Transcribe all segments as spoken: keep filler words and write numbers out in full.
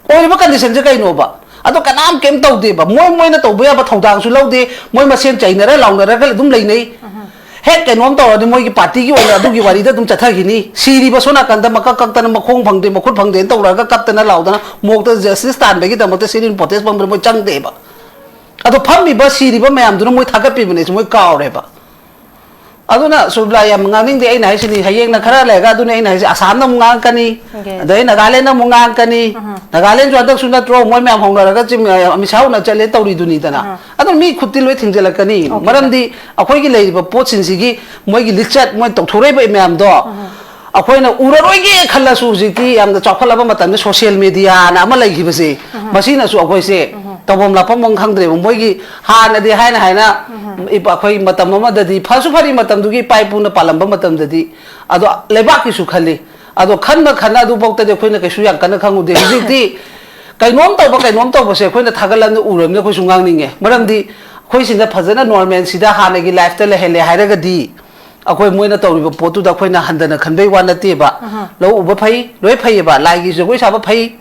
ꯑꯣꯏꯔꯤꯕ condition ꯁꯦ ꯀꯩꯅꯣꯕ? ꯑꯗꯣ ꯀꯅꯥꯝ ꯀꯩꯝ ꯇꯧꯗꯦꯕ꯫ ꯃꯣꯏ ꯃꯣꯏꯅ ꯇꯧꯕ ꯌꯥꯕ ꯊꯧꯗꯥꯡꯁꯨ ꯂꯧꯗꯦ꯫ ꯃꯣꯏ ꯃꯁꯦꯟ ꯆꯩꯅꯔ ꯂꯥꯎꯅꯔꯒ ꯑꯗꯨꯝ ꯂꯩꯅꯩ꯫ ꯍꯦꯛ ꯀꯩꯅꯣꯝ ꯇꯧꯔꯗꯤ ꯃꯣꯏꯒꯤ party ꯒꯤ ꯑꯣꯏꯅ ꯑꯗꯨꯒꯤ ꯋꯥꯔꯤꯗ ꯑꯗꯨꯝ ꯆꯠꯊꯈꯤꯅꯤ꯫ ꯁꯤꯔꯤꯕ ꯁꯣꯝ ꯅꯥꯀꯟꯗ ꯃꯀꯛ ꯀꯛꯇꯅ ꯃꯈꯣꯡ ꯐꯪꯗꯦ ꯃꯈꯨꯠ ꯐꯪꯗꯦꯅ ꯇꯧꯔꯒ ꯀꯞꯇꯅ ꯂꯥꯎꯗꯅ ꯃꯣꯛꯇ justice ꯇꯥꯟꯕꯒꯤꯗꯃꯛꯇ sit in protest ꯐꯝꯕꯗ ꯃꯣꯏ ꯆꯪꯗꯦꯕ꯫ ꯑꯗꯣ ꯐꯝꯃꯤꯕ ꯁꯤꯔꯤꯕ ꯃꯌꯥꯝꯗꯨꯅ ꯃꯣꯏ ꯊꯥꯒꯠꯄꯤꯕꯅꯦꯁꯦ ꯃꯣꯏ ꯀꯥꯎꯔꯦꯕ꯫ ꯑꯗꯨꯅ ꯁꯨꯕ꯭ꯂꯥ, ꯌꯥꯝ ꯉꯥꯡꯅꯤꯡꯗꯦ꯫ ꯑꯩꯅ ꯍꯥꯏꯁꯤꯅꯤ, ꯍꯌꯦꯡꯅ ꯈꯔ ꯂꯩꯔꯒ ꯑꯗꯨꯅꯦ ꯑꯩꯅ ꯍꯥꯏꯁꯦ, ꯑꯁꯥꯝꯅ ꯑꯃꯨꯛ ꯉꯥꯡꯉꯛꯀꯅꯤ, ꯑꯗꯩ ꯅꯥꯒꯥꯂꯦꯟꯗ ꯑꯃꯨꯛ ꯉꯥꯡꯉꯛꯀꯅꯤ꯫ ꯅꯥꯒꯥꯂꯦꯟꯁꯨ ꯍꯟꯗꯛꯁꯨ ꯅꯠꯇ꯭ꯔꯣ ꯃꯣꯏ ꯃꯌꯥꯝ ꯍꯧꯅꯔꯒ ꯆꯤꯝ-, ꯑꯃꯤꯠ ꯁꯥꯍ ꯎꯅ ꯆꯠꯂꯦ ꯇꯧꯔꯤꯗꯨꯅꯤꯗꯅ꯫ ꯑꯗꯨꯅ ꯃꯤ ꯈꯨꯠꯇꯤ ꯂꯣꯏ ꯊꯤꯡꯖꯤꯜꯂꯛꯀꯅꯤ꯫ ꯃꯔꯝꯗꯤ ꯑꯩꯈꯣꯏꯒꯤ ꯂꯩꯔꯤꯕ ꯄꯣꯠꯁꯤꯡꯁꯤꯒꯤ ꯃꯣꯏꯒꯤ ꯂꯤꯆꯠ, ꯃꯣꯏ ꯇꯧꯊꯣꯔꯛꯏꯕ ꯃꯌꯥꯝꯗꯣ ꯑꯩꯈꯣꯏꯅ ꯎꯔꯔꯣꯏꯒꯦ ꯈꯜꯂꯁꯨ ꯍꯧꯖꯤꯛꯇꯤ ꯌꯥꯝꯅ ꯆꯥꯎꯈꯠꯂꯕ ꯃꯇꯝꯗ social media ꯅ ꯑꯃ ꯂꯩꯈꯤꯕꯁꯦ, ꯃꯁꯤꯅꯁꯨ ꯑꯩꯈꯣꯏꯁꯦ ꯇꯧꯐꯝ ꯂꯥꯛꯐꯝ ꯑꯃ ꯈꯪꯗ꯭ꯔꯦꯕ꯫ ꯃꯣꯏꯒꯤ ꯍꯥꯟꯅꯗꯤ ꯍꯥꯏꯅ ꯍꯥꯏꯅ ꯏꯄꯥ-, ꯑꯩꯈꯣꯏ ꯃꯇꯝ ꯑꯃꯗꯗꯤ ꯐꯁꯨ ꯐꯔꯤ ꯃꯇꯝꯗꯨꯒꯤ ꯏꯄꯥ ꯏꯄꯨꯅ ꯄꯥꯜꯂꯝꯕ ꯃꯇꯝꯗꯗꯤ ꯑꯗꯣ ꯂꯩꯕꯥꯛꯀꯤꯁꯨ ꯈꯜꯂꯤ꯫ ꯑꯗꯣ ꯈꯟꯕ ꯈꯟꯅ ꯑꯗꯨꯐꯥꯎꯗꯗꯤ ꯑꯩꯈꯣꯏꯅ ꯀꯩꯁꯨ ꯌꯥꯝ ꯀꯟꯅ ꯈꯪꯉꯨꯗꯦ꯫ ꯍꯧꯖꯤꯛꯇꯤ ꯀꯩꯅꯣꯝ ꯇꯧꯕ, ꯀꯩꯅꯣꯝ ꯇꯧꯕꯁꯦ ꯑꯩꯈꯣꯏꯅ ꯊꯥꯒꯠꯂꯝꯅ ꯎꯔꯕꯅꯤꯅ ꯑꯩꯈꯣꯏꯁꯨ ꯉꯥꯡꯅꯤꯡꯉꯦ꯫ ꯃꯔꯝꯗꯤ ꯑꯩꯈꯣꯏ ꯁꯤꯗ ꯐꯖꯅ normalcy ꯗ ꯍꯥꯟꯅꯒꯤ life ꯇ ꯂꯩꯍꯜꯂꯦ ꯍꯥꯏꯔꯒꯗꯤ ꯑꯩꯈꯣꯏ ꯃꯣꯏꯅ ꯇꯧꯔꯤꯕ ꯄꯣꯠꯇꯨꯗ ꯑꯩꯈꯣꯏꯅ ꯍꯟꯊꯅ ꯈꯟꯕꯩ ꯋꯥ ꯅꯠꯇꯦꯕ꯫ ꯂꯧ ꯎꯕ ꯐꯩ, ꯂꯣꯏ ꯐꯩꯌꯦꯕ, ꯂꯥꯏꯒꯤ ꯖꯒꯣꯏ ꯁꯥꯕ ꯐꯩ,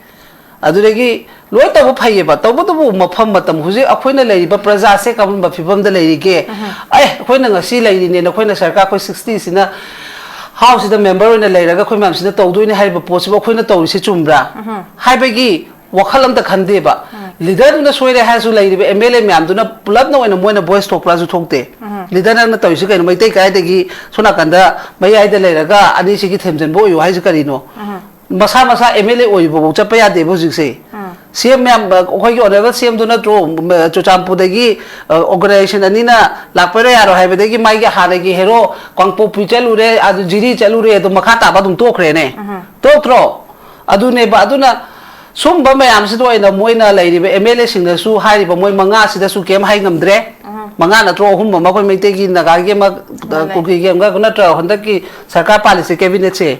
ꯑꯗꯨꯗꯒꯤ ꯂꯣꯏ ꯇꯧꯕ ꯐꯩꯌꯦꯕ꯫ ꯇꯧꯕꯇꯕꯨ ꯃꯐꯝ ꯃꯇꯝ, ꯍꯧꯖꯤꯛ ꯑꯩꯈꯣꯏꯅ ꯂꯩꯔꯤꯕ ꯄ꯭ꯔꯖꯥꯁꯦ ꯀꯔꯝꯕ ꯐꯤꯕꯝꯗ ꯂꯩꯔꯤꯒꯦ? ꯑꯦ, ꯑꯩꯈꯣꯏꯅ ꯉꯁꯤ ꯂꯩꯔꯤꯅꯦ, ꯅꯈꯣꯏꯅ ꯁꯔꯀꯥꯔ ꯑꯩꯈꯣꯏ sixty ꯁꯤꯅ House ꯁꯤꯗ member ꯑꯣꯏꯅ ꯂꯩꯔꯒ ꯑꯩꯈꯣꯏ ꯃꯌꯥꯝꯁꯤꯅ ꯇꯧꯗꯣꯏꯅꯦ ꯍꯥꯏꯔꯤꯕ ꯄꯣꯠꯁꯤꯕꯨ ꯑꯩꯈꯣꯏꯅ ꯇꯧꯔꯤꯁꯦ ꯆꯨꯝꯕ꯭ꯔꯥ ꯍꯥꯏꯕꯒꯤ ꯋꯥꯈꯜ ꯑꯝꯇ ꯈꯟꯗꯦꯕ꯫ Leader ꯗꯨꯅ ꯁꯣꯏꯔꯦ ꯍꯥꯏꯔꯁꯨ ꯂꯩꯔꯤꯕ MLA ꯃꯌꯥꯝꯗꯨꯅ ꯄꯨꯂꯞꯅ ꯑꯣꯏꯅ ꯃꯣꯏꯅ voice ꯊꯣꯛꯄ꯭ꯔꯥꯁꯨ ꯊꯣꯛꯇꯦ꯫ Leader ꯅꯪꯅ ꯇꯧꯔꯤꯁꯤ ꯀꯩꯅꯣ? ꯃꯩꯇꯩ ꯀꯥꯏꯗꯒꯤ ꯁꯣꯝ ꯅꯥꯀꯟꯗ ꯃꯌꯥꯏꯗ ꯂꯩꯔꯒ ꯑꯅꯤꯁꯤꯒꯤ ꯊꯦꯝꯖꯤꯟꯕ ꯑꯣꯏꯌꯨ ꯍꯥꯏꯁꯤ ꯀꯔꯤꯅꯣ? ꯃꯁꯥ ꯃꯁꯥ MLA ꯑꯣꯏꯕꯐꯥꯎ ꯆꯠꯄ ꯌꯥꯗꯦꯕ ꯍꯧꯖꯤꯛꯁꯦ꯫ CM ꯃꯌꯥꯝ, ꯑꯩꯈꯣꯏꯒꯤ honourable CM ꯗꯨ ꯅꯠꯇ꯭ꯔꯣ, ꯆꯨꯔꯆꯥꯟꯄꯨꯔꯗꯒꯤ, ꯑ, organisation ꯑꯅꯤꯅ ꯂꯥꯛꯄꯩꯔꯥ ꯌꯥꯔꯣꯏ ꯍꯥꯏꯕꯗꯒꯤ ꯃꯥꯒꯤ ꯍꯥꯟꯅꯒꯤ hero ꯀꯥꯡꯄꯣꯛꯄꯤ ꯆꯠꯂꯨꯔꯦ, ꯑꯗꯨ ꯖꯤꯔꯤ ꯆꯠꯂꯨꯔꯦ, ꯑꯗꯨ ꯃꯈꯥ ꯇꯥꯕ ꯑꯗꯨꯝ ꯇꯣꯛꯈ꯭ꯔꯦꯅꯦ꯫ ꯇꯣꯛꯇ꯭ꯔꯣ? ꯑꯗꯨꯅꯦꯕ꯫ ꯑꯗꯨꯅ ꯁꯨꯝꯕ ꯃꯌꯥꯝꯁꯤꯗ ꯑꯣꯏꯅ ꯃꯣꯏꯅ ꯂꯩꯔꯤꯕ MLA ꯁꯤꯡꯅꯁꯨ ꯍꯥꯏꯔꯤꯕ ꯃꯣꯏ ꯃꯉꯥꯁꯤꯗꯁꯨ ꯀꯩꯝ ꯍꯥꯏ ꯉꯝꯗ꯭ꯔꯦ꯫ ꯃꯉꯥ ꯅꯠꯇ꯭ꯔꯣ, ꯑꯍꯨꯝ ꯑꯃ ꯑꯩꯈꯣꯏ ꯃꯩꯇꯩꯒꯤ, ꯅꯥꯒꯥꯒꯤ ꯑꯃ, ꯃꯥꯅꯦ꯫ ꯀꯨꯀꯤꯒꯤ ꯑꯃꯒ ꯅꯠꯇ꯭ꯔꯣ ꯍꯟꯗꯛꯀꯤ ꯁꯔꯀꯥꯔ ꯄꯥꯜꯂꯤꯁꯦ, cabinet ꯁꯦ꯫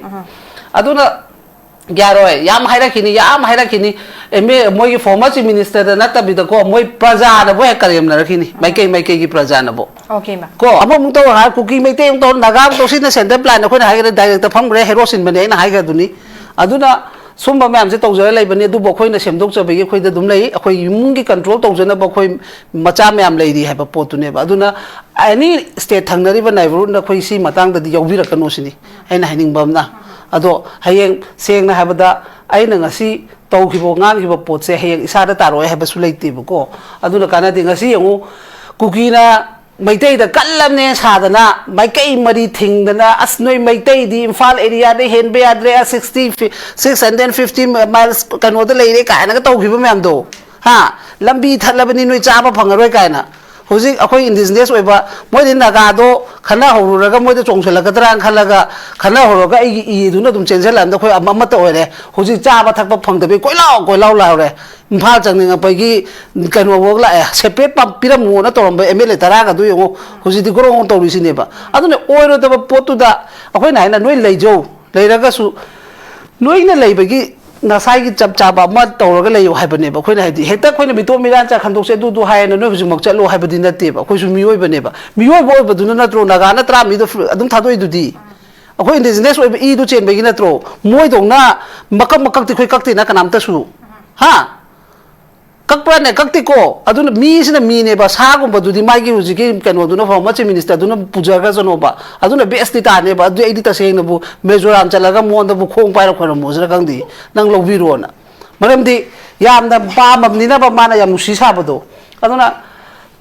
ꯑꯗꯨꯅ ꯌꯥꯔꯣꯏ, ꯌꯥꯝ ꯍꯥꯏꯔꯛꯈꯤꯅꯤ, ꯌꯥꯝ ꯍꯥꯏꯔꯛꯈꯤꯅꯤ꯫ MLA, ꯃꯣꯏꯒꯤ former chief minister ꯗ ꯅꯠꯇꯕꯤꯗꯀꯣ, ꯃꯣꯏ ꯄ꯭ꯔꯖꯥꯅꯕꯨ ꯍꯦꯛ ꯀꯔꯦꯝꯅꯔꯛꯈꯤꯅꯤ, ꯃꯥꯏꯀꯩ ꯃꯥꯏꯀꯩꯒꯤ ꯄ꯭ꯔꯖꯥꯅꯕꯨ꯫ Okay, ma'am. ꯀꯣ, ꯑꯃꯃꯨꯛ ꯇꯧ ꯍꯥꯏ, ꯀꯨꯀꯤ ꯃꯩꯇꯩ ꯑꯃꯨꯛ ꯇꯧ, ꯅꯥꯒꯥ ꯑꯃꯨꯛ ꯇꯧ, ꯁꯤꯅ central plan, ꯑꯩꯈꯣꯏꯅ ꯍꯥꯏꯒꯗ꯭ꯔꯥ, direct ꯐꯝꯈ꯭ꯔꯦ, hero ꯁꯤꯟꯕꯅꯦ ꯑꯩꯅ ꯍꯥꯏꯈ꯭ꯔꯗꯨꯅꯤ꯫ ꯑꯗꯨꯅ ꯁꯨꯝꯕ ꯃꯌꯥꯝꯁꯦ ꯇꯧꯖꯔ ꯂꯩꯕꯅꯤ, ꯑꯗꯨꯕꯨ ꯑꯩꯈꯣꯏꯅ ꯁꯦꯝꯗꯣꯛꯆꯕꯒꯤ ꯑꯩꯈꯣꯏꯗ ꯑꯗꯨꯝ ꯂꯩ꯫ ꯑꯩꯈꯣꯏ ꯏꯃꯨꯡꯒꯤ ꯀꯟꯇ꯭ꯔꯣꯜ ꯇꯧꯖꯅꯕ ꯑꯩꯈꯣꯏ ꯃꯆꯥ ꯃꯌꯥꯝ ꯂꯩꯔꯤ ꯍꯥꯏꯕ ꯄꯣꯠꯇꯨꯅꯦꯕ꯫ ꯑꯗꯨꯅ ꯑꯦꯅꯤ ꯁ꯭ꯇꯦꯠ ꯊꯪꯅꯔꯤꯕ ꯅꯥꯏꯕꯔꯍꯨꯗꯅ ꯑꯩꯈꯣꯏ ꯁꯤ ꯃꯇꯥꯡꯗꯗꯤ ꯌꯥꯎꯕꯤꯔꯛꯀꯅꯨ ꯁꯤꯅꯤ ꯑꯩꯅ ꯍꯥꯏꯅꯤꯡꯕ ꯑꯃꯅ꯫ ꯑꯗꯣ ꯍꯌꯦꯡ ꯁꯦꯡꯅ ꯍꯥꯏꯕꯗ ꯑꯩꯅ ꯉꯁꯤ ꯇꯧꯈꯤꯕ ꯉꯥꯡꯈꯤꯕ ꯄꯣꯠꯁꯦ ꯍꯌꯦꯡ ꯏꯁꯥꯗ ꯇꯥꯔꯛꯑꯣꯏ ꯍꯥꯏꯕꯁꯨ ꯂꯩꯇꯦꯕꯀꯣ꯫ ꯑꯗꯨꯅ ꯀꯥꯟꯅꯗꯦ꯫ ꯉꯁꯤ ꯌꯦꯡꯉꯨ, ꯀꯨꯀꯤꯅ ꯃꯩꯇꯩꯗ ꯀꯜꯂꯝꯅꯦ ꯁꯥꯗꯅ, ꯃꯥꯏꯀꯩ ꯃꯔꯤ ꯊꯤꯡꯗꯅ, "ꯑꯁ, ꯅꯣꯏ ꯃꯩꯇꯩꯗꯤ ꯏꯝꯐꯥꯜ ꯑꯦꯔꯤꯌꯥꯗ ꯍꯦꯟꯕ ꯌꯥꯗ꯭ꯔꯦ, sixty, six hundred fifty miles ꯀꯩꯅꯣꯗ ꯂꯩꯔꯦ" ꯀꯥꯏꯅꯒ ꯇꯧꯈꯤꯕ ꯃꯌꯥꯝꯗꯣ, ꯍꯥ? "ꯂꯝꯕꯤ ꯊꯠꯂꯕꯅꯤ, ꯅꯣꯏ ꯆꯥꯕ ꯐꯪꯉꯔꯣꯏ" ꯀꯥꯏꯅ꯫ ꯍꯧꯖꯤꯛ ꯑꯩꯈꯣꯏ ꯏꯟꯗꯤꯖꯤꯅꯁ ꯑꯣꯏꯕ, ꯃꯣꯏꯗꯤ ꯅꯥꯒꯥꯗꯣ ꯈꯠꯅꯍꯧꯔꯨꯔꯒ ꯃꯣꯏꯗ ꯆꯣꯡꯁꯤꯜꯂꯛꯀꯗ꯭ꯔꯥꯅ ꯈꯜꯂꯒ, ꯈꯠꯅꯍꯧꯔꯒ ꯑꯩꯒꯤ ꯏꯗꯨꯅ ꯑꯗꯨꯝ ꯆꯦꯟꯁꯤꯜꯂꯛꯑꯝꯗ ꯑꯩꯈꯣꯏ ꯑꯃ-, ꯑꯃꯠꯇ ꯑꯣꯏꯔꯦ꯫ ꯍꯧꯖꯤꯛ ꯆꯥꯕ ꯊꯛꯄ ꯐꯪꯗꯕꯩ ꯀꯣꯏꯂꯥꯎ ꯀꯣꯏꯂꯥꯎ ꯂꯥꯎꯔꯦ꯫ ꯏꯝꯐꯥꯜ ꯆꯪꯅꯤꯡꯉꯛꯄꯒꯤ ꯀꯩꯅꯣꯐꯧ ꯂꯥꯛꯑꯦ, ꯁꯦꯄꯔꯦꯠ ꯄꯤꯔꯝꯃꯣꯅ ꯇꯧꯔꯝꯕ ꯑꯦꯝ ꯑꯦꯜ ꯑꯦ ꯇꯔꯥꯒꯗꯨ ꯌꯦꯡꯉꯣ, ꯍꯧꯖꯤꯛꯇꯤ ꯒ꯭ꯔꯣꯡ ꯇꯧꯔꯤꯁꯤꯅꯦꯕ꯫ ꯑꯗꯨꯅ ꯑꯣꯏꯔꯣꯏꯗꯕ ꯄꯣꯠꯇꯨꯗ ꯑꯩꯈꯣꯏꯅ ꯍꯥꯏꯅ ꯅꯣꯏ ꯂꯩꯖꯧ, ꯂꯩꯔꯒꯁꯨ ꯅꯣꯏꯅ ꯂꯩꯕꯒꯤ ꯅꯁꯥꯒꯤ ꯆꯞ ꯆꯥꯕ ꯑꯃ ꯇꯧꯔꯒ ꯂꯩꯌꯨ ꯍꯥꯏꯕꯅꯦꯕ꯫ ꯑꯩꯈꯣꯏꯅ ꯍꯥꯏꯗꯤ ꯍꯦꯛꯇ ꯑꯩꯈꯣꯏꯅ ꯃꯤꯇꯣꯞ ꯃꯤꯔꯥꯟ ꯆꯥ ꯈꯟꯗꯣꯛꯁꯦ ꯑꯗꯨꯗꯨ ꯍꯥꯏꯌꯦꯅ ꯅꯣꯏ ꯍꯧꯖꯤꯛꯃꯛ ꯆꯠꯂꯣ ꯍꯥꯏꯕꯗꯤ ꯅꯠꯇꯦꯕ꯫ ꯑꯩꯈꯣꯏꯁꯨ ꯃꯤꯑꯣꯏꯕꯅꯦꯕ꯫ ꯃꯤꯑꯣꯏꯕ ꯑꯣꯏꯕꯗꯨꯅ ꯅꯠꯇ꯭ꯔꯣ ꯅꯥꯒꯥꯅ ꯇꯔꯥ ꯃꯤꯗꯣ ꯑꯗꯨꯝ ꯊꯥꯗꯣꯛꯏꯗꯨꯗꯤ? ꯑꯩꯈꯣꯏ ꯏꯟꯗꯤꯖꯤꯅꯁ ꯑꯣꯏꯕ ꯏꯗꯨ ꯆꯦꯟꯕꯒꯤ ꯅꯠꯇ꯭ꯔꯣ? ꯃꯣꯏꯗꯧꯅ ꯃꯀꯛ ꯃꯀꯛꯇꯤ ꯑꯩꯈꯣꯏ ꯀꯛꯇꯦꯅ ꯀꯅꯥꯝꯇꯁꯨ꯫ ꯍꯥ? ꯀꯛꯄ꯭ꯔꯥꯅꯦ? ꯀꯛꯇꯦꯀꯣ꯫ ꯑꯗꯨꯅ ꯃꯤꯁꯤꯅ ꯃꯤꯅꯦꯕ, ꯁꯥꯒꯨꯝꯕꯗꯨꯗꯤ ꯃꯥꯒꯤ ꯍꯧꯖꯤꯛꯀꯤ ꯀꯩꯅꯣꯗꯨꯅ, former chief minister ꯗꯨꯅ ꯄꯨꯖꯈ꯭ꯔꯖꯅꯣꯕ꯫ ꯑꯗꯨꯅ ꯕꯦꯁꯇꯤ ꯇꯥꯅꯦꯕ꯫ ꯑꯗꯨ ꯑꯩꯗꯤ ꯇꯁꯦꯡꯅꯕꯨ ꯃꯤꯖꯣꯔꯥꯝ ꯆꯠꯂꯒ ꯃꯉꯣꯟꯗꯕꯨ ꯈꯣꯡ ꯄꯥꯏꯔ ꯈꯣꯏꯔꯝꯃꯣꯁꯤꯔ ꯈꯪꯗꯦ, ꯅꯪ ꯂꯧꯕꯤꯔꯣꯅ꯫ ꯃꯔꯝꯗꯤ ꯌꯥꯝꯅ ꯄꯥꯝꯃꯕꯅꯤꯅꯕ ꯃꯥꯅ ꯌꯥꯝ ꯅꯨꯡꯁꯤ ꯁꯥꯕꯗꯣ꯫ ꯑꯗꯨꯅ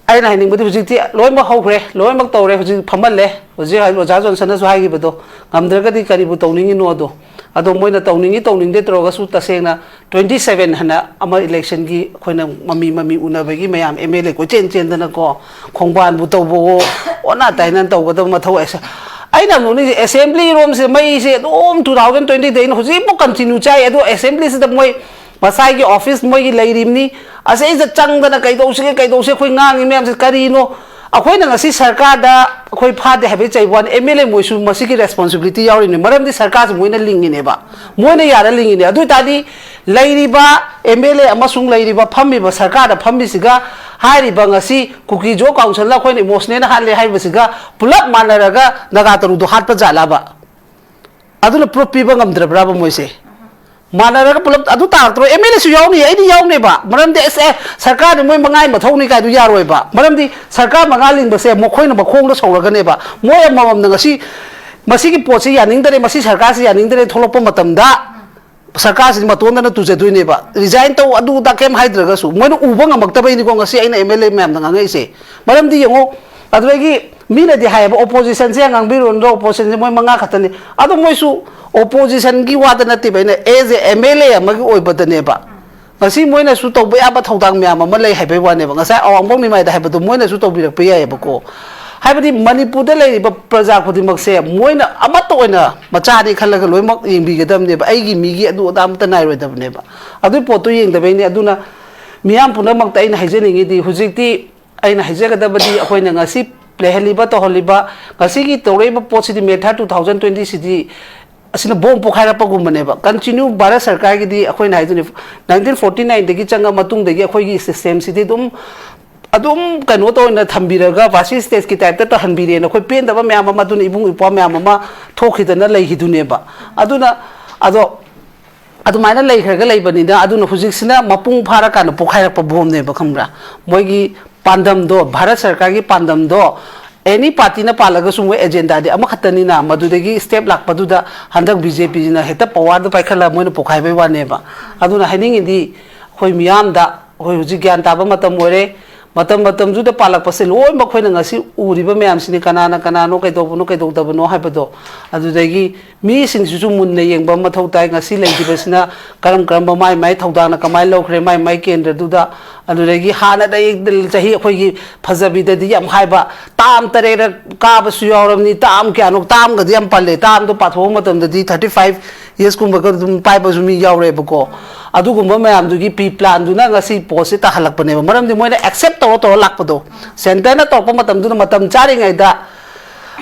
ꯑꯩꯅ ꯍꯥꯏꯅꯤꯡꯕꯗꯤ ꯍꯧꯖꯤꯛꯇꯤ ꯂꯣꯏꯅꯃꯛ ꯍꯧꯈ꯭ꯔꯦ, ꯂꯣꯏꯅꯃꯛ ꯇꯧꯔꯦ, ꯍꯧꯖꯤꯛ ꯐꯝꯍꯜꯂꯦ꯫ ꯍꯧꯖꯤꯛ ꯍꯧꯖꯤꯛ ꯑꯣꯖꯥ ꯖꯣꯟꯁꯟꯅꯁꯨ ꯍꯥꯏꯈꯤꯕꯗꯣ, ꯉꯝꯗ꯭ꯔꯒꯗꯤ ꯀꯔꯤꯕꯨ ꯇꯧꯅꯤꯡꯉꯤꯅꯣ ꯑꯗꯣ꯫ ꯑꯗꯣ ꯃꯣꯏꯅ ꯇꯧꯅꯤꯡꯉꯤ ꯇꯧꯅꯤꯡꯗꯦ ꯇꯧꯔꯒꯁꯨ ꯇꯁꯦꯡꯅ twenty seven ꯍꯥꯏꯅ ꯑꯃ election ꯒꯤ ꯑꯩꯈꯣꯏꯅ ꯃꯃꯤ ꯃꯃꯤ ꯎꯅꯕꯒꯤ ꯃꯌꯥꯝ ꯑꯦꯝ ꯑꯦꯜ ꯑꯦ ꯀꯣꯏꯆꯦꯟ ꯆꯦꯟꯗꯅꯀꯣ, ꯈꯣꯡꯕꯥꯟꯕꯨ ꯇꯧꯕꯋꯣ, ꯑꯣꯟꯅ ꯇꯥꯏꯅ ꯇꯧꯒꯗꯕ ꯃꯊꯧ ꯑꯁꯦ꯫ ꯑꯩꯅ ꯅꯣꯛꯅꯤꯡꯁꯦ, assembly ꯔꯣꯝꯁꯦ ꯃꯩꯁꯦ ꯑꯗꯨꯝ two thousand twenty ꯗꯩꯅ ꯍꯧꯖꯤꯛꯐꯥꯎ continue ꯆꯥꯏ꯫ ꯑꯗꯣ assembly ꯁꯤꯗ ꯃꯣꯏ ꯃꯁꯥꯒꯤ office ꯃꯣꯏꯒꯤ ꯂꯩꯔꯤꯕꯅꯤ, ꯑꯁꯤꯗ ꯆꯪꯗꯅ ꯀꯩꯗꯧꯁꯤꯒꯦ, ꯀꯩꯗꯧꯁꯤꯒꯦ, ꯑꯩꯈꯣꯏ ꯉꯥꯡꯉꯤ ꯃꯌꯥꯝꯁꯦ ꯀꯔꯤꯅꯣ? ꯑꯩꯈꯣꯏꯅ ꯉꯁꯤ ꯁꯔꯀꯥꯔꯗ ꯑꯩꯈꯣꯏ ꯐꯥꯗꯦ ꯍꯥꯏꯕꯒꯤ ꯆꯩꯕ ꯋꯥꯅꯤ, ꯑꯦꯝ ꯑꯦꯜ ꯑꯦ ꯃꯣꯏꯁꯨ ꯃꯁꯤꯒꯤ responsibility ꯌꯥꯎꯔꯤꯅꯤ, ꯃꯔꯝꯗꯤ ꯁꯔꯀꯥꯔꯁꯤ ꯃꯣꯏꯅ ꯂꯤꯡꯉꯤꯅꯦꯕ, ꯃꯣꯏꯅ ꯌꯥꯔ ꯂꯤꯡꯉꯤꯅꯦ꯫ ꯑꯗꯨ ꯑꯣꯏꯇꯥꯔꯗꯤ ꯂꯩꯔꯤꯕ ꯑꯦꯝ ꯑꯦꯜ ꯑꯦ ꯑꯃꯁꯨꯡ ꯂꯩꯔꯤꯕ ꯐꯝꯃꯤꯕ ꯁꯔꯀꯥꯔꯗ ꯐꯝꯃꯤꯁꯤꯒ ꯍꯥꯏꯔꯤꯕ ꯉꯁꯤ ꯀꯨꯀꯤ ꯖꯣ ꯀꯥꯎꯟꯁꯤꯜꯅ ꯑꯩꯈꯣꯏꯅ emotional ꯍꯥꯠꯂꯦ ꯍꯥꯏꯕꯁꯤꯒ ꯄꯨꯂꯞ ꯃꯥꯟꯅꯔꯒ ꯅꯥꯒꯥ ꯇꯔꯨꯗꯣ ꯍꯥꯠꯄ ꯖꯥꯠꯂꯕ? ꯑꯗꯨꯅ proof ꯄꯤꯕ ꯉꯝꯗ꯭ꯔꯕ꯭ꯔꯕ ꯃꯣꯏꯁꯦ? ꯃꯥꯟꯅꯔꯒ ꯄꯨꯂꯞ ꯑꯗꯨ ꯇꯥꯔꯛꯇ꯭ꯔꯣ? ꯑꯦꯝ ꯑꯦꯜ ꯑꯦꯁꯨ ꯌꯥꯎꯅꯤ, ꯑꯩꯗꯤ ꯌꯥꯎꯅꯦꯕ꯫ ꯃꯔꯝꯗꯤ ꯑꯁ, ꯑꯦ, ꯁꯔꯀꯥꯔꯗꯤ ꯃꯣꯏ ꯃꯉꯥꯒꯤ ꯃꯊꯧꯅꯤ ꯀꯥꯏꯗꯨ ꯌꯥꯔꯣꯏꯕ꯫ ꯃꯔꯝꯗꯤ ꯁꯔꯀꯥꯔ ꯃꯉꯥ ꯂꯤꯡꯕꯁꯦ ꯃꯈꯣꯏꯅ ꯃꯈꯣꯡꯗ ꯁꯧꯔꯒꯅꯦꯕ꯫ ꯃꯣꯏ ꯑꯃꯃꯝꯅ ꯉꯁꯤ ꯃꯁꯤꯒꯤ ꯄꯣꯠꯁꯤ ꯌꯥꯅꯤꯡꯗꯔꯦ, ꯃꯁꯤ ꯁꯔꯀꯥꯔꯁꯤ ꯌꯥꯅꯤꯡꯗꯔꯦ ꯊꯣꯛꯂꯛꯄ ꯃꯇꯝꯗ ꯁꯔꯀꯥꯔꯁꯤꯗꯤ ꯃꯇꯣꯟꯗꯅ ꯇꯨꯖꯗꯣꯏꯅꯦꯕ꯫ ꯔꯤꯖꯥꯏꯟ ꯇꯧ, ꯑꯗꯨ ꯑꯗꯥ ꯀꯩꯝ ꯍꯥꯏꯗ꯭ꯔꯒꯁꯨ ꯃꯣꯏꯅ ꯎꯕ ꯉꯝꯃꯛꯇꯕꯩꯅꯤꯀꯣ ꯉꯁꯤ ꯑꯩꯅ ꯑꯦꯝ ꯑꯦꯜ ꯑꯦ ꯃꯌꯥꯝꯗ ꯉꯥꯡꯉꯛꯏꯁꯦ꯫ ꯃꯔꯝꯗꯤ ꯌꯦꯡꯉꯣ, ꯑꯗꯨꯗꯒꯤ ꯃꯤꯅꯗꯤ ꯍꯥꯏꯌꯦꯕ, "ꯑꯣꯄꯣꯖꯤꯁꯟꯁꯦ ꯉꯥꯡꯕꯤꯔꯨꯅꯨ, ꯑꯣꯄꯣꯖꯤꯁꯟꯁꯦ ꯃꯣꯏ ꯃꯉꯥ ꯈꯛꯇꯅꯤ"꯫ ꯑꯗꯣ ꯃꯣꯏꯁꯨ ꯑꯣꯄꯣꯖꯤꯁꯟꯒꯤ ꯋꯥꯗ ꯅꯠꯇꯦꯕ, ꯑꯩꯅ ꯑꯦꯖ ꯑꯦ ꯑꯦꯝ ꯑꯦꯜ ꯑꯦ ꯑꯃꯒꯤ ꯑꯣꯏꯕꯗꯅꯦꯕ꯫ ꯉꯁꯤ ꯃꯣꯏꯅꯁꯨ ꯇꯧꯕ ꯌꯥꯕ ꯊꯧꯗꯥꯡ ꯃꯌꯥꯝ ꯑꯃ ꯂꯩ ꯍꯥꯏꯕꯩ ꯋꯥꯅꯦꯕ꯫ ꯉꯁꯥꯏ ꯑꯋꯥꯡꯕꯣꯝ ꯏꯃꯥꯏꯗ ꯍꯥꯏꯕꯗꯣ ꯃꯣꯏꯅꯁꯨ ꯇꯧꯕꯤꯔꯛꯄ ꯌꯥꯏꯌꯦꯕꯀꯣ꯫ ꯍꯥꯏꯕꯗꯤ ꯃꯅꯤꯄꯨꯔꯗ ꯂꯩꯔꯤꯕ ꯄ꯭ꯔꯖꯥ ꯈꯨꯗꯤꯡꯃꯛꯁꯦ ꯃꯣꯏꯅ ꯑꯃꯠꯇ ꯑꯣꯏꯅ ꯃꯆꯥꯅꯤ ꯈꯜꯂꯒ ꯂꯣꯏꯅꯃꯛ ꯌꯦꯡꯕꯤꯒꯗꯕꯅꯦꯕ꯫ ꯑꯩꯒꯤ ꯃꯤꯒꯤ ꯑꯗꯨ ꯑꯗꯥ ꯑꯃꯠꯇ ꯅꯥꯏꯔꯣꯏꯗꯕꯅꯦꯕ꯫ ꯑꯗꯨꯒꯤ ꯄꯣꯠꯇꯨ ꯌꯦꯡꯗꯕꯩꯅꯦ꯫ ꯑꯗꯨꯅ ꯃꯤꯌꯥꯝ ꯄꯨꯝꯅꯃꯛꯇ ꯑꯩꯅ ꯍꯥꯏꯖꯅꯤꯡꯉꯤꯗꯤ, ꯍꯧꯖꯤꯛꯇꯤ ꯑꯩꯅ ꯍꯥꯏꯖꯒꯗꯕꯗꯤ, ꯑꯩꯈꯣꯏꯅ ꯉꯁꯤ ꯂꯩꯍꯜꯂꯤꯕ, ꯇꯧꯍꯜꯂꯤꯕ, ꯉꯁꯤꯒꯤ ꯇꯧꯔꯛꯏꯕ ꯄꯣꯠꯁꯤꯗꯤ, ꯃꯦ ꯊꯥꯔꯠ ꯇꯨ ꯊꯥꯎꯖꯟ ꯇ꯭ꯋꯦꯟꯇꯤ ꯁꯤꯗꯤ ꯑꯁꯤꯅ ꯕꯣꯝ ꯄꯣꯈꯥꯏꯔꯛꯄꯒꯨꯝꯕꯅꯦꯕ꯫ ꯀꯟꯇꯤꯅ꯭ꯌꯨ ꯚꯥꯔꯠ ꯁꯔꯀꯥꯔꯒꯤꯗꯤ ꯑꯩꯈꯣꯏꯅ ꯍꯥꯏꯗꯨꯅꯤ, ꯅꯥꯏꯟꯇꯤꯟ ꯐꯣꯔꯇꯤ ꯅꯥꯏꯟꯗꯒꯤ ꯆꯪꯉ ꯃꯇꯨꯡꯗꯒꯤ ꯑꯩꯈꯣꯏꯒꯤ ꯁꯤꯁꯇꯦꯝꯁꯤꯗꯤ ꯑꯗꯨꯝ, ꯑꯗꯨꯝ ꯀꯩꯅꯣ ꯇꯧꯅ ꯊꯝꯕꯤꯔꯒ, ꯕꯥꯁꯤ ꯁ꯭ꯇꯦꯠꯀꯤ ꯇꯥꯏꯞꯇ ꯇꯧꯍꯟꯕꯤꯔꯦꯅ ꯑꯩꯈꯣꯏ ꯄꯦꯟꯗꯕ ꯃꯌꯥꯝ ꯑꯃ, ꯑꯗꯨꯅ ꯏꯕꯨꯡ ꯏꯄ꯭ꯋꯥ ꯃꯌꯥꯝ ꯑꯃ ꯊꯣꯛꯈꯤꯗꯅ ꯂꯩꯈꯤꯗꯨꯅꯦꯕ꯫ ꯑꯗꯨꯅ, ꯑꯗꯣ ꯑꯗꯨꯃꯥꯏꯅ ꯂꯩꯈ꯭ꯔꯒ ꯂꯩꯕꯅꯤꯅ, ꯑꯗꯨꯅ ꯍꯧꯖꯤꯛꯁꯤꯅ ꯃꯄꯨꯡ ꯐꯥꯔꯀꯥꯟꯗ ꯄꯣꯈꯥꯏꯔꯛꯄ ꯕꯣꯝꯅꯦꯕ, ꯈꯪꯕ꯭ꯔꯥ? ꯃꯣꯏꯒꯤ ꯄꯥꯟꯗꯝꯗꯣ, ꯚꯥꯔꯠ ꯁꯔꯀꯥꯔꯒꯤ ꯄꯥꯟꯗꯝꯗꯣ, ꯑꯦꯅꯤ ꯄꯥꯔꯇꯤꯅ ꯄꯥꯜꯂꯒꯁꯨ ꯃꯣꯏ ꯑꯦꯖꯦꯟꯗꯥꯗꯤ ꯑꯃꯈꯛꯇꯅꯤꯅ, ꯃꯗꯨꯗꯒꯤ ꯁ꯭ꯇꯦꯞ ꯂꯥꯛꯄꯗꯨꯗ ꯍꯟꯗꯛ ꯕꯤ ꯖꯦ ꯄꯤꯁꯤꯅ ꯍꯦꯛꯇ ꯄꯋꯥꯔꯗ ꯄꯥꯏꯈꯠꯂꯒ ꯃꯣꯏꯅ ꯄꯣꯈꯥꯏꯕꯩ ꯋꯥꯅꯦꯕ꯫ ꯑꯗꯨꯅ ꯍꯥꯏꯅꯤꯡꯉꯤꯗꯤ, ꯑꯩꯈꯣꯏ ꯃꯤꯌꯥꯝꯗ, ꯑꯩꯈꯣꯏ ꯍꯧꯖꯤꯛ ꯒ꯭ꯌꯥꯟ ꯇꯥꯕ ꯃꯇꯝ ꯑꯣꯏꯔꯦ꯫ ꯃꯇꯝ ꯃꯇꯝꯗꯨꯗ ꯄꯥꯜꯂꯛꯄꯁꯦ ꯂꯣꯏꯅꯃꯛ ꯑꯩꯈꯣꯏꯅ ꯉꯁꯤ ꯎꯔꯤꯕ ꯃꯌꯥꯝꯁꯤꯅꯤ, ꯀꯅꯥꯅ ꯀꯅꯥꯅꯣ, ꯀꯩꯗꯧꯕꯅꯣ, ꯀꯩꯗꯧꯗꯕꯅꯣ ꯍꯥꯏꯕꯗꯣ꯫ ꯑꯗꯨꯗꯒꯤ ꯃꯤꯁꯤꯡꯁꯤꯁꯨ ꯃꯨꯟꯅ ꯌꯦꯡꯕ ꯑꯃ ꯃꯊꯧ ꯇꯥꯏ꯫ ꯉꯁꯤ ꯂꯩꯈꯤꯕꯁꯤꯅ ꯀꯔꯝ ꯀꯔꯝꯕ ꯃꯥꯏ ꯃꯥꯏ ꯊꯧꯗꯥꯡꯅ ꯀꯃꯥꯏꯅ ꯂꯧꯈ꯭ꯔꯦ ꯃꯥꯏ ꯃꯥꯏ ꯀꯦꯟꯗ꯭ꯔꯗꯨꯗ꯫ ꯑꯗꯨꯗꯒꯤ ꯍꯥꯟꯅꯗꯒꯤ ꯆꯍꯤ ꯑꯩꯈꯣꯏꯒꯤ ꯐꯖꯕꯤꯗꯗꯤ ꯌꯥꯝ ꯍꯥꯏꯕ, ꯇꯥꯝ ꯇꯔꯦꯠꯔꯛ ꯀꯥꯕꯁꯨ ꯌꯥꯎꯔꯕꯅꯤ, ꯇꯥꯝ ꯀꯌꯥꯅꯣ, ꯇꯥꯝꯒꯗꯤ ꯌꯥꯝ ꯄꯜꯂꯦ, ꯇꯥꯝꯗꯣ ꯄꯥꯊꯣꯛꯄ ꯃꯇꯝꯗꯗꯤ ꯊꯥꯔꯇꯤ ꯐꯥꯏꯚ ꯌꯔꯁꯀꯨꯝꯕꯒ ꯑꯗꯨꯝ ꯄꯥꯏꯕꯁꯨ ꯃꯤ ꯌꯥꯎꯔꯦꯕꯀꯣ꯫ ꯑꯗꯨꯒꯨꯝꯕ ꯃꯌꯥꯝꯗꯨꯒꯤ ꯄ꯭ꯔꯤ ꯄ꯭ꯂꯥꯟꯗꯨꯅ ꯉꯁꯤ ꯄꯣꯠꯁꯦ ꯇꯥꯍꯜꯂꯛꯄꯅꯦꯕ꯫ ꯃꯔꯝꯗꯤ ꯃꯣꯏꯅ ꯑꯦꯛꯁꯦꯞ ꯇꯧꯔ ꯇꯧꯔ ꯂꯥꯛꯄꯗꯣ, ꯁꯦꯟꯇꯔꯅ ꯇꯧꯔꯛꯄ ꯃꯇꯝꯗꯨꯗ ꯃꯇꯝ ꯆꯥꯔꯤꯉꯩꯗ,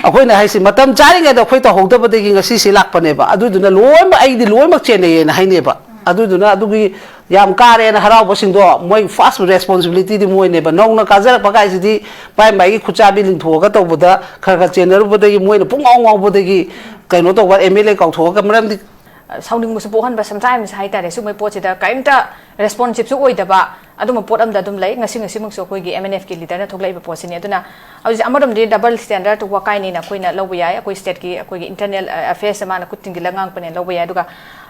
ꯑꯩꯈꯣꯏꯅ ꯍꯥꯏꯁꯤ ꯃꯇꯝ ꯆꯥꯔꯤꯉꯩꯗ ꯑꯩꯈꯣꯏ ꯇꯧꯍꯧꯗꯕꯗꯒꯤ ꯉꯁꯤꯁꯤ ꯂꯥꯛꯄꯅꯦꯕ꯫ ꯑꯗꯨꯗꯨꯅ ꯂꯣꯏꯅꯃꯛ, ꯑꯩꯗꯤ ꯂꯣꯏꯅꯃꯛ ꯆꯦꯟꯅꯩꯌꯦꯅ ꯍꯥꯏꯅꯦꯕ꯫ ꯑꯗꯨꯗꯨꯅ ꯑꯗꯨꯒꯤ ꯌꯥꯝ ꯀꯥꯔꯦꯅ ꯍꯔꯥꯎꯕꯁꯤꯡꯗꯣ ꯃꯣꯏ ꯐꯥꯔꯁ ꯔꯦꯁꯄꯣꯟꯁꯤꯕꯤꯂꯤꯇꯤꯗꯤ ꯃꯣꯏꯅꯦꯕ꯫ ꯅꯧꯅ ꯀꯥꯖꯔꯛꯄ ꯀꯥꯏꯁꯤꯗꯤ ꯃꯥꯏ ꯃꯥꯏꯒꯤ ꯈꯨꯠꯆꯥꯕꯤ ꯂꯤꯡꯊꯣꯛꯑꯒ ꯇꯧꯕꯗ ꯈꯔ ꯈꯔ ꯆꯦꯟꯅꯔꯨꯕꯗꯒꯤ ꯃꯣꯏꯅ ꯄꯨꯡꯉꯥꯎ ꯉꯥꯎꯕꯗꯒꯤ ꯀꯩꯅꯣ ꯇꯧꯕ, ꯑꯦꯝ ꯑꯦꯜ ꯑꯦ ꯀꯥꯎꯊꯣꯛꯑꯒ, ꯃꯔꯝꯗꯤ ꯁꯥꯎꯅꯤꯡꯕꯁꯨ ꯄꯣꯛꯍꯟꯕ, sometimes ꯍꯥꯏꯇꯥꯔꯦ, ꯁꯤꯒꯨꯝꯕꯩ ꯄꯣꯠꯁꯤꯗ ꯀꯔꯤꯝꯇ responsiveꯁꯨ ꯑꯣꯏꯗꯕ ꯑꯗꯨꯝꯕ ꯄꯣꯠ ꯑꯃꯗ ꯑꯗꯨꯝ ꯂꯩ꯫ ꯉꯁꯤ ꯉꯁꯤꯃꯛꯁꯨ ꯑꯩꯈꯣꯏꯒꯤ M N Fꯀꯤ leaderꯅ ꯊꯣꯛꯂꯛꯏꯕ ꯄꯣꯠꯁꯤꯅꯤ꯫ ꯑꯗꯨꯅ ꯍꯧꯖꯤꯛ ꯑꯃꯔꯣꯝꯗꯤ double standard ꯋꯥꯀꯥꯏꯅꯦꯅ ꯑꯩꯈꯣꯏꯅ ꯂꯧꯕ ꯌꯥꯏ, ꯑꯩꯈꯣꯏ stateꯀꯤ ꯑꯩꯈꯣꯏꯒꯤ internal affairsꯁꯦ ꯃꯥꯅ ꯈꯨꯠ ꯊꯤꯡꯖꯤꯜꯂ ꯉꯥꯡꯉꯛꯄꯅꯦꯅ ꯂꯧꯕ ꯌꯥꯏ꯫ ꯑꯗꯨꯒ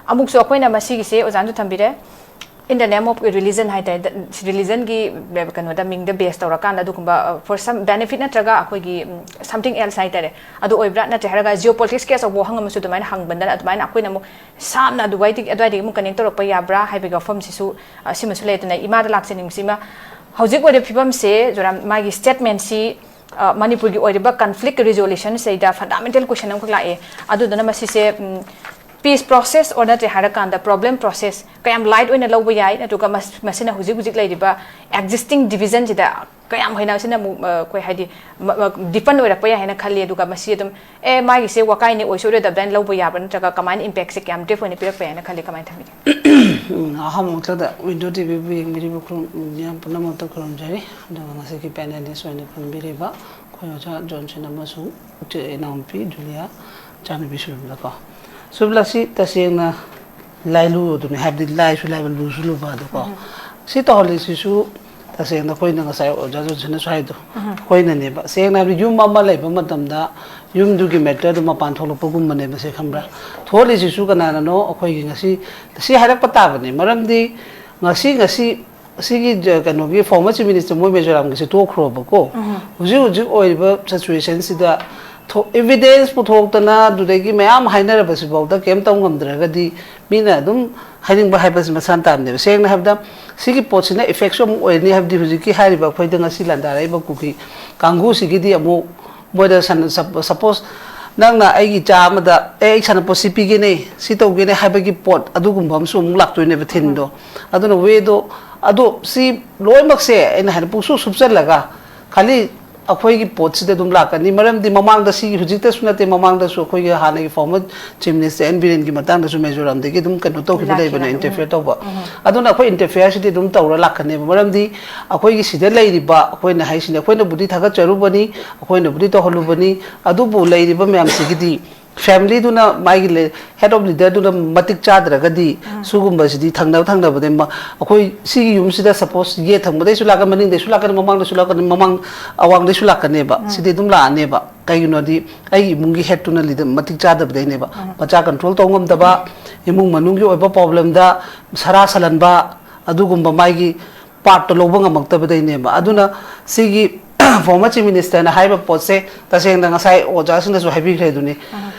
ꯑꯃꯨꯛꯁꯨ ꯑꯩꯈꯣꯏꯅ ꯃꯁꯤꯒꯤꯁꯦ ꯑꯣꯖꯥꯅꯁꯨ ꯊꯝꯕꯤꯔꯦ, in the name of religion ꯍꯥꯏꯇꯥꯔꯦ, religionꯒꯤ ꯀꯩꯅꯣꯗ, ꯃꯤꯡꯗ base ꯇꯧꯔꯀꯥꯟꯗ ꯑꯗꯨꯒꯨꯝꯕ, for some benefit ꯅꯠꯇ꯭ꯔꯒ ꯑꯩꯈꯣꯏꯒꯤ something else ꯍꯥꯏꯇꯥꯔꯦ, ꯑꯗꯨ ꯑꯣꯏꯕ꯭ꯔꯥ? ꯅꯠꯇ꯭ꯔꯦ ꯍꯥꯏꯔꯒ geopoliticsꯀꯤ ꯑꯆꯧꯕ ꯋꯥꯍꯪ ꯑꯃꯁꯨ ꯑꯗꯨꯃꯥꯏꯅ ꯍꯪꯕꯗꯅ ꯑꯗꯨꯃꯥꯏꯅ ꯑꯩꯈꯣꯏꯅ ꯑꯃꯨꯛ ꯁꯥꯝꯅ ꯑꯗꯨꯋꯥꯏꯗꯒꯤ, ꯑꯗꯨꯋꯥꯏꯗꯒꯤ ꯑꯃꯨꯛ connect ꯇꯧꯔꯛꯄ ꯌꯥꯕ꯭ꯔꯥ ꯍꯥꯏꯕꯒꯤ ꯋꯥꯐꯝꯁꯤꯁꯨ, ꯑ, ꯁꯤꯃꯁꯨ ꯂꯩ꯫ ꯑꯗꯨꯅ ꯏꯃꯥꯗ ꯂꯥꯛꯆꯅꯤꯡꯕꯁꯤ, ꯏꯃꯥ, ꯍꯧꯖꯤꯛ ꯑꯣꯏꯔꯤꯕ ꯐꯤꯕꯝꯁꯦ, ꯖꯣꯔꯥꯝ, ꯃꯥꯒꯤ statementꯁꯤ, ꯑ, ꯃꯅꯤꯄꯨꯔꯒꯤ ꯑꯣꯏꯔꯤꯕ conflict resolutionꯁꯤꯗ fundamental question ꯑꯃꯈꯛ ꯂꯥꯛꯑꯦ꯫ ꯑꯗꯨꯗꯨꯅ ꯃꯁꯤꯁꯦ, ꯎꯝ, peace process or ꯅꯠꯇ꯭ꯔꯦ ꯍꯥꯏꯔꯀꯥꯟꯗ problem process ꯀꯌꯥꯝ light ꯑꯣꯏꯅ ꯂꯧꯕ ꯌꯥꯏ, ꯅꯠꯇ꯭ꯔꯒ ꯃꯁ-, ꯃꯁꯤꯅ ꯍꯧꯖꯤꯛ ꯍꯧꯖꯤꯛ ꯂꯩꯔꯤꯕ existing divisionꯁꯤꯗ ꯀꯌꯥꯝ ꯍꯦꯟꯅ ꯁꯤꯅ ꯑꯃꯨꯛ, ꯑ, ꯑꯩꯈꯣꯏ ꯍꯥꯏꯗꯤ, ꯃ-, ꯃ-, deepen ꯑꯣꯏꯔꯛꯄ ꯌꯥꯏ ꯍꯥꯏꯅ ꯈꯜꯂꯤ꯫ ꯑꯗꯨꯒ ꯃꯁꯤ ꯑꯗꯨꯝ, ꯑꯦ, ꯃꯥꯒꯤꯁꯦ ꯋꯥꯀꯥꯏꯅꯦ, ꯑꯣꯏꯁꯨ ꯑꯣꯏꯔꯣꯏꯗꯕꯗ ꯍꯥꯏꯅ ꯂꯧꯕ ꯌꯥꯕ꯭ꯔꯥ, ꯅꯠꯇ꯭ꯔꯒ ꯀꯃꯥꯏꯅ impactꯁꯦ ꯀꯌꯥꯝ deep ꯑꯣꯏꯅ ꯄꯤꯔꯛꯄ ꯌꯥꯏꯅ ꯈꯜꯂꯤ? ꯀꯃꯥꯏꯅ ꯊꯝꯕꯤꯒꯦ? ꯎꯝ, ꯑꯍꯥꯟꯕꯃꯛꯇꯗ Window TVꯕꯨ ꯌꯦꯡꯕꯤꯔꯤꯕ ꯈꯨꯔꯨꯝ-, ꯃꯤꯌꯥꯝ ꯄꯨꯝꯅꯃꯛꯇ ꯈꯨꯔꯨꯝꯖꯔꯤ꯫ ꯑꯗꯨꯒ ꯉꯁꯤꯒꯤ panelist ꯑꯣꯏꯅ ꯐꯝꯕꯤꯔꯤꯕ ꯑꯩꯈꯣꯏ ꯑꯣꯖꯥ ꯖꯣꯟꯁꯟ ꯑꯃꯁꯨꯡ ꯏꯆꯦ ꯏꯅꯥꯎꯅꯨꯄꯤ ꯖꯨꯂꯤꯌꯥ, ꯏꯆꯥꯅꯨꯄꯤ ꯁꯨꯕꯤꯃꯂꯥꯀꯣ꯫ ꯁꯨꯕꯤꯃꯂꯥ, ꯁꯤ ꯇꯁꯦꯡꯅ ꯂꯥꯏꯂꯨ ꯑꯗꯨꯅꯤ, ꯍꯥꯏꯕꯗꯤ ꯂꯥꯏꯁꯨ ꯂꯥꯏꯕ, ꯂꯨꯁꯨ ꯂꯨꯕ ꯑꯗꯨꯀꯣ꯫ ꯁꯤ ꯇꯧꯍꯜꯂꯤꯁꯤꯁꯨ ꯇꯁꯦꯡꯅ ꯑꯩꯈꯣꯏꯅ ꯉꯁꯥꯏ ꯑꯣꯖꯥ ꯖꯣꯟꯁꯟꯅꯁꯨ ꯍꯥꯏꯗꯣ, ꯑꯩꯈꯣꯏꯅꯅꯦꯕ꯫ ꯁꯦꯡꯅ ꯍꯥꯏꯕꯗ ꯌꯨꯝ ꯑꯃ ꯂꯩꯕ ꯃꯇꯝꯗ ꯌꯨꯝꯗꯨꯒꯤ matterꯗꯨ ꯃꯄꯥꯟ ꯊꯣꯛꯂꯛꯄꯒꯨꯝꯕꯅꯦꯕ ꯁꯦ, ꯈꯪꯕ꯭ꯔꯥ? ꯊꯣꯛꯍꯜꯂꯤꯁꯤꯁꯨ ꯀꯅꯥꯅꯅꯣ? ꯑꯩꯈꯣꯏꯒꯤ ꯉꯁꯤ, ꯁꯤ ꯍꯥꯏꯔꯛꯄ ꯇꯥꯕꯅꯤ꯫ ꯃꯔꯝꯗꯤ ꯉꯁꯤ, ꯉꯁꯤ ꯑꯁꯤꯒꯤ ꯖ-, ꯀꯩꯅꯣꯒꯤ former Chief Minister ꯃꯣꯏ ꯃꯤꯖꯣꯔꯥꯝꯒꯤꯁꯦ ꯇꯣꯛꯈ꯭ꯔꯣꯕꯀꯣ꯫ ꯍꯧꯖꯤꯛ ꯍꯧꯖꯤꯛ ꯑꯣꯏꯔꯤꯕ situationꯁꯤꯗ ꯊꯣ-, evidence ꯄꯨꯊꯣꯛꯇꯅ ꯑꯗꯨꯗꯒꯤ ꯃꯌꯥꯝ ꯍꯥꯏꯅꯔꯕꯁꯤꯐꯥꯎꯗ ꯀꯩꯝ ꯇꯧ ꯉꯝꯗ꯭ꯔꯒꯗꯤ ꯃꯤꯅ ꯑꯗꯨꯝ ꯍꯥꯏꯅꯤꯡꯕ ꯍꯥꯏꯕꯁꯤ ꯃꯁꯥꯅ ꯇꯥꯕꯅꯦꯕ꯫ ꯁꯦꯡꯅ ꯍꯥꯏꯕꯗ ꯁꯤꯒꯤ ꯄꯣꯠꯁꯤꯅ effectꯁꯨ ꯑꯃꯨꯛ ꯑꯣꯏꯔꯅꯤ, ꯍꯥꯏꯕꯗꯤ ꯍꯧꯖꯤꯛꯀꯤ ꯍꯥꯏꯔꯤꯕ ꯑꯩꯈꯣꯏꯗ ꯉꯁꯤ ꯂꯥꯟꯗꯥꯔꯛꯏꯕ ꯀꯨꯀꯤ ꯀꯥꯡꯕꯨꯁꯤꯒꯤꯗꯤ ꯑꯃꯨꯛ ꯃꯣꯏꯗ ꯁꯟ-, sup-, suppose ꯅꯪꯅ ꯑꯩꯒꯤ ꯏꯆꯥ ꯑꯃꯗ, "ꯑꯦ, ꯑꯩ ꯁꯥꯟꯅꯄꯣꯠ ꯁꯤ ꯄꯤꯒꯦꯅꯦ, ꯁꯤ ꯇꯧꯒꯦꯅꯦ" ꯍꯥꯏꯕꯒꯤ ꯄꯣꯠ ꯑꯗꯨꯒꯨꯝꯕ ꯑꯃꯁꯨ ꯑꯃꯨꯛ ꯂꯥꯛꯇꯣꯏꯅꯦꯕ ꯊꯤꯝꯗꯣ꯫ ꯑꯗꯨꯅ wayꯗꯣ, ꯑꯗꯣ ꯁꯤ ꯂꯣꯏꯅꯃꯛꯁꯦ ꯑꯩꯅ ꯍꯥꯏꯅ ꯄꯨꯡꯁꯨꯞ ꯁꯨꯞꯆꯜꯂꯒ ꯈꯥꯂꯤ ꯑꯩꯈꯣꯏꯒꯤ ꯄꯣꯠꯁꯤꯗ ꯑꯗꯨꯝ ꯂꯥꯛꯀꯅꯤ꯫ ꯃꯔꯝꯗꯤ ꯃꯃꯥꯡꯗ ꯁꯤꯒꯤ ꯍꯧꯖꯤꯛꯇꯁꯨ ꯅꯠꯇꯦ, ꯃꯃꯥꯡꯗꯁꯨ ꯑꯩꯈꯣꯏꯒꯤ ꯍꯥꯟꯅꯒꯤ former Chief Minister N ꯕꯤꯔꯦꯟꯒꯤ ꯃꯇꯥꯡꯗꯁꯨ ꯃꯤꯖꯣꯔꯥꯝꯗꯒꯤ ꯑꯗꯨꯝ ꯀꯩꯅꯣ ꯇꯧꯈꯤꯕ ꯂꯥꯛꯈꯤ, ꯂꯩꯕꯅꯦ, ꯂꯥꯛꯈꯤ꯫ Interfere ꯇꯧꯕ꯫ ꯑꯗꯨꯅ ꯑꯩꯈꯣꯏ interfereꯁꯤꯗꯤ ꯑꯗꯨꯝ ꯇꯧꯔ ꯂꯥꯛꯀꯅꯦꯕ꯫ ꯃꯔꯝꯗꯤ ꯑꯩꯈꯣꯏꯒꯤ ꯁꯤꯗ ꯂꯩꯔꯤꯕ, ꯑꯩꯈꯣꯏꯅ ꯍꯥꯏꯁꯤꯅꯦ, ꯑꯩꯈꯣꯏꯅꯕꯨꯗꯤ ꯊꯥꯒꯠꯆꯔꯨꯕꯅꯤ, ꯑꯩꯈꯣꯏꯅꯕꯨꯗꯤ ꯇꯧꯍꯜꯂꯨꯕꯅꯤ, ꯑꯗꯨꯕꯨ ꯂꯩꯔꯤꯕ ꯃꯌꯥꯝꯁꯤꯒꯤꯗꯤ ꯐꯦꯃꯤꯂꯤꯗꯨꯅ, ꯃꯥꯒꯤ ꯂꯦ-, head of leaderꯗꯨꯅ ꯃꯇꯤꯛ ꯆꯥꯗ꯭ꯔꯒꯗꯤ, ꯁꯤꯒꯨꯝꯕꯁꯤꯗꯤ ꯊꯪꯅꯕ ꯊꯪꯅꯕꯗꯩ ꯃ-, ꯑꯩꯈꯣꯏ ꯁꯤꯒꯤ ꯌꯨꯝꯁꯤꯗ, suppose, ꯌꯦꯠ ꯊꯪꯕꯗꯩꯁꯨ ꯂꯥꯛꯀꯅꯤ, ꯃꯃꯥꯡꯗꯁꯨ ꯂꯥꯛꯀꯅꯤ, ꯃꯃꯥꯡ ꯑꯋꯥꯡꯗꯩꯁꯨ ꯂꯥꯛꯀꯅꯦꯕ꯫ ꯁꯤꯗꯤ ꯑꯗꯨꯝ ꯂꯥꯛꯑꯅꯦꯕ꯫ ꯀꯩꯒꯤꯅꯣꯗꯤ ꯑꯩꯒꯤ ꯏꯃꯨꯡꯒꯤ headꯇꯨꯅ leader ꯃꯇꯤꯛ ꯆꯥꯗꯕꯗꯩꯅꯦꯕ꯫ ꯃꯆꯥ control ꯇꯧ ꯉꯝꯗꯕ, ꯏꯃꯨꯡ ꯃꯅꯨꯡꯒꯤ ꯑꯣꯏꯕ problemꯗ ꯁꯔꯥ ꯁꯜꯍꯟꯕ, ꯑꯗꯨꯒꯨꯝꯕ ꯃꯥꯒꯤ partꯇꯣ ꯂꯧꯕ ꯉꯝꯃꯛꯇꯕꯗꯩꯅꯦꯕ꯫ ꯑꯗꯨꯅ ꯁꯤꯒꯤ former Chief Ministerꯅ ꯍꯥꯏꯔꯤꯕ ꯄꯣꯠꯁꯦ, ꯇꯁꯦꯡꯅ ꯉꯁꯥꯏ ꯑꯣꯖꯥꯁꯤꯡꯅꯁꯨ ꯍꯥꯏꯕꯤꯈ꯭ꯔꯦ ꯑꯗꯨꯅꯤ꯫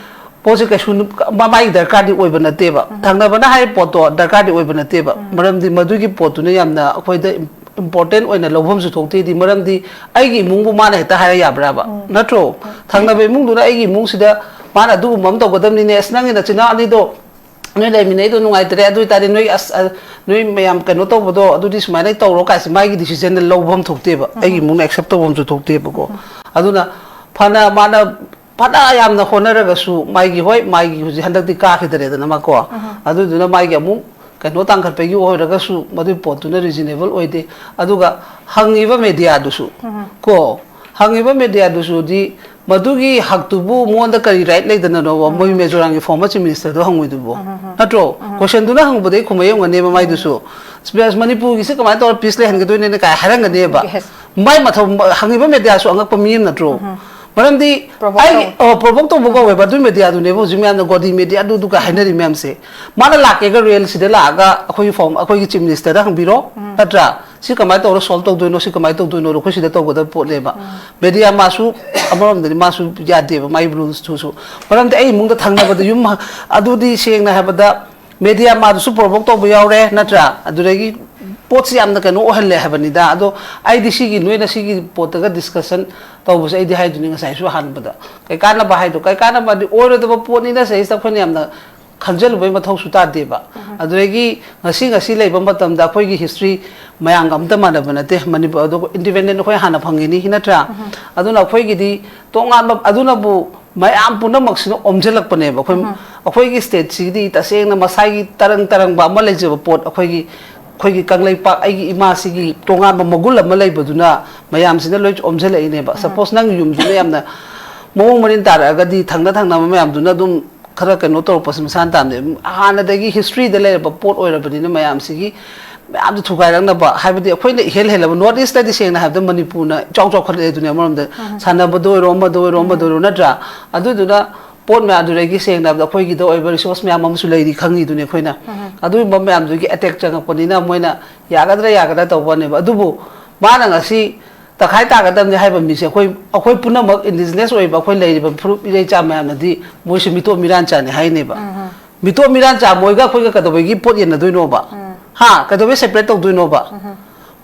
ꯄꯣꯠꯁꯦ ꯀꯩꯁꯨ ꯅꯨ-, ꯃ-, ꯃꯥꯒꯤ ꯗꯔꯀꯥꯔꯗꯤ ꯑꯣꯏꯕ ꯅꯠꯇꯦꯕ꯫ ꯊꯪꯅꯕꯅ ꯍꯥꯏꯔꯤꯕ ꯄꯣꯠꯇꯣ ꯗꯔꯀꯥꯔꯗꯤ ꯑꯣꯏꯕ ꯅꯠꯇꯦꯕ꯫ ꯃꯔꯝꯗꯤ ꯃꯗꯨꯒꯤ ꯄꯣꯠꯇꯨꯅ ꯌꯥꯝꯅ ꯑꯩꯈꯣꯏꯗ im-, important ꯑꯣꯏꯅ ꯂꯧꯐꯝꯁꯨ ꯊꯣꯛꯇꯦꯗꯤ, ꯃꯔꯝꯗꯤ ꯑꯩꯒꯤ ꯏꯃꯨꯡꯕꯨ ꯃꯥꯅ ꯍꯦꯛꯇ ꯍꯥꯏꯔ ꯌꯥꯕ꯭ꯔꯥꯕ? ꯅꯠꯇ꯭ꯔꯣ? ꯊꯪꯅꯕ ꯏꯃꯨꯡꯗꯨꯅ ꯑꯩꯒꯤ ꯏꯃꯨꯡꯁꯤꯗ ꯃꯥꯅ ꯑꯗꯨꯒꯨꯝꯕ ꯑꯃ ꯇꯧꯒꯗꯕꯅꯤꯅꯦ, "ꯑꯁ, ꯅꯪꯒꯤ ꯅꯆꯤꯟ ꯅꯅꯥꯎ ꯑꯅꯤꯗꯣ ꯅꯣꯏ ꯂꯩꯃꯤꯟꯅꯩꯗꯣ ꯅꯨꯡꯉꯥꯏꯇ꯭ꯔꯦ, ꯑꯗꯨ ꯑꯣꯏꯇꯥꯔꯗꯤ ꯅꯣꯏ, ꯑꯁ, ꯑ, ꯅꯣꯏ ꯃꯌꯥꯝ ꯀꯩꯅꯣ ꯇꯧꯕꯗꯣ ꯑꯗꯨꯗꯤ ꯁꯨꯃꯥꯏꯅ ꯇꯧꯔꯣ" ꯀꯥꯏꯁꯦ ꯃꯥꯒꯤ decisionꯗ ꯂꯧꯕ ꯑꯃ ꯊꯣꯛꯇꯦꯕ꯫ ꯑꯩꯒꯤ ꯏꯃꯨꯡꯅ accept ꯇꯧꯕ ꯑꯃꯁꯨ ꯊꯣꯛꯇꯦꯕꯀꯣ꯫ ꯑꯗꯨꯅ ꯐꯅ ꯃꯥꯅ, ꯐꯅ ꯌꯥꯝꯅ ꯍꯣꯠꯅꯔꯒꯁꯨ ꯃꯥꯒꯤ, ꯍꯣꯏ, ꯃꯥꯒꯤ ꯍꯧꯖꯤꯛ ꯍꯟꯗꯛꯇꯤ ꯀꯥꯈꯤꯗ꯭ꯔꯦꯗꯅ ꯃꯥꯀꯣ꯫ ꯑꯗꯨꯗꯨꯅ ꯃꯥꯒꯤ ꯑꯃꯨꯛ ꯀꯩꯅꯣ ꯇꯥꯡꯈꯠꯄꯒꯤ ꯑꯣꯏꯔꯒꯁꯨ ꯃꯗꯨꯒꯤ ꯄꯣꯠꯇꯨꯅ reasonable ꯑꯣꯏꯗꯦ꯫ ꯑꯗꯨꯒ ꯍꯪꯉꯤꯕ mediaꯗꯨꯁꯨ ꯀꯣ, ꯍꯪꯉꯤꯕ mediaꯗꯨꯁꯨꯗꯤ ꯃꯗꯨꯒꯤ ꯍꯛꯇꯨꯕꯨ ꯃꯉꯣꯟꯗ ꯀꯔꯤ right ꯂꯩꯗꯅꯅꯣꯕ ꯃꯣꯏ ꯃꯤꯖꯣꯔꯥꯝꯒꯤ former Chief Ministerꯗꯣ ꯍꯪꯉꯣꯏꯗꯨꯕꯣ? ꯅꯠꯇ꯭ꯔꯣ? Questionꯗꯨꯅ ꯍꯪꯕꯗꯩ ꯈꯨꯝꯃꯛꯏ ꯑꯣꯏꯔꯝꯒꯅꯦꯕ ꯃꯥꯏꯗꯨꯁꯨ꯫ "ꯃꯅꯤꯄꯨꯔꯒꯤꯁꯦ ꯀꯃꯥꯏꯅ ꯇꯧꯔ peace ꯂꯩꯍꯟꯒꯗꯣꯏꯅꯣꯅꯦ?" ꯀꯥꯏ ꯍꯥꯏꯔꯝꯒꯅꯦꯕ꯫ Yes. ꯃꯥꯏ ꯃꯊꯧ, ꯍꯪꯉꯤꯕ mediaꯁꯨ ꯑꯉꯛꯄ ꯃꯤ ꯑꯃ ꯅꯠꯇ꯭ꯔꯣ? ꯃꯔꯝꯗꯤ provoke ꯑꯩꯒꯤ, ꯇꯧ- ꯑꯣ, provoke ꯇꯧꯕ ꯀꯧꯋꯦꯕ ꯑꯗꯨ mediaꯗꯨꯅꯦꯕ ꯍꯧꯖꯤꯛ ꯃꯌꯥꯝꯅ ꯒꯣꯗꯤ media ꯑꯗꯨꯗꯨꯒ ꯍꯥꯏꯅꯔꯤ ꯃꯌꯥꯝꯁꯦ꯫ ꯃꯥꯅ ꯂꯥꯛꯀꯦꯒ railꯁꯤꯗ ꯂꯥꯛꯑꯒ ꯑꯩꯈꯣꯏꯒꯤ form, ꯑꯩꯈꯣꯏꯒꯤ Chief Ministerꯗ ꯍꯪꯕꯤꯔꯣ, ꯅꯠꯇ꯭ꯔꯥ? "ꯁꯤ ꯀꯃꯥꯏꯅ ꯇꯧꯔ solve ꯇꯧꯗꯣꯏꯅꯣ? ꯁꯤ ꯀꯃꯥꯏꯅ ꯇꯧꯗꯣꯏꯅꯣ? ꯑꯩꯈꯣꯏ ꯁꯤꯗ ꯇꯧꯒꯗꯕ ꯄꯣꯠꯅꯦꯕ"꯫ Media ꯃꯥꯁꯨ ꯑꯃꯔꯣꯝꯗꯗꯤ ꯃꯥꯁꯨ ꯌꯥꯗꯦꯕ ꯃꯥꯒꯤ rulesꯇꯨꯁꯨ꯫ ꯃꯔꯝꯗꯤ ꯑꯩ ꯏꯃꯨꯡꯗ ꯊꯪꯅꯕꯗ ꯌꯨꯝ ꯍ-, ꯑꯗꯨꯗꯤ ꯁꯦꯡꯅ ꯍꯥꯏꯕꯗ media ꯃꯥꯗꯨꯁꯨ provoke ꯇꯧꯕ ꯌꯥꯎꯔꯦ, ꯅꯠꯇ꯭ꯔꯥ? ꯑꯗꯨꯗꯒꯤ ꯄꯣꯠꯁꯤ ꯌꯥꯝꯅ ꯀꯩꯅꯣ ꯑꯣꯏꯍꯜꯂꯦ ꯍꯥꯏꯕꯅꯤꯗ꯫ ꯑꯗꯣ ꯑꯩꯗꯤ ꯁꯤꯒꯤ, ꯅꯣꯏꯅ ꯁꯤꯒꯤ ꯄꯣꯠꯇꯒ discussion ꯇꯧꯕꯁꯦ ꯑꯩꯗꯤ ꯍꯥꯏꯗꯨꯅꯤ ꯉꯁꯥꯏꯁꯨ ꯑꯍꯥꯟꯕꯗ꯫ ꯀꯩ ꯀꯥꯟꯅꯕ ꯍꯥꯏꯗꯣ? ꯀꯩ ꯀꯥꯟꯅꯕꯗꯤ ꯑꯣꯏꯔꯣꯏꯗꯕ ꯄꯣꯠꯅꯤꯅ ꯁꯤꯗꯩꯁꯤꯗ ꯑꯩꯈꯣꯏꯅ ꯌꯥꯝꯅ ꯈꯟꯖꯜꯂꯨꯕꯩ ꯃꯊꯧꯁꯨ ꯇꯥꯗꯦꯕ꯫ ꯑꯗꯨꯗꯒꯤ ꯉꯁꯤ, ꯉꯁꯤ ꯂꯩꯕ ꯃꯇꯝꯗ ꯑꯩꯈꯣꯏꯒꯤ history ꯃꯌꯥꯝꯒ ꯑꯝꯇ ꯃꯥꯟꯅꯕ ꯅꯠꯇꯦ꯫ ꯃꯅꯤꯄꯨꯔ ꯑꯗꯨ independent ꯑꯩꯈꯣꯏ ꯍꯥꯟꯅ ꯐꯪꯉꯤꯅꯤ, ꯅꯠꯇ꯭ꯔꯥ? ꯑꯗꯨꯅ ꯑꯩꯈꯣꯏꯒꯤꯗꯤ ꯇꯣꯉꯥꯟꯕ, ꯑꯗꯨꯅꯕꯨ ꯃꯌꯥꯝ ꯄꯨꯝꯅꯃꯛꯁꯤꯅ ꯑꯣꯝꯁꯤꯜꯂꯛꯄꯅꯦꯕ꯫ ꯑꯩꯈꯣꯏ, ꯑꯩꯈꯣꯏꯒꯤ stateꯁꯤꯒꯤꯗꯤ ꯇꯁꯦꯡꯅ ꯃꯁꯥꯒꯤ ꯇꯔꯪ ꯇꯔꯪꯕ ꯑꯃ ꯂꯩꯖꯕ ꯄꯣꯠ, ꯑꯩꯈꯣꯏꯒꯤ, ꯑꯩꯈꯣꯏꯒꯤ ꯀꯪꯂꯩꯄꯥꯛ, ꯑꯩꯒꯤ ꯏꯃꯥꯁꯤꯒꯤ ꯇꯣꯉꯥꯟꯕ ꯃꯒꯨꯟ ꯑꯃ ꯂꯩꯕꯗꯨꯅ ꯃꯌꯥꯝꯁꯤꯅ ꯂꯣꯏ ꯑꯣꯝꯁꯤꯜꯂꯛꯏꯅꯦꯕ꯫ Suppose ꯅꯪꯒꯤ ꯌꯨꯝꯗꯨꯅ ꯌꯥꯝꯅ ꯃꯑꯣꯡ ꯃꯔꯤꯟ ꯇꯥꯔꯛꯑꯒꯗꯤ ꯊꯪꯅ ꯊꯪꯅꯕ ꯃꯌꯥꯝꯗꯨꯅ ꯑꯗꯨꯝ ꯈꯔ ꯀꯩꯅꯣ ꯇꯧꯔꯛꯄꯁꯤ ꯃꯁꯥꯅ ꯇꯥꯕꯅꯦ꯫ ꯍꯥꯟꯅꯗꯒꯤ historyꯗ ꯂꯩꯔꯕ ꯄꯣꯠ ꯑꯣꯏꯔꯕꯅꯤꯅ ꯃꯌꯥꯝꯁꯤꯒꯤ ꯃꯌꯥꯝꯁꯦ ꯊꯨꯒꯥꯏꯔꯛꯅꯕ, ꯍꯥꯏꯕꯗꯤ ꯑꯩꯈꯣꯏꯅ ꯏꯍꯦꯜ ꯍꯦꯜꯂꯕ North Eastꯇꯗꯤ ꯁꯦꯡꯅ ꯍꯥꯏꯕꯗ ꯃꯅꯤꯄꯨꯔꯅ ꯏꯆꯥꯎ ꯆꯥꯎꯈꯠꯂꯛꯑꯦ ꯑꯗꯨꯅꯦ ꯑꯃꯔꯣꯝꯗ꯫ ꯁꯥꯟꯅꯕꯗ ꯑꯣꯏꯔꯣ, ꯑꯃꯗ ꯑꯣꯏꯔꯣ, ꯑꯃꯗ ꯑꯣꯏꯔꯣ, ꯅꯠꯇ꯭ꯔꯥ? ꯑꯗꯨꯗꯨꯅ ꯄꯣꯠ ꯃꯌꯥꯝꯗꯨꯗꯒꯤ ꯁꯦꯡꯅ ꯍꯥꯏꯕꯗ ꯑꯩꯈꯣꯏꯒꯤꯗ ꯑꯣꯏꯕ resource ꯃꯌꯥꯝ ꯑꯃꯁꯨ ꯂꯩꯔꯤ ꯈꯪꯉꯤꯗꯨꯅꯤ ꯑꯩꯈꯣꯏꯅ꯫ ꯑꯗꯨꯒꯨꯝꯕ ꯃꯌꯥꯝꯗꯨꯒꯤ attack ꯆꯪꯉꯛꯄꯅꯤꯅ ꯃꯣꯏꯅ ꯌꯥꯒꯗ꯭ꯔꯥ ꯌꯥꯒꯗ꯭ꯔꯥ ꯇꯧꯕꯅꯦꯕ꯫ ꯑꯗꯨꯕꯨ ꯃꯥꯅ ꯉꯁꯤ ꯇꯪꯈꯥꯏ ꯇꯥꯒꯗꯕꯅꯤ ꯍꯥꯏꯕ ꯃꯤꯁꯦ ꯑꯩꯈꯣꯏ, ꯑꯩꯈꯣꯏ ꯄꯨꯝꯅꯃꯛ indigenous ꯑꯣꯏꯕ ꯑꯩꯈꯣꯏ ꯂꯩꯔꯤꯕ ꯐꯨꯔꯨꯞ ꯏꯔꯩꯆꯥ ꯃꯌꯥꯝꯅꯗꯤ ꯃꯣꯏꯁꯨ ꯃꯤꯇꯣꯞ ꯃꯤꯔꯥꯟꯆꯥꯅꯤ ꯍꯥꯏꯅꯦꯕ꯫ ꯃꯤꯇꯣꯞ ꯃꯤꯔꯥꯟꯆꯥ ꯃꯣꯏꯒ ꯑꯩꯈꯣꯏꯒ ꯀꯩꯗꯧꯕꯒꯤ ꯄꯣꯠ ꯌꯦꯟꯅꯗꯣꯏꯅꯣꯕ? ꯍꯥ? ꯀꯩꯗꯧꯕꯩ separate ꯇꯧꯗꯣꯏꯅꯣꯕ?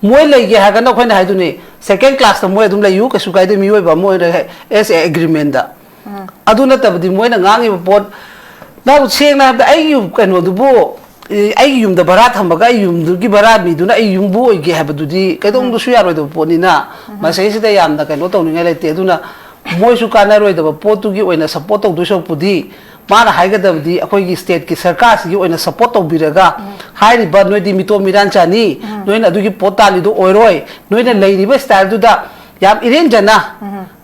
ꯃꯣꯏ ꯂꯩꯒꯦ ꯍꯥꯏꯔꯒꯅ ꯑꯩꯈꯣꯏꯅ ꯍꯥꯏꯗꯨꯅꯤ, second classꯇ ꯃꯣꯏ ꯑꯗꯨꯝ ꯂꯩꯌꯨ, ꯀꯩꯁꯨ ꯀꯥꯏꯗꯦ, ꯃꯤꯑꯣꯏꯕ ꯑꯃ ꯑꯣꯏꯅ as a agreementꯗ꯫ ꯑꯗꯨ ꯅꯠꯇꯕꯗꯤ ꯃꯣꯏꯅ ꯉꯥꯡꯉꯤꯕ ꯄꯣꯠ, ꯅꯪ ꯁꯦꯡꯅ ꯍꯥꯏꯕꯗ ꯑꯩꯒꯤ ꯀꯩꯅꯣꯗꯨꯕꯨ, ꯑꯩꯒꯤ ꯌꯨꯝꯗ ꯚꯔꯥ ꯊꯝꯃꯒ ꯑꯩ ꯌꯨꯝꯗꯨꯒꯤ ꯚꯔꯥ ꯃꯤꯗꯨꯅ ꯑꯩ ꯌꯨꯝꯕꯨ ꯑꯣꯏꯒꯦ ꯍꯥꯏꯕꯗꯨꯗꯤ ꯀꯩꯗꯧꯅꯨꯡꯗꯁꯨ ꯌꯥꯔꯣꯏꯗꯕ ꯄꯣꯠꯅꯤꯅ, ꯃꯁꯤꯗꯩꯁꯤꯗ ꯌꯥꯝꯅ ꯀꯩꯅꯣ ꯇꯧꯅꯤꯡꯉꯥꯏ ꯂꯩꯇꯦ꯫ ꯑꯗꯨꯅ ꯃꯣꯏꯁꯨ ꯀꯥꯟꯅꯔꯣꯏꯗꯕ ꯄꯣꯠꯇꯨꯒꯤ ꯑꯣꯏꯅ support ꯇꯧꯗꯣꯏ ꯁꯔꯨꯛꯄꯨꯗꯤ ꯃꯥꯅ ꯍꯥꯏꯒꯗꯕꯗꯤ ꯑꯩꯈꯣꯏꯒꯤ stateꯀꯤ ꯁꯔꯀꯥꯔꯁꯤꯒꯤ ꯑꯣꯏꯅ support ꯇꯧꯕꯤꯔꯒ, ꯍꯥꯏꯔꯤꯕ ꯅꯣꯏꯗꯤ ꯃꯤꯇꯣꯞ ꯃꯤꯔꯥꯟꯆꯥꯅꯤ, ꯅꯣꯏꯅ ꯑꯗꯨꯒꯤ ꯄꯣꯠ ꯇꯥꯜꯂꯤꯗꯣ ꯑꯣꯏꯔꯣꯏ, ꯅꯣꯏꯅ ꯂꯩꯔꯤꯕ styleꯗꯨꯗ ꯌꯥꯝ ꯏꯔꯦꯟꯖꯅ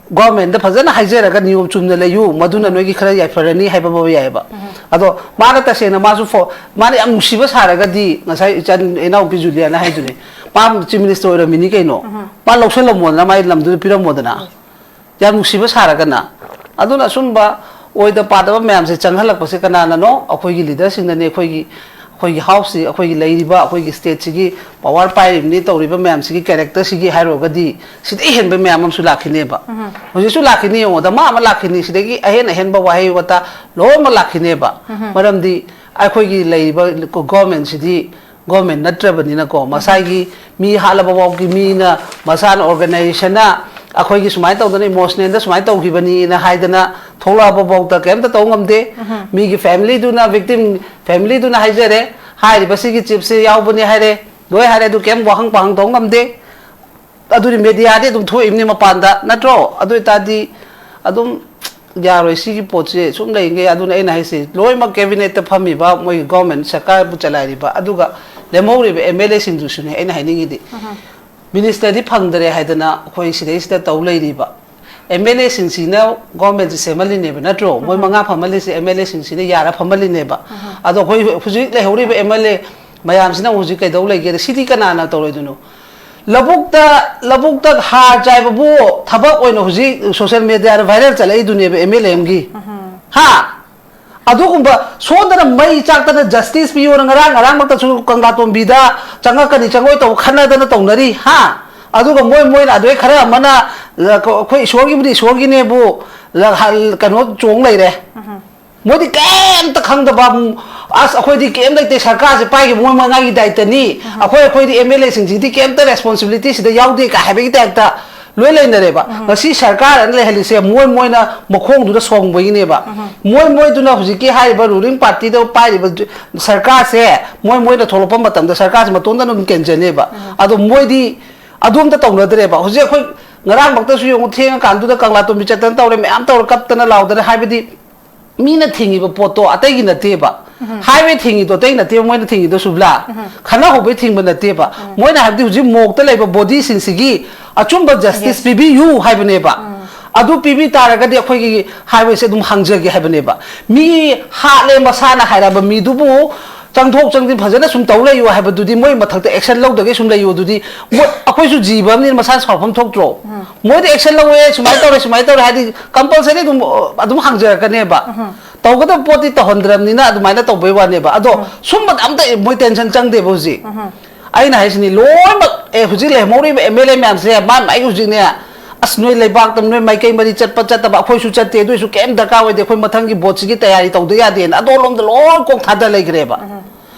governmentꯗ ꯐꯖꯅ ꯍꯥꯏꯖꯔꯒ ꯅꯤꯌꯣꯝ ꯆꯨꯝꯅ ꯂꯩꯌꯨ, ꯃꯗꯨꯅ ꯅꯣꯏꯒꯤ ꯈꯔ ꯌꯥꯏꯐꯔꯅꯤ ꯍꯥꯏꯕ ꯐꯥꯎ ꯌꯥꯏꯑꯕ꯫ ꯑꯗꯣ ꯃꯥꯅ ꯇꯁꯦꯡꯅ ꯃꯥꯁꯨ ꯐꯣ-, ꯃꯥꯅ ꯌꯥꯝ ꯅꯨꯡꯁꯤꯕ ꯁꯥꯔꯒꯗꯤ ꯉꯁꯥꯏ ꯏꯆꯟ ꯏꯅꯥꯎꯄꯤ ꯖꯨꯂꯤꯌꯥꯅ ꯍꯥꯏꯗꯨꯅꯦ, ꯃꯥ chief minister ꯑꯣꯏꯔꯝꯃꯤꯅꯤ ꯀꯩꯅꯣ, ꯃꯥ ꯂꯧꯁꯜꯂꯝꯃꯣꯗꯅ ꯃꯥꯒꯤ ꯂꯝꯗꯨꯗ ꯄꯤꯔꯝꯃꯣꯗꯅ꯫ ꯌꯥꯝ ꯅꯨꯡꯁꯤꯕ ꯁꯥꯔꯒꯅ꯫ ꯑꯗꯨꯅ ꯑꯁꯨꯝꯕ ꯑꯣꯏꯗ ꯄꯥꯗꯕ ꯃꯌꯥꯝꯁꯦ ꯆꯪꯍꯜꯂꯛꯄꯁꯦ ꯀꯅꯥꯅꯅꯣ? ꯑꯩꯈꯣꯏꯒꯤ leaderꯁꯤꯡꯅꯅꯦ, ꯑꯩꯈꯣꯏꯒꯤ, ꯑꯩꯈꯣꯏꯒꯤ houseꯁꯤ, ꯑꯩꯈꯣꯏꯒꯤ ꯂꯩꯔꯤꯕ, ꯑꯩꯈꯣꯏꯒꯤ stateꯁꯤꯒꯤ power ꯄꯥꯏꯔꯤꯕꯅꯤ ꯇꯧꯔꯤꯕ ꯃꯌꯥꯝꯁꯤꯒꯤ characterꯁꯤꯒꯤ ꯍꯥꯏꯔꯨꯔꯒꯗꯤ ꯁꯤꯗꯒꯤ ꯍꯦꯟꯕ ꯃꯌꯥꯝ ꯑꯃꯁꯨ ꯂꯥꯛꯈꯤꯅꯦꯕ꯫ ꯍꯧꯖꯤꯛꯁꯨ ꯂꯥꯛꯈꯤꯅꯤ, ꯌꯦꯡꯉꯣ, ꯗꯃꯥ ꯑꯃ ꯂꯥꯛꯈꯤꯅꯤ, ꯁꯤꯗꯒꯤ ꯑꯍꯦꯟ ꯑꯍꯦꯟꯕ ꯋꯥꯍꯩ ꯋꯥꯇꯥ ꯂꯣꯏꯅꯃꯛ ꯂꯥꯛꯈꯤꯅꯦꯕ꯫ ꯃꯔꯝꯗꯤ ꯑꯩꯈꯣꯏꯒꯤ ꯂꯩꯔꯤꯕ governmentꯁꯤꯗꯤ government ꯅꯠꯇ꯭ꯔꯕꯅꯤꯅꯀꯣ, ꯃꯁꯥꯒꯤ ꯃꯤ ꯍꯥꯠꯂꯕ ꯐꯥꯎꯒꯤ ꯃꯤꯅ ꯃꯁꯥꯅ organizationꯅ ꯑꯩꯈꯣꯏꯒꯤ ꯁꯨꯃꯥꯏꯅ ꯇꯧꯗꯅ emotionalꯗ ꯁꯨꯃꯥꯏꯅ ꯇꯧꯈꯤꯕꯅꯤꯅ ꯍꯥꯏꯗꯅ ꯊꯣꯛꯂꯛꯑꯕ ꯐꯥꯎꯗ ꯀꯩꯝꯇ ꯇꯧ ꯉꯝꯗꯦ꯫ ꯃꯤꯒꯤ familyꯗꯨꯅ, victim familyꯗꯨꯅ ꯍꯥꯏꯖꯔꯦ, ꯍꯥꯏꯔꯤꯕꯁꯤꯒꯤ chiefꯁꯦ ꯌꯥꯎꯕꯅꯤ ꯍꯥꯏꯔꯦ, ꯂꯣꯏ ꯍꯥꯏꯔꯦ, ꯑꯗꯨ ꯀꯩꯝ ꯋꯥꯍꯪ ꯄꯥꯍꯪ ꯇꯧ ꯉꯝꯗꯦ꯫ ꯑꯗꯨꯗꯤ mediaꯗꯤ ꯑꯗꯨꯝ ꯊꯣꯛꯏꯕꯅꯤ ꯃꯄꯥꯟꯗ, ꯅꯠꯇ꯭ꯔꯣ? ꯑꯗꯨ ꯑꯣꯏꯇꯥꯔꯗꯤ ꯑꯗꯨꯝ ꯌꯥꯔꯣꯏ ꯁꯤꯒꯤ ꯄꯣꯠꯁꯦ ꯁꯨꯝ ꯂꯩꯉꯩ꯫ ꯑꯗꯨꯅ ꯑꯩꯅ ꯍꯥꯏꯁꯦ, ꯂꯣꯏꯅꯃꯛ cabinetꯇ ꯐꯝꯃꯤꯕ ꯃꯣꯏꯒꯤ government ꯁꯔꯀꯥꯔꯕꯨ ꯆꯂꯥꯏꯔꯤꯕ, ꯑꯗꯨꯒ ꯂꯦꯝꯍꯧꯔꯤꯕ MLAꯁꯤꯡꯗꯨꯁꯨꯅꯦ ꯑꯩꯅ ꯍꯥꯏꯅꯤꯡꯉꯤꯗꯤ꯫ Ministerꯗꯤ ꯐꯪꯗꯔꯦ ꯍꯥꯏꯗꯅ ꯑꯩꯈꯣꯏ ꯁꯤꯗꯩꯁꯤꯗ ꯇꯧ ꯂꯩꯔꯤꯕ꯫ ꯑꯦꯝ ꯑꯦꯜ ꯑꯦꯁꯤꯡꯁꯤꯅ ꯒꯣꯔꯃꯦꯟꯁꯦ ꯁꯦꯝꯍꯜꯂꯤꯅꯦꯕ, ꯅꯠꯇ꯭ꯔꯣ? ꯃꯣꯏ ꯃꯉꯥ ꯐꯝꯍꯜꯂꯤꯁꯦ ꯑꯦꯝ ꯑꯦꯜ ꯑꯦꯁꯤꯡꯁꯤꯅ ꯌꯥꯔ ꯐꯝꯍꯜꯂꯤꯅꯦꯕ꯫ ꯑꯗꯣ ꯑꯩꯈꯣꯏ ꯍꯧꯖꯤꯛ ꯂꯩꯍꯧꯔꯤꯕ ꯑꯦꯝ ꯑꯦꯜ ꯑꯦ ꯃꯌꯥꯝꯁꯤꯅ ꯍꯧꯖꯤꯛ ꯀꯩꯗꯧ ꯂꯩꯒꯦꯗ, ꯁꯤꯗꯤ ꯀꯅꯥꯅ ꯇꯧꯔꯣꯏꯗꯣꯏꯅꯣ? ꯂꯧꯕꯨꯛꯇ, ꯂꯧꯕꯨꯛꯇ ꯍꯥꯔ ꯆꯥꯏꯕꯕꯨ ꯊꯕꯛ ꯑꯣꯏꯅ ꯍꯧꯖꯤꯛ ꯁꯣꯁꯤꯌꯦꯜ ꯃꯦꯗꯤꯌꯥꯗ ꯚꯥꯏꯔꯦꯜ ꯆꯠꯂꯛꯏꯗꯨꯅꯦꯕ ꯑꯦꯝ ꯑꯦꯜ ꯑꯦ ꯑꯃꯒꯤ꯫ ꯍꯥ? ꯑꯗꯨꯒꯨꯝꯕ ꯁꯣꯝꯗꯅ ꯃꯩ ꯆꯥꯛꯇꯅ ꯖꯁꯇꯤꯁ ꯄꯤꯌꯣꯅ ꯉꯔꯥꯡ, ꯉꯔꯥꯡꯃꯛꯇꯁꯨ ꯀꯪꯂꯥꯇꯣꯝꯕꯤꯗ ꯆꯪꯉꯛꯀꯅꯤ ꯆꯪꯉꯣꯏ ꯇꯧ ꯈꯟꯅꯗꯅ ꯇꯧꯅꯔꯤ, ꯍꯥ? ꯑꯗꯨꯒ ꯃꯣꯏ, ꯃꯣꯏꯅ ꯑꯗꯨꯗꯩ ꯈꯔ ꯑꯃꯅ, ꯑꯩꯈꯣꯏ ꯏꯁꯣꯔꯒꯤꯕꯨꯗꯤ ꯏꯁꯣꯔꯒꯤꯅꯦꯕꯨ, ꯀꯩꯅꯣ ꯆꯣꯡ ꯂꯩꯔꯦ꯫ ꯃꯣꯏꯗꯤ ꯀꯩꯝꯇ ꯈꯪꯗꯕ, ꯑꯁ, ꯑꯩꯈꯣꯏꯗꯤ ꯀꯩꯝ ꯂꯩꯇꯦ, ꯁꯔꯀꯥꯔꯁꯦ ꯄꯥꯏꯈꯤꯕ ꯃꯣꯏ ꯃꯉꯥꯒꯤ ꯗꯥꯏꯇꯅꯤ, ꯑꯩꯈꯣꯏ, ꯑꯩꯈꯣꯏꯗꯤ ꯑꯦꯝ ꯑꯦꯜ ꯑꯦꯁꯤꯡꯁꯤꯗꯤ ꯀꯩꯝꯇ ꯔꯦꯁꯄꯣꯟꯁꯤꯕꯤꯂꯤꯇꯤ ꯁꯤꯗ ꯌꯥꯎꯗꯦ ꯀꯥꯏ ꯍꯥꯏꯕꯒꯤ ꯇꯥꯏꯞꯇ ꯂꯣꯏ ꯂꯩꯅꯔꯦꯕ꯫ ꯉꯁꯤ ꯁꯔꯀꯥꯔ ꯑꯅ ꯂꯩꯍꯜꯂꯤꯁꯦ ꯃꯣꯏ ꯃꯣꯏꯅ ꯃꯈꯣꯡꯗꯨꯗ ꯁꯣꯡꯕꯒꯤꯅꯦꯕ꯫ ꯃꯣꯏ ꯃꯣꯏꯗꯨꯅ ꯍꯧꯖꯤꯛꯀꯤ ꯍꯥꯏꯔꯤꯕ ꯔꯨꯂꯤꯡ ꯄꯥꯔꯇꯤꯗ ꯄꯥꯏꯔꯤꯕ ꯖꯨ-, ꯁꯔꯀꯥꯔꯁꯦ ꯃꯣꯏ ꯃꯣꯏꯅ ꯊꯣꯛꯂꯛꯄ ꯃꯇꯝꯗ ꯁꯔꯀꯥꯔꯁꯦ ꯃꯇꯣꯟꯗ ꯑꯗꯨꯝ ꯀꯦꯟꯖꯅꯦꯕ꯫ ꯑꯗꯣ ꯃꯣꯏꯗꯤ ꯑꯗꯨ ꯑꯝꯇ ꯇꯧꯅꯗ꯭ꯔꯦꯕ꯫ ꯍꯧꯖꯤꯛ ꯑꯩꯈꯣꯏ ꯉꯔꯥꯡꯃꯛꯇꯁꯨ ꯌꯦꯡꯉꯨ, ꯊꯦꯡꯉꯀꯥꯟꯗꯨꯗ ꯀꯪꯂꯥꯇꯣꯝꯕꯤ ꯆꯠꯇꯅ ꯇꯧꯔꯦ, ꯃꯌꯥꯝ ꯇꯧꯔꯦ, ꯀꯞꯇꯅ ꯂꯥꯎꯗꯅ, ꯍꯥꯏꯕꯗꯤ ꯃꯤꯅ ꯊꯤꯡꯉꯤꯕ ꯄꯣꯠꯇꯣ ꯑꯇꯩꯒꯤ ꯅꯠꯇꯦꯕ꯫ ꯍꯥꯏꯋꯦ ꯊꯤꯡꯉꯤꯗꯣ ꯑꯇꯩ ꯅꯠꯇꯦꯕ ꯃꯣꯏꯅ ꯊꯤꯡꯉꯤꯗꯣ, ꯁꯨꯕꯂꯥ꯫ ꯈꯠꯅꯍꯧꯕꯩ ꯊꯤꯡꯕ ꯅꯠꯇꯦꯕ꯫ ꯃꯣꯏꯅ ꯍꯥꯏꯕꯗꯤ ꯍꯧꯖꯤꯛ ꯃꯣꯛꯇ ꯂꯩꯕ ꯕꯣꯗꯤꯁꯤꯡꯁꯤꯒꯤ ꯑꯆꯨꯝꯕ ꯖꯁꯇꯤꯁ ꯄꯤꯕꯤꯌꯨ ꯍꯥꯏꯕꯅꯦꯕ꯫ ꯑꯗꯨ ꯄꯤꯕꯤ ꯇꯥꯔꯒꯗꯤ ꯑꯩꯈꯣꯏꯒꯤ ꯍꯥꯏꯋꯦꯁꯦ ꯑꯗꯨꯝ ꯍꯥꯡꯖꯒꯦ ꯍꯥꯏꯕꯅꯦꯕ꯫ ꯃꯤ ꯍꯥꯠꯂꯦ ꯃꯁꯥꯅ ꯍꯥꯏꯔꯕ ꯃꯤꯗꯨꯕꯨ ꯆꯪꯊꯣꯛ ꯆꯪꯁꯤꯟ ꯐꯖꯅ ꯁꯨꯝ ꯇꯧ ꯂꯩꯌꯨ ꯍꯥꯏꯕꯗꯨꯗꯤ, ꯃꯣꯏ ꯃꯊꯛꯇ ꯑꯦꯛꯁꯟ ꯂꯧꯗꯒꯩ ꯁꯨꯝ ꯂꯩꯌꯨ ꯑꯗꯨꯗꯤ, ꯃꯣꯏ, ꯑꯩꯈꯣꯏꯁꯨ ꯖꯤꯕ ꯑꯃꯅꯤꯅ ꯃꯁꯥꯅ ꯁꯥꯎꯐꯝ ꯊꯣꯛꯇ꯭ꯔꯣ? ꯃꯣꯏꯗ ꯑꯦꯛꯁꯟ ꯂꯧꯋꯦ, ꯁꯨꯃꯥꯏꯅ ꯇꯧꯔꯦ, ꯁꯨꯃꯥꯏꯅ ꯇꯧꯔꯦ ꯍꯥꯏꯗꯤ ꯀꯝꯄꯜꯁꯔꯤ ꯑꯗꯨꯝ, ꯑꯗꯨꯝ ꯍꯥꯡꯖꯔꯛꯀꯅꯦꯕ꯫ ꯇꯧꯒꯗꯕ ꯄꯣꯠꯇꯤ ꯇꯧꯍꯟꯗ꯭ꯔꯕꯅꯤꯅ ꯑꯗꯨꯃꯥꯏꯅ ꯇꯧꯕꯩ ꯋꯥꯅꯦꯕ꯫ ꯑꯗꯣ ꯁꯨꯝꯕꯗ ꯑꯝꯇ ꯃꯣꯏ ꯇꯦꯟꯁꯟ ꯆꯪꯗꯦꯕ ꯍꯧꯖꯤꯛ꯫ ꯑꯩꯅ ꯍꯥꯏꯁꯤꯅꯤ, ꯂꯣꯏꯅꯃꯛ, ꯑꯦ, ꯍꯧꯖꯤꯛ ꯂꯩꯍꯧꯔꯤꯕ ꯑꯦꯝ ꯑꯦꯜ ꯑꯦ ꯃꯌꯥꯝꯁꯦ, ꯃꯥ ꯃꯥꯒꯤ ꯍꯧꯖꯤꯛꯅꯦ, ꯑꯁ, ꯅꯣꯏ ꯂꯩꯕꯥꯛꯇ ꯅꯣꯏ ꯃꯥꯏꯀꯩ ꯃꯔꯤ ꯆꯠꯄ ꯆꯠꯇꯕ ꯑꯩꯈꯣꯏꯁꯨ ꯆꯠꯇꯦ, ꯑꯗꯨ ꯑꯣꯏꯁꯨ ꯀꯩꯝ ꯗꯔꯀꯥꯔ ꯑꯣꯏꯗꯦ, ꯑꯩꯈꯣꯏ ꯃꯊꯪꯒꯤ ꯚꯣꯠꯁꯤꯒꯤ ꯇꯌꯥꯔꯤ ꯇꯧꯗ ꯌꯥꯗꯦꯅ ꯑꯗꯣꯝꯂꯣꯝꯗ ꯂꯣꯏ ꯀꯣꯛ ꯊꯥꯗ ꯂꯩꯈ꯭ꯔꯦꯕ꯫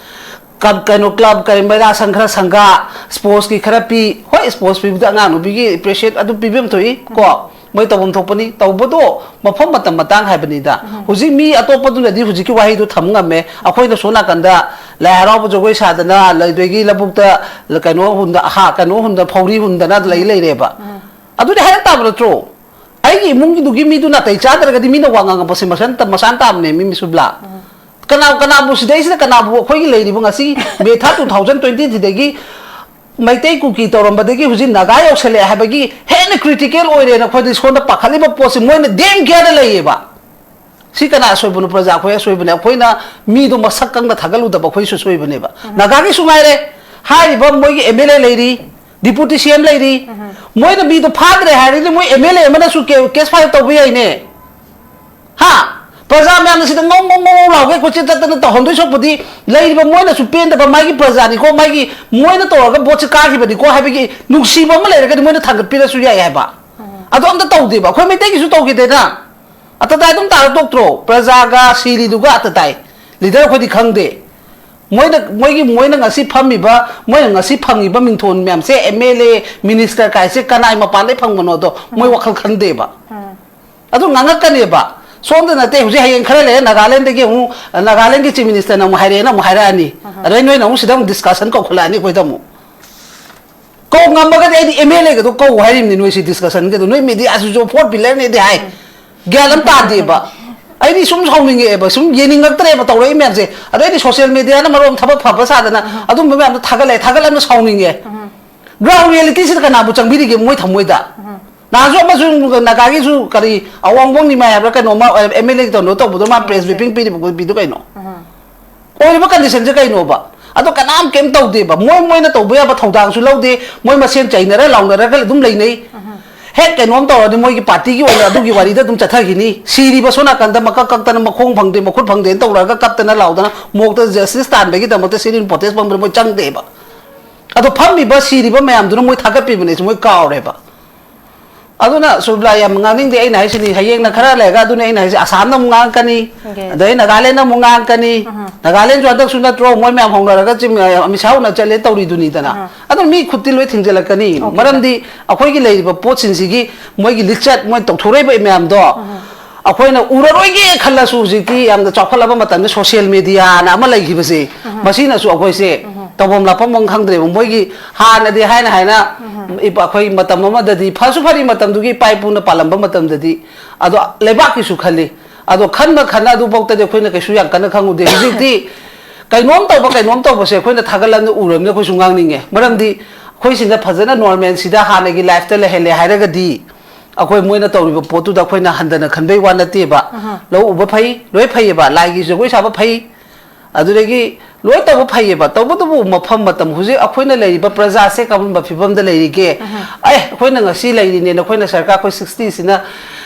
ꯀ-, ꯀꯩꯅꯣ, ꯀ꯭ꯂꯕ, ꯀꯔꯤ, ꯃꯩꯔꯥ ꯁꯪ ꯈꯔ ꯁꯪꯒꯥ, ꯁ꯭ꯄꯣꯔꯠꯁꯀꯤ ꯈꯔ ꯄꯤ꯫ ꯍꯣꯏ, ꯁ꯭ꯄꯣꯔꯠꯁ ꯄꯤꯕꯗ ꯑꯉꯥꯡ ꯅꯨꯄꯤꯒꯤ ꯑꯦꯄ꯭ꯔꯤꯁꯤꯌꯦꯠ ꯑꯗꯨꯝ ꯄꯤꯕ ꯑꯃ ꯊꯣꯛꯏ ꯀꯣ, ꯃꯣꯏ ꯇꯧꯐꯝ ꯊꯣꯛꯄꯅꯤ꯫ ꯇꯧꯕꯗꯣ ꯃꯐꯝ ꯃꯇꯝ ꯃꯇꯥꯡ ꯍꯥꯏꯕꯅꯤꯗ꯫ ꯍꯧꯖꯤꯛ ꯃꯤ ꯑꯇꯣꯞꯄꯗꯨꯅꯗꯤ ꯍꯧꯖꯤꯛꯀꯤ ꯋꯥꯍꯩꯗꯣ ꯊꯝ ꯉꯝꯃꯦ, ꯑꯩꯈꯣꯏꯅ ꯁꯣꯝ ꯅꯥꯀꯟꯗ ꯂꯥꯏ ꯍꯔꯥꯎꯕ ꯖꯒꯣꯏ ꯁꯥꯗꯅ, ꯑꯗꯒꯤ ꯂꯧꯕꯨꯛꯇ ꯀꯩꯅꯣ ꯍꯨꯟꯗ-, ꯍꯥ, ꯀꯩꯅꯣ ꯍꯨꯟꯗ-, ꯐꯧꯔꯤ ꯍꯨꯟꯗꯅ ꯂꯩ ꯂꯩꯔꯦꯕ꯫ ꯑꯗꯨꯗꯤ ꯍꯥꯏꯔꯛ ꯇꯥꯕ ꯅꯠꯇ꯭ꯔꯣ? ꯑꯩꯒꯤ ꯏꯃꯨꯡꯒꯤꯗꯨꯒꯤ ꯃꯤꯗꯨ ꯅꯥꯇꯩ ꯆꯥꯗ꯭ꯔꯒꯗꯤ ꯃꯤꯅ ꯋꯥ ꯉꯥꯡꯉꯛꯄꯁꯦ ꯃꯁꯥꯅ, ꯃꯁꯥꯅ ꯇꯥꯕꯅꯦ, ꯃꯤ ꯃꯤꯁꯨꯕꯂꯥ꯫ ꯀꯅꯥ, ꯀꯅꯥꯕꯨ ꯁꯤꯗꯩꯁꯤꯗ ꯀꯅꯥꯕꯨ ꯑꯩꯈꯣꯏꯒꯤ ꯂꯩꯔꯤꯕ ꯉꯁꯤ ꯃꯦ ꯊꯥ two thousand twenty three ꯗꯒꯤ ꯃꯩꯇꯩ ꯀꯨꯀꯤ ꯇꯧꯔꯝꯕꯗꯒꯤ ꯍꯧꯖꯤꯛ ꯅꯥꯒꯥ ꯌꯧꯁꯜꯂꯛꯑꯦ ꯍꯥꯏꯕꯒꯤ ꯍꯦꯟꯅ ꯀ꯭ꯔꯤꯇꯤꯀꯦꯜ ꯑꯣꯏꯔꯦꯅ ꯑꯩꯈꯣꯏꯗꯤ ꯁꯣꯝꯗ ꯄꯥꯈꯠꯂꯤꯕ ꯄꯣꯠꯁꯤ ꯃꯣꯏꯅ ꯗꯦꯝ ꯀꯦꯌꯔꯗ ꯂꯩꯌꯦꯕ꯫ ꯁꯤ ꯀꯅꯥ ꯑꯁꯣꯏꯕꯅꯣ? ꯄ꯭ꯔꯖꯥ ꯑꯩꯈꯣꯏ ꯑꯁꯣꯏꯕꯅꯦ꯫ ꯑꯩꯈꯣꯏꯅ ꯃꯤꯗꯣ ꯃꯁꯛ ꯈꯪꯅ ꯊꯥꯒꯠꯂꯨꯗꯕ ꯑꯩꯈꯣꯏꯁꯨ ꯁꯣꯏꯕꯅꯦꯕ꯫ ꯅꯥꯒꯥꯒꯤꯁꯨ ꯉꯥꯏꯔꯦ, ꯍꯥꯏꯔꯤꯕ ꯃꯣꯏꯒꯤ ꯑꯦꯝ ꯑꯦꯜ ꯑꯦ ꯂꯩꯔꯤ, ꯗꯤꯄꯨꯇꯤ ꯁꯤ ꯑꯦꯝ ꯂꯩꯔꯤ, ꯃꯣꯏꯅ ꯃꯤꯗꯣ ꯐꯥꯗ꯭ꯔꯦ ꯍꯥꯏꯔꯗꯤ ꯃꯣꯏ ꯑꯦꯝ ꯑꯦꯜ ꯑꯦ ꯑꯃꯅꯁꯨ ꯀꯦ-, ꯀꯦꯁ ꯐꯥꯏꯜ ꯇꯧꯕ ꯌꯥꯏꯅꯦ꯫ ꯍꯥ? ꯄ꯭ꯔꯖꯥ ꯃꯌꯥꯝꯅ ꯁꯤꯗ ꯉꯧ ꯉꯧ ꯉꯧ ꯉꯧ ꯂꯥꯎꯒꯦ ꯀꯣꯏꯆꯠ ꯆꯠꯇꯅ ꯇꯧꯍꯟꯗꯣꯏ ꯁꯔꯨꯛꯄꯨꯗꯤ ꯂꯩꯔꯤꯕ ꯃꯣꯏꯅꯁꯨ ꯄꯦꯟꯗꯕ ꯃꯥꯒꯤ ꯄ꯭ꯔꯖꯥꯅꯤꯀꯣ, ꯃꯥꯒꯤ ꯃꯣꯏꯅ ꯇꯧꯔꯒ ꯚꯣꯠꯁꯦ ꯀꯥꯈꯤꯕꯅꯤꯀꯣ ꯍꯥꯏꯕꯒꯤ ꯅꯨꯡꯁꯤꯕ ꯑꯃ ꯂꯩꯔꯒꯗꯤ ꯃꯣꯏꯅ ꯊꯥꯡꯒꯠꯄꯤꯔꯁꯨ ꯌꯥꯏ ꯍꯥꯏꯕ꯫ ꯑꯗꯣ ꯑꯝꯇ ꯇꯧꯗꯦꯕ꯫ ꯑꯩꯈꯣꯏ ꯃꯩꯇꯩꯒꯤꯁꯨ ꯇꯧꯈꯤꯗꯦꯅ꯫ ꯑꯇꯇꯥꯏ ꯑꯗꯨꯝ ꯇꯥꯔ ꯇꯣꯛꯇ꯭ꯔꯣ? ꯄ꯭ꯔꯖꯥꯒ ꯁꯤꯔꯤꯗꯨꯒ ꯑꯇꯇꯥꯏ꯫ ꯂꯤꯗꯔ ꯑꯩꯈꯣꯏꯗꯤ ꯈꯪꯗꯦ꯫ ꯃꯣꯏꯅ, ꯃꯣꯏꯒꯤ, ꯃꯣꯏꯅ ꯉꯁꯤ ꯐꯝꯃꯤꯕ, ꯃꯣꯏꯅ ꯉꯁꯤ ꯐꯪꯉꯤꯕ ꯃꯤꯡꯊꯣꯟ ꯃꯌꯥꯝꯁꯦ, ꯑꯦꯝ ꯑꯦꯜ ꯑꯦ, ꯃꯤꯅꯤꯁꯇꯔ ꯀꯥꯏꯁꯦ ꯀꯅꯥꯏ ꯃꯄꯥꯟꯗꯩ ꯐꯪꯕꯅꯣꯗꯣ ꯃꯣꯏ ꯋꯥꯈꯜ ꯈꯟꯗꯦꯕ꯫ ꯑꯗꯨ ꯉꯥꯡꯉꯛꯀꯅꯦꯕ꯫ ꯁꯣꯝꯗ ꯅꯠꯇꯦ, ꯍꯧꯖꯤꯛ ꯍꯌꯦꯡ ꯈꯔ ꯂꯩꯔꯦ ꯅꯥꯒꯥꯂꯦꯟꯗꯒꯤ ꯑꯃꯨꯛ, ꯅꯥꯒꯥꯂꯦꯟꯒꯤ ꯆꯤꯐ ꯃꯤꯅꯤꯁꯇꯔꯅ ꯑꯃꯨꯛ ꯍꯥꯏꯔꯛꯑꯦꯅ ꯑꯃꯨꯛ ꯍꯥꯏꯔꯛꯑꯅꯤ꯫ ꯑꯗꯩ ꯅꯣꯏꯅ ꯑꯃꯨꯛ ꯁꯤꯗ ꯑꯃꯨꯛ ꯗꯤꯁꯀꯁꯟ ꯀꯧꯈꯠꯂꯛꯑꯅꯤ ꯑꯩꯈꯣꯏꯗ ꯑꯃꯨꯛ꯫ ꯀꯧ ꯉꯝꯃꯒꯗꯤ ꯑꯩꯗꯤ ꯑꯦꯝ ꯑꯦꯜ ꯑꯦꯒꯗꯣ ꯀꯧ ꯍꯥꯏꯔꯤꯕꯅꯤ, ꯅꯣꯏꯁꯤ ꯗꯤꯁꯀꯁꯟꯒꯗꯣ꯫ ꯅꯣꯏ ꯃꯤꯗꯤꯌꯥꯁꯤꯁꯨ ꯐꯣꯔ ꯄꯤꯂꯔꯅꯦꯗꯤ ꯍꯥꯏ꯫ ꯒ꯭ꯌꯥꯟ ꯑꯃ ꯇꯥꯗꯦꯕ꯫ ꯑꯩꯗꯤ ꯁꯨꯝ ꯁꯥꯎꯅꯤꯡꯉꯛꯑꯦꯕ, ꯁꯨꯝ ꯌꯦꯡꯅꯤꯡꯉꯛꯇ꯭ꯔꯦꯕ ꯇꯧꯔꯛꯏ ꯃꯌꯥꯝꯁꯦ꯫ ꯑꯗꯩꯗꯤ ꯁꯣꯁꯤꯌꯦꯜ ꯃꯤꯗꯤꯌꯥꯅ ꯃꯔꯣꯟ ꯊꯕꯛ ꯐꯕ ꯁꯥꯗꯅ ꯑꯗꯨꯝꯕ ꯃꯌꯥꯝꯗꯣ ꯊꯥꯒꯠꯂꯛꯑꯦ, ꯊꯥꯒꯠꯂꯛꯑꯕꯅꯤꯅ ꯁꯥꯎꯅꯤꯡꯉꯦ꯫ ꯒ꯭ꯔꯥꯎꯟ ꯔꯤꯌꯦꯂꯤꯇꯤꯁꯤꯗ ꯀꯅꯥꯕꯨ ꯆꯪꯕꯤꯔꯤꯒꯦ ꯃꯣꯏ ꯊꯃꯣꯏꯗ? ꯅꯍꯥꯟꯁꯨ ꯑꯃꯁꯨ ꯅꯥꯒꯥꯒꯤꯁꯨ ꯀꯔꯤ ꯑꯋꯥꯡꯕꯣꯡ ꯅꯤꯃꯥꯏ ꯍꯥꯏꯕ꯭ꯔꯥ ꯀꯩꯅꯣꯃ ꯑꯦꯝ ꯑꯦꯜ ꯑꯦ ꯀꯩꯅꯣ ꯇꯧꯕꯗꯣ ꯃꯥ ꯄ꯭ꯔꯦꯁ ꯕ꯭ꯔꯤꯐꯤꯡ ꯄꯤꯔꯤꯕ ꯄꯤꯗꯨ ꯀꯩꯅꯣ? ꯑꯣꯏꯔꯤꯕ ꯀꯟꯗꯤꯁꯟꯁꯦ ꯀꯩꯅꯣꯕ? ꯑꯗꯣ ꯀꯅꯥꯝ ꯀꯩꯝ ꯇꯧꯗꯦꯕ꯫ ꯃꯣꯏ, ꯃꯣꯏꯅ ꯇꯧꯕ ꯌꯥꯕ ꯊꯧꯗꯥꯡꯁꯨ ꯂꯧꯗꯦ꯫ ꯃꯣꯏ ꯃꯁꯦꯟ ꯆꯩꯅꯔ ꯂꯥꯎꯅꯔꯒ ꯑꯗꯨꯝ ꯂꯩꯅꯩ꯫ ꯍꯦꯛ ꯀꯩꯅꯣꯝ ꯇꯧꯔꯗꯤ ꯃꯣꯏꯒꯤ ꯄꯥꯔꯇꯤꯒꯤ ꯑꯣꯏꯅ ꯑꯗꯨꯒꯤ ꯋꯥꯔꯤꯗ ꯑꯗꯨꯝ ꯆꯠꯊꯈꯤꯅꯤ꯫ ꯁꯤꯔꯤꯕ ꯁꯣꯝ ꯅꯥꯀꯟꯗ ꯃꯀꯛ ꯀꯛꯇꯅ ꯃꯈꯣꯡ ꯐꯪꯗꯦ, ꯃꯈꯨꯠ ꯐꯪꯗꯦꯅ ꯇꯧꯔꯒ ꯀꯞꯇꯅ ꯂꯥꯎꯗꯅ ꯃꯣꯛꯇ ꯖꯁꯇꯤꯁ ꯇꯥꯟꯕꯒꯤꯗꯃꯛꯇ ꯁꯤꯠ ꯏꯟ ꯄ꯭ꯔꯣꯇꯦꯁ ꯐꯪꯕꯗ ꯃꯣꯏ ꯆꯪꯗꯦꯕ꯫ ꯑꯗꯣ ꯐꯝꯃꯤꯕ ꯁꯤꯔꯤꯕ ꯃꯌꯥꯝꯗꯨꯅ ꯃꯣꯏ ꯊꯥꯒꯠꯄꯤꯕꯅꯦꯁꯦ ꯃꯣꯏ ꯀꯥꯎꯔꯦꯕ꯫ ꯑꯗꯨꯅ ꯁꯨꯕ꯭ꯂꯥ, ꯌꯥꯝ ꯉꯥꯡꯅꯤꯡꯗꯦ꯫ ꯑꯩꯅ ꯍꯥꯏꯁꯤꯅꯤ, ꯍꯌꯦꯡꯅ ꯈꯔ ꯂꯩꯔꯒ, ꯑꯗꯨꯅꯦ ꯑꯩꯅ ꯍꯥꯏꯁꯦ, ꯑꯁꯥꯝꯅ ꯑꯃꯨꯛ ꯉꯥꯡꯉꯛꯀꯅꯤ, ꯑꯗꯩ ꯅꯥꯒꯥꯂꯦꯟꯗ ꯑꯃꯨꯛ ꯉꯥꯡꯉꯛꯀꯅꯤ꯫ ꯅꯥꯒꯥꯂꯦꯟꯁꯨ ꯍꯟꯗꯛꯁꯨ ꯅꯠꯇ꯭ꯔꯣ ꯃꯣꯏ ꯃꯌꯥꯝ ꯍꯧꯅꯔꯒ ꯆꯤꯝ-, ꯑꯃꯤꯠ ꯁꯥꯍ ꯎꯅ ꯆꯠꯂꯦ ꯇꯧꯔꯤꯗꯨꯅꯤꯗꯅ꯫ ꯑꯗꯨ ꯃꯤ ꯈꯨꯠꯇꯤ ꯂꯣꯏ ꯊꯤꯡꯖꯤꯜꯂꯛꯀꯅꯤ꯫ ꯃꯔꯝꯗꯤ ꯑꯩꯈꯣꯏꯒꯤ ꯂꯩꯔꯤꯕ ꯄꯣꯠꯁꯤꯡꯁꯤꯒꯤ ꯃꯣꯏꯒꯤ ꯂꯤꯆꯠ, ꯃꯣꯏ ꯇꯧꯊꯣꯔꯛꯏꯕ ꯃꯌꯥꯝꯗꯣ ꯑꯩꯈꯣꯏꯅ ꯎꯔꯔꯣꯏꯒꯦ ꯈꯜꯂꯁꯨ, ꯍꯧꯖꯤꯛꯇꯤ ꯌꯥꯝꯅ ꯆꯥꯎꯈꯠꯂꯕ ꯃꯇꯝꯗ ꯁꯣꯁꯤꯌꯦꯜ ꯃꯦꯗꯤꯌꯥꯅ ꯑꯃ ꯂꯩꯈꯤꯕꯁꯦ, ꯃꯁꯤꯅꯁꯨ ꯑꯩꯈꯣꯏꯁꯦ ꯇꯧꯐꯝ ꯂꯥꯛꯐꯝ ꯑꯃ ꯈꯪꯗ꯭ꯔꯦꯕ꯫ ꯃꯣꯏꯒꯤ ꯍꯥꯟꯅꯗꯤ ꯍꯥꯏꯅ ꯍꯥꯏꯅ ꯏꯄꯥ-, ꯑꯩꯈꯣꯏ ꯃꯇꯝ ꯑꯃꯗꯗꯤ, ꯐꯁꯨ ꯐꯔꯤ ꯃꯇꯝꯗꯨꯒꯤ ꯏꯄꯥ ꯏꯄꯨꯅ ꯄꯥꯜꯂꯝꯕ ꯃꯇꯝꯗꯗꯤ, ꯑꯗꯣ ꯂꯩꯕꯥꯛꯀꯤꯁꯨ ꯈꯜꯂꯤ꯫ ꯑꯗꯣ ꯈꯟꯕ ꯈꯟꯅ ꯑꯗꯨꯐꯥꯎꯗꯗꯤ ꯑꯩꯈꯣꯏꯅ ꯀꯩꯁꯨ ꯌꯥꯝ ꯀꯟꯅ ꯈꯪꯉꯨꯗꯦ꯫ ꯍꯧꯖꯤꯛꯇꯤ ꯀꯩꯅꯣꯝ ꯇꯧꯕ, ꯀꯩꯅꯣꯝ ꯇꯧꯕꯁꯦ ꯑꯩꯈꯣꯏꯅ ꯊꯥꯒꯠꯂꯝꯅ ꯎꯔꯕꯅꯤꯅ ꯑꯩꯈꯣꯏꯁꯨ ꯉꯥꯡꯅꯤꯡꯉꯦ꯫ ꯃꯔꯝꯗꯤ ꯑꯩꯈꯣꯏ ꯁꯤꯗ ꯐꯖꯅ normalꯁꯤꯗ ꯍꯥꯟꯅꯒꯤ lifeꯇ ꯂꯩꯍꯜꯂꯦ ꯍꯥꯏꯔꯒꯗꯤ, ꯑꯩꯈꯣꯏ ꯃꯣꯏꯅ ꯇꯧꯔꯤꯕ ꯄꯣꯠꯇꯨꯗ ꯑꯩꯈꯣꯏꯅ ꯍꯟꯊꯅ ꯈꯟꯕꯩ ꯋꯥ ꯅꯠꯇꯦꯕ꯫ ꯂꯧ ꯎꯕ ꯐꯩ, ꯂꯣꯏ ꯐꯩꯌꯦꯕ, ꯂꯥꯏꯒꯤ ꯖꯒꯣꯏ ꯁꯥꯕ ꯐꯩ, ꯑꯗꯨꯗꯒꯤ ꯂꯣꯏ ꯇꯧꯕ ꯐꯩꯌꯦꯕ꯫ ꯇꯧꯕꯇꯕꯨ ꯃꯐꯝ ꯃꯇꯝ, ꯍꯧꯖꯤꯛ ꯑꯩꯈꯣꯏꯅ ꯂꯩꯔꯤꯕ ꯄ꯭ꯔꯖꯥꯁꯦ ꯀꯔꯝꯕ ꯐꯤꯕꯝꯗ ꯂꯩꯔꯤꯒꯦ? ꯑꯦ, ꯑꯩꯈꯣꯏꯅ ꯉꯁꯤ ꯂꯩꯔꯤꯅꯦꯅ, ꯑꯩꯈꯣꯏꯅ ꯁꯔꯀꯥꯔ, ꯑꯩꯈꯣꯏ sixtyꯁꯤꯅ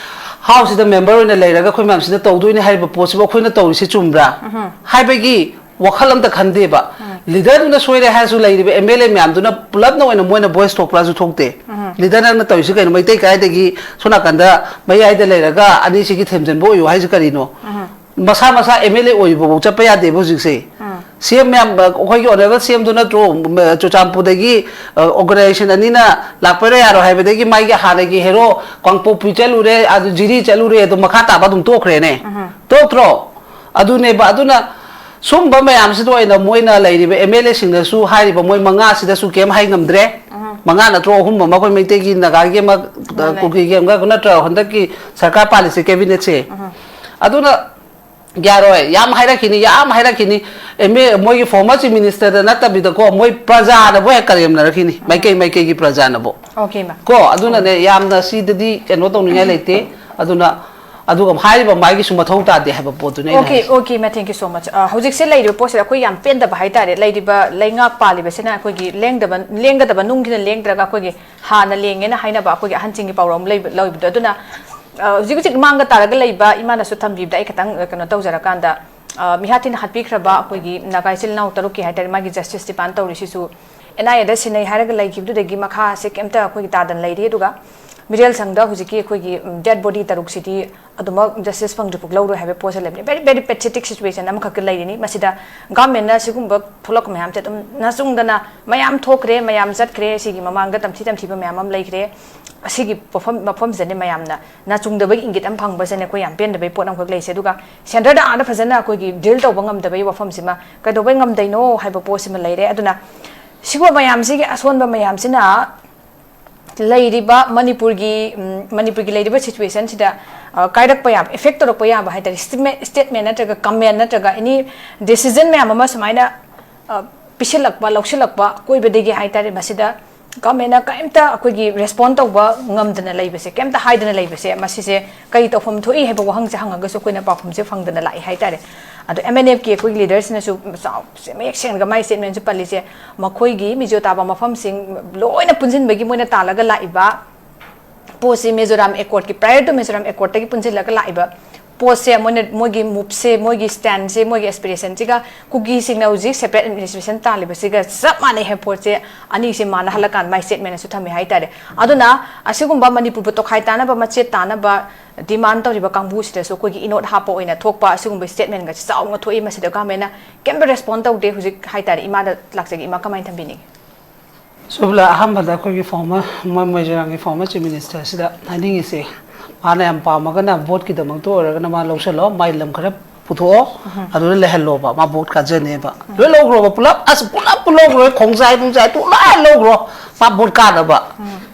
Houseꯁꯤꯗ member ꯑꯣꯏꯅ ꯂꯩꯔꯒ ꯑꯩꯈꯣꯏ ꯃꯌꯥꯝꯁꯤꯅ ꯇꯧꯗꯣꯏꯅꯦ ꯍꯥꯏꯔꯤꯕ ꯄꯣꯠꯁꯤꯕꯨ ꯑꯩꯈꯣꯏꯅ ꯇꯧꯔꯤꯁꯤ ꯆꯨꯝꯕ꯭ꯔꯥ ꯍꯥꯏꯕꯒꯤ ꯋꯥꯈꯜ ꯑꯝꯇ ꯈꯟꯗꯦꯕ꯫ Leaderꯗꯨꯅ ꯁꯣꯏꯔꯦ ꯍꯥꯏꯔꯁꯨ, ꯂꯩꯔꯤꯕ MLA ꯃꯌꯥꯝꯗꯨꯅ ꯄꯨꯂꯞꯅ ꯑꯣꯏꯅ ꯃꯣꯏꯅ voice ꯊꯣꯛꯄ꯭ꯔꯥꯁꯨ ꯊꯣꯛꯇꯦ꯫ Leaderꯅ ꯇꯧꯔꯤꯁꯤ ꯀꯩꯅꯣ? ꯃꯩꯇꯩ ꯀꯥꯏꯗꯒꯤ ꯁꯣꯝ ꯅꯥꯀꯟꯗ ꯃꯌꯥꯏꯗ ꯂꯩꯔꯒ ꯑꯅꯤꯁꯤꯒꯤ ꯊꯦꯝꯖꯤꯟꯕ ꯑꯣꯏꯌꯨ ꯍꯥꯏꯁꯤ ꯀꯔꯤꯅꯣ? ꯃꯁꯥ ꯃꯁꯥ MLA ꯑꯣꯏꯕꯐꯥꯎ ꯆꯠꯄ ꯌꯥꯗꯦꯕ ꯍꯧꯖꯤꯛꯁꯦ꯫ CM ꯃꯌꯥꯝ, ꯑꯩꯈꯣꯏꯒꯤ honourable CMꯗꯨ ꯅꯠꯇ꯭ꯔꯣ, ꯆꯨꯔꯆꯥꯟꯄꯨꯔꯗꯒꯤ, ꯑ, organisation ꯑꯅꯤꯅ ꯂꯥꯛꯄꯩꯔꯣ ꯌꯥꯔꯣ ꯍꯥꯏꯕꯗꯒꯤ ꯃꯥꯒꯤ ꯍꯥꯟꯅꯒꯤ hero ꯀꯥꯡꯄꯣꯛꯄꯤ ꯆꯠꯂꯨꯔꯦ, ꯑꯗꯨ ꯖꯤꯔꯤ ꯆꯠꯂꯨꯔꯦ, ꯑꯗꯨ ꯃꯈꯥ ꯇꯥꯕ ꯑꯗꯨꯝ ꯇꯣꯛꯈ꯭ꯔꯦꯅꯦ꯫ ꯇꯣꯛꯇ꯭ꯔꯣ? ꯑꯗꯨꯅꯦꯕ꯫ ꯑꯗꯨꯅ ꯁꯨꯝꯕ ꯃꯌꯥꯝꯁꯤꯗ ꯑꯣꯏꯅ ꯃꯣꯏꯅ ꯂꯩꯔꯤꯕ MLAꯁꯤꯡꯅꯁꯨ ꯍꯥꯏꯔꯤꯕ ꯃꯣꯏ ꯃꯉꯥꯁꯤꯗꯁꯨ ꯀꯩꯝ ꯍꯥꯏ ꯉꯝꯗ꯭ꯔꯦ꯫ ꯃꯉꯥ ꯅꯠꯇ꯭ꯔꯣ, ꯑꯍꯨꯝ ꯑꯃ ꯑꯩꯈꯣꯏ ꯃꯩꯇꯩꯒꯤ, ꯅꯥꯒꯥꯒꯤ ꯑꯃ, ꯃꯥꯅꯦ꯫ ꯀꯨꯀꯤꯒꯤ ꯑꯃꯒ ꯅꯠꯇ꯭ꯔꯣ ꯍꯟꯗꯛꯀꯤ ꯁꯔꯀꯥꯔ ꯄꯥꯜꯂꯤꯁꯦ, cabinetꯁꯦ꯫ ꯑꯗꯨꯅ ꯌꯥꯔꯣꯏ, ꯌꯥꯝ ꯍꯥꯏꯔꯛꯈꯤꯅꯤ, ꯌꯥꯝ ꯍꯥꯏꯔꯛꯈꯤꯅꯤ꯫ MLA, ꯃꯣꯏꯒꯤ former chief ministerꯗ ꯅꯠꯇꯕꯤꯗꯀꯣ, ꯃꯣꯏ ꯄ꯭ꯔꯖꯥꯅꯕꯨ ꯍꯦꯛ ꯀꯔꯦꯝꯅꯔꯛꯈꯤꯅꯤ, ꯃꯥꯏꯀꯩ ꯃꯥꯏꯀꯩꯒꯤ ꯄ꯭ꯔꯖꯥꯅꯕꯨ꯫ Okay, ma'am꯫ ꯀꯣ, ꯑꯗꯨꯅꯅꯦ, ꯌꯥꯝꯅ ꯁꯤꯗꯗꯤ ꯀꯩꯅꯣ ꯇꯧꯅꯤꯡꯉꯥꯏ ꯂꯩꯇꯦ꯫ ꯑꯗꯨꯅ ꯑꯗꯨꯒ ꯍꯥꯏꯔꯤꯕ ꯃꯥꯒꯤꯁꯨ ꯃꯊꯧ ꯇꯥꯗꯦ ꯍꯥꯏꯕ ꯄꯣꯠꯇꯨꯅꯦ ꯑꯩꯅ Okay, ꯍꯥꯏꯁꯦ꯫ Okay, ma'am, thank you so much꯫ ꯑ, ꯍꯧꯖꯤꯛꯁꯦ ꯂꯩꯔꯤꯕ ꯄꯣꯠꯁꯤꯗ ꯑꯩꯈꯣꯏ ꯌꯥꯝ ꯄꯦꯟꯗꯕ ꯍꯥꯏꯇꯥꯔꯦ꯫ ꯂꯩꯔꯤꯕ ꯂꯩꯉꯥꯛ ꯄꯥꯜꯂꯤꯕꯁꯤꯅ ꯑꯩꯈꯣꯏꯒꯤ ꯂꯦꯡꯗꯕ, ꯂꯦꯡꯒꯗꯕ ꯅꯨꯡꯒꯤꯅ ꯂꯦꯡꯗ꯭ꯔꯒ ꯑꯩꯈꯣꯏꯒꯤ ꯍꯥꯟꯅ ꯂꯦꯡꯉꯦꯅ ꯍꯥꯏꯅꯕ ꯑꯩꯈꯣꯏꯒꯤ ꯑꯍꯟꯁꯤꯡꯒꯤ ꯄꯥꯎꯔꯧ ꯑꯃ ꯂꯩꯕ, ꯂꯩꯕꯗꯣ꯫ ꯑꯗꯨꯅ, ꯑ, ꯍꯧꯖꯤꯛ ꯍꯧꯖꯤꯛ ꯃꯥꯡꯗ ꯇꯥꯔꯒ ꯂꯩꯕ ꯏꯃꯥꯅꯁꯨ ꯊꯝꯕꯤꯕꯗ ꯑꯩ ꯈꯤꯇꯪ, ꯑ, ꯀꯩꯅꯣ ꯇꯧꯖꯔꯀꯥꯟꯗ, ꯑ, ꯃꯤꯍꯥꯠ ꯊꯤꯅ ꯍꯥꯠꯄꯤꯈ꯭ꯔꯕ ꯑꯩꯈꯣꯏꯒꯤ ꯅꯥꯒꯥ ꯏꯆꯤꯜ ꯏꯅꯥꯎ ꯇꯔꯨꯛꯀꯤ ꯍꯥꯏꯇꯥꯔꯦ, ꯃꯥꯒꯤ justice demand ꯇꯧꯔꯤꯁꯤꯁꯨ NIAꯗ ꯁꯤꯟꯅꯩ ꯍꯥꯏꯔꯒ ꯂꯩꯈꯤꯕꯗꯨꯗꯒꯤ ꯃꯈꯥꯁꯦ ꯀꯩꯝꯇ ꯑꯩꯈꯣꯏꯒꯤ ꯇꯥꯗꯅ ꯂꯩꯔꯤ꯫ ꯑꯗꯨꯒ ꯃꯤꯔꯦꯜ ꯁꯪꯗ ꯍꯧꯖꯤꯛꯀꯤ ꯑꯩꯈꯣꯏꯒꯤ, ꯎꯝ, dead body ꯇꯔꯨꯛꯁꯤꯗꯤ ꯑꯗꯨꯃꯛ justice ꯐꯪꯗ꯭ꯔꯤꯐꯥꯎ ꯂꯧꯔꯣꯏ ꯍꯥꯏꯕ ꯄꯣꯠꯁꯦ ꯂꯩꯕꯅꯤ꯫ Very, very pathetic situation ꯑꯃꯈꯛꯇ ꯂꯩꯔꯤꯅꯤ꯫ ꯃꯁꯤꯗ governmentꯅ ꯁꯤꯒꯨꯝꯕ ꯊꯣꯛꯂꯛꯄ ꯃꯌꯥꯝꯁꯦ ꯑꯗꯨꯝ ꯅꯆꯨꯡꯗꯅ ꯃꯌꯥꯝ ꯊꯣꯛꯈ꯭ꯔꯦ, ꯃꯌꯥꯝ ꯆꯠꯈ꯭ꯔꯦ, ꯁꯤꯒꯤ ꯃꯃꯥꯡꯗ ꯇꯝꯊꯤ ꯇꯝꯊꯤꯕ ꯃꯌꯥꯝ ꯑꯃ ꯂꯩꯈ꯭ꯔꯦ꯫ ꯑꯁꯤꯒꯤ ꯃꯐꯝ, ꯃꯐꯝꯁꯤꯗꯅꯦ ꯃꯌꯥꯝꯅ ꯅꯆꯨꯡꯗꯕꯒꯤ ꯏꯪꯒꯤꯠ ꯑꯃ ꯐꯪꯕꯁꯤꯅ ꯑꯩꯈꯣꯏ ꯌꯥꯝ ꯄꯦꯟꯗꯕꯒꯤ ꯄꯣꯠ ꯑꯃꯈꯛ ꯂꯩꯁꯦ꯫ ꯑꯗꯨꯒ centreꯗ ꯑꯥꯗ ꯐꯖꯅ ꯑꯩꯈꯣꯏꯒꯤ deal ꯇꯧꯕ ꯉꯝꯗꯕꯒꯤ ꯋꯥꯐꯝꯁꯤꯃ ꯀꯩꯗꯧꯕꯩ ꯉꯝꯗꯩꯅꯣ ꯍꯥꯏꯕ ꯄꯣꯠꯁꯤꯃ ꯂꯩꯔꯦ꯫ ꯑꯗꯨꯅ ꯁꯤꯒꯨꯝꯕ ꯃꯌꯥꯝꯁꯤꯒꯤ ꯑꯁꯣꯟꯕ ꯃꯌꯥꯝꯁꯤꯅ ꯂꯩꯔꯤꯕ ꯃꯅꯤꯄꯨꯔꯒꯤ, ꯎꯝ, ꯃꯅꯤꯄꯨꯔꯒꯤ ꯂꯩꯔꯤꯕ ꯁꯤꯆꯨꯋꯦꯁꯟꯁꯤꯗ, ꯑ, ꯀꯥꯏꯔꯛꯄ ꯌꯥꯕ, ꯏꯐꯦꯛ ꯇꯧꯔꯛꯄ ꯌꯥꯕ ꯍꯥꯏ ꯇꯥꯔꯦ, ꯁ꯭ꯇꯦꯠꯃꯦꯟ, ꯁ꯭ꯇꯦꯠꯃꯦꯟ ꯅꯠꯇ꯭ꯔꯒ ꯀꯃꯦꯟ ꯅꯠꯇ꯭ꯔꯒ ꯑꯦꯅꯤ ꯗꯤꯁꯤꯖꯟ ꯃꯌꯥꯝ ꯑꯃ ꯁꯨꯃꯥꯏꯅ, ꯑ, ꯄꯤꯁꯤꯜꯂꯛꯄ, ꯂꯧꯁꯤꯜꯂꯛꯄ ꯑꯀꯣꯏꯕꯗꯒꯤ ꯍꯥꯏ ꯇꯥꯔꯦ, ꯃꯁꯤꯗ ꯒꯚꯔꯟꯃꯦꯟꯠꯅ ꯀꯔꯤꯝꯇ ꯑꯩꯈꯣꯏꯒꯤ ꯔꯦꯁꯄꯣꯟ ꯇꯧꯕ ꯉꯝꯗꯅ ꯂꯩꯕꯁꯦ, ꯀꯔꯤꯝꯇ ꯍꯥꯏꯗꯅ ꯂꯩꯕꯁꯦ, ꯃꯁꯤꯁꯦ ꯀꯔꯤ ꯇꯧꯐꯝ ꯊꯣꯛꯏ ꯍꯥꯏꯕ ꯋꯥꯍꯪꯁꯦ ꯍꯪꯉꯒꯁꯨ ꯑꯩꯈꯣꯏꯅ ꯄꯥꯎꯈꯨꯝꯁꯦ ꯐꯪꯗꯅ ꯂꯥꯛꯏ ꯍꯥꯏ ꯇꯥꯔꯦ꯫ ꯑꯗꯣ ꯑꯦꯝ ꯑꯦꯟ ꯑꯦꯐꯀꯤ ꯑꯩꯈꯣꯏꯒꯤ ꯂꯤꯗꯔꯁꯤꯅꯁꯨ ꯆꯥꯎ-, ꯃꯌꯦꯛ ꯁꯦꯡꯅꯒ ꯃꯥꯏ ꯁ꯭ꯇꯦꯠꯃꯦꯟꯁꯨ ꯄꯜꯂꯤꯁꯦ, ꯃꯈꯣꯏꯒꯤ ꯃꯤꯖꯣ ꯇꯥꯕ ꯃꯐꯝꯁꯤꯡ ꯂꯣꯏꯅ ꯄꯨꯟꯁꯤꯟꯕꯒꯤ ꯃꯣꯏꯅ ꯇꯥꯜꯂꯒ ꯂꯥꯛꯏꯕ ꯄꯣꯠꯁꯤ ꯃꯤꯖꯣꯔꯥꯝ ꯑꯦꯀꯣꯔꯗꯀꯤ, prior to ꯃꯤꯖꯣꯔꯥꯝ ꯑꯦꯀꯣꯔꯗꯇꯒꯤ ꯄꯨꯟꯁꯤꯜꯂꯒ ꯂꯥꯛꯏꯕ ꯄꯣꯠꯁꯦ, ꯃꯣꯏꯅ, ꯃꯣꯏꯒꯤ ꯃꯨꯚꯁꯦ, ꯃꯣꯏꯒꯤ ꯁ꯭ꯇꯦꯟꯁꯦ, ꯃꯣꯏꯒꯤ ꯑꯦꯁꯄꯤꯔꯦꯁꯟꯁꯤꯒ ꯀꯨꯀꯤꯁꯤꯡꯅ ꯍꯧꯖꯤꯛ ꯁꯦꯄꯔꯦꯠ ꯑꯦꯗꯃꯤꯅꯤꯁꯇ꯭ꯔꯦꯁꯟ ꯇꯥꯜꯂꯤꯕꯁꯤꯒ ꯆꯞ ꯃꯥꯟꯅꯩ ꯍꯥꯏꯕ ꯄꯣꯠꯁꯦ ꯑꯅꯤꯁꯦ ꯃꯥꯟꯅꯍꯜꯂꯀꯥꯟꯗ ꯃꯥꯏ ꯁ꯭ꯇꯦꯠꯃꯦꯟ ꯑꯁꯨ ꯊꯝꯃꯦ ꯍꯥꯏꯇꯥꯔꯦ꯫ ꯑꯗꯨꯅ ꯑꯁꯤꯒꯨꯝꯕ ꯃꯅꯤꯄꯨꯔꯕꯨ ꯇꯣꯈꯥꯏ ꯇꯥꯅꯕ, ꯃꯆꯦꯠ ꯇꯥꯅꯕ ꯗꯤꯃꯥꯟ ꯇꯧꯔꯤꯕ ꯀꯥꯡꯕꯨꯁꯤꯗꯁꯨ ꯑꯩꯈꯣꯏꯒꯤ ꯏꯅꯣꯠ ꯍꯥꯞꯄ ꯑꯣꯏꯅ ꯊꯣꯛꯄ ꯑꯁꯤꯒꯨꯝꯕ ꯁ꯭ꯇꯦꯠꯃꯦꯟꯒꯁꯦ ꯆꯥꯎꯅ ꯊꯣꯛꯏ꯫ ꯃꯁꯤꯗ ꯒꯚꯔꯟꯃꯦꯟꯠꯅ ꯀꯩꯝꯇ ꯔꯦꯁꯄꯣꯟ ꯇꯧꯗꯦ꯫ ꯍꯧꯖꯤꯛ ꯍꯥꯏꯇꯥꯔꯦ, ꯏꯃꯥꯗ ꯂꯥꯛꯆꯒꯦ, ꯏꯃꯥ, ꯀꯃꯥꯏꯅ ꯊꯝꯕꯤꯅꯤꯡꯉꯤ? ꯁꯨꯕꯂꯥ, ꯑꯍꯥꯟꯕꯗ ꯑꯩꯈꯣꯏꯒꯤ ꯐꯣꯔꯃꯔ ꯃꯣꯏ ꯃꯣꯏꯖꯤꯔꯥꯡꯒꯤ ꯐꯣꯔꯃꯔ ꯆꯤꯐ ꯃꯤꯅꯤꯁꯇꯔꯁꯤꯗ ꯍꯥꯏꯅꯤꯡꯉꯤꯁꯦ, ꯃꯥꯅ ꯌꯥꯝ ꯄꯥꯝꯃꯒꯅ ꯚꯣꯠꯀꯤꯗꯃꯛꯇ ꯑꯣꯏꯔꯒꯅ ꯃꯥ ꯂꯧꯁꯜꯂꯣ, ꯃꯥꯏ ꯂꯝ ꯈꯔ ꯄꯨꯊꯣꯛꯑꯣ, ꯑꯗꯨꯗ ꯂꯩꯍꯜꯂꯣꯕ, ꯃꯥ ꯚꯣꯠ ꯀꯥꯖꯅꯦꯕ꯫ ꯂꯣꯏ ꯂꯧꯈ꯭ꯔꯣꯕ ꯄꯨꯂꯞ, ꯑꯁ, ꯄꯨꯂꯞ ꯄꯨ ꯂꯧꯈ꯭ꯔꯣ, ꯈꯣꯡꯖꯥꯏ ꯅꯨꯡꯖꯥꯏ ꯄꯨꯂꯞ ꯂꯧꯈ꯭ꯔꯣ, ꯃꯥ ꯚꯣꯠ ꯀꯥꯅꯕ꯫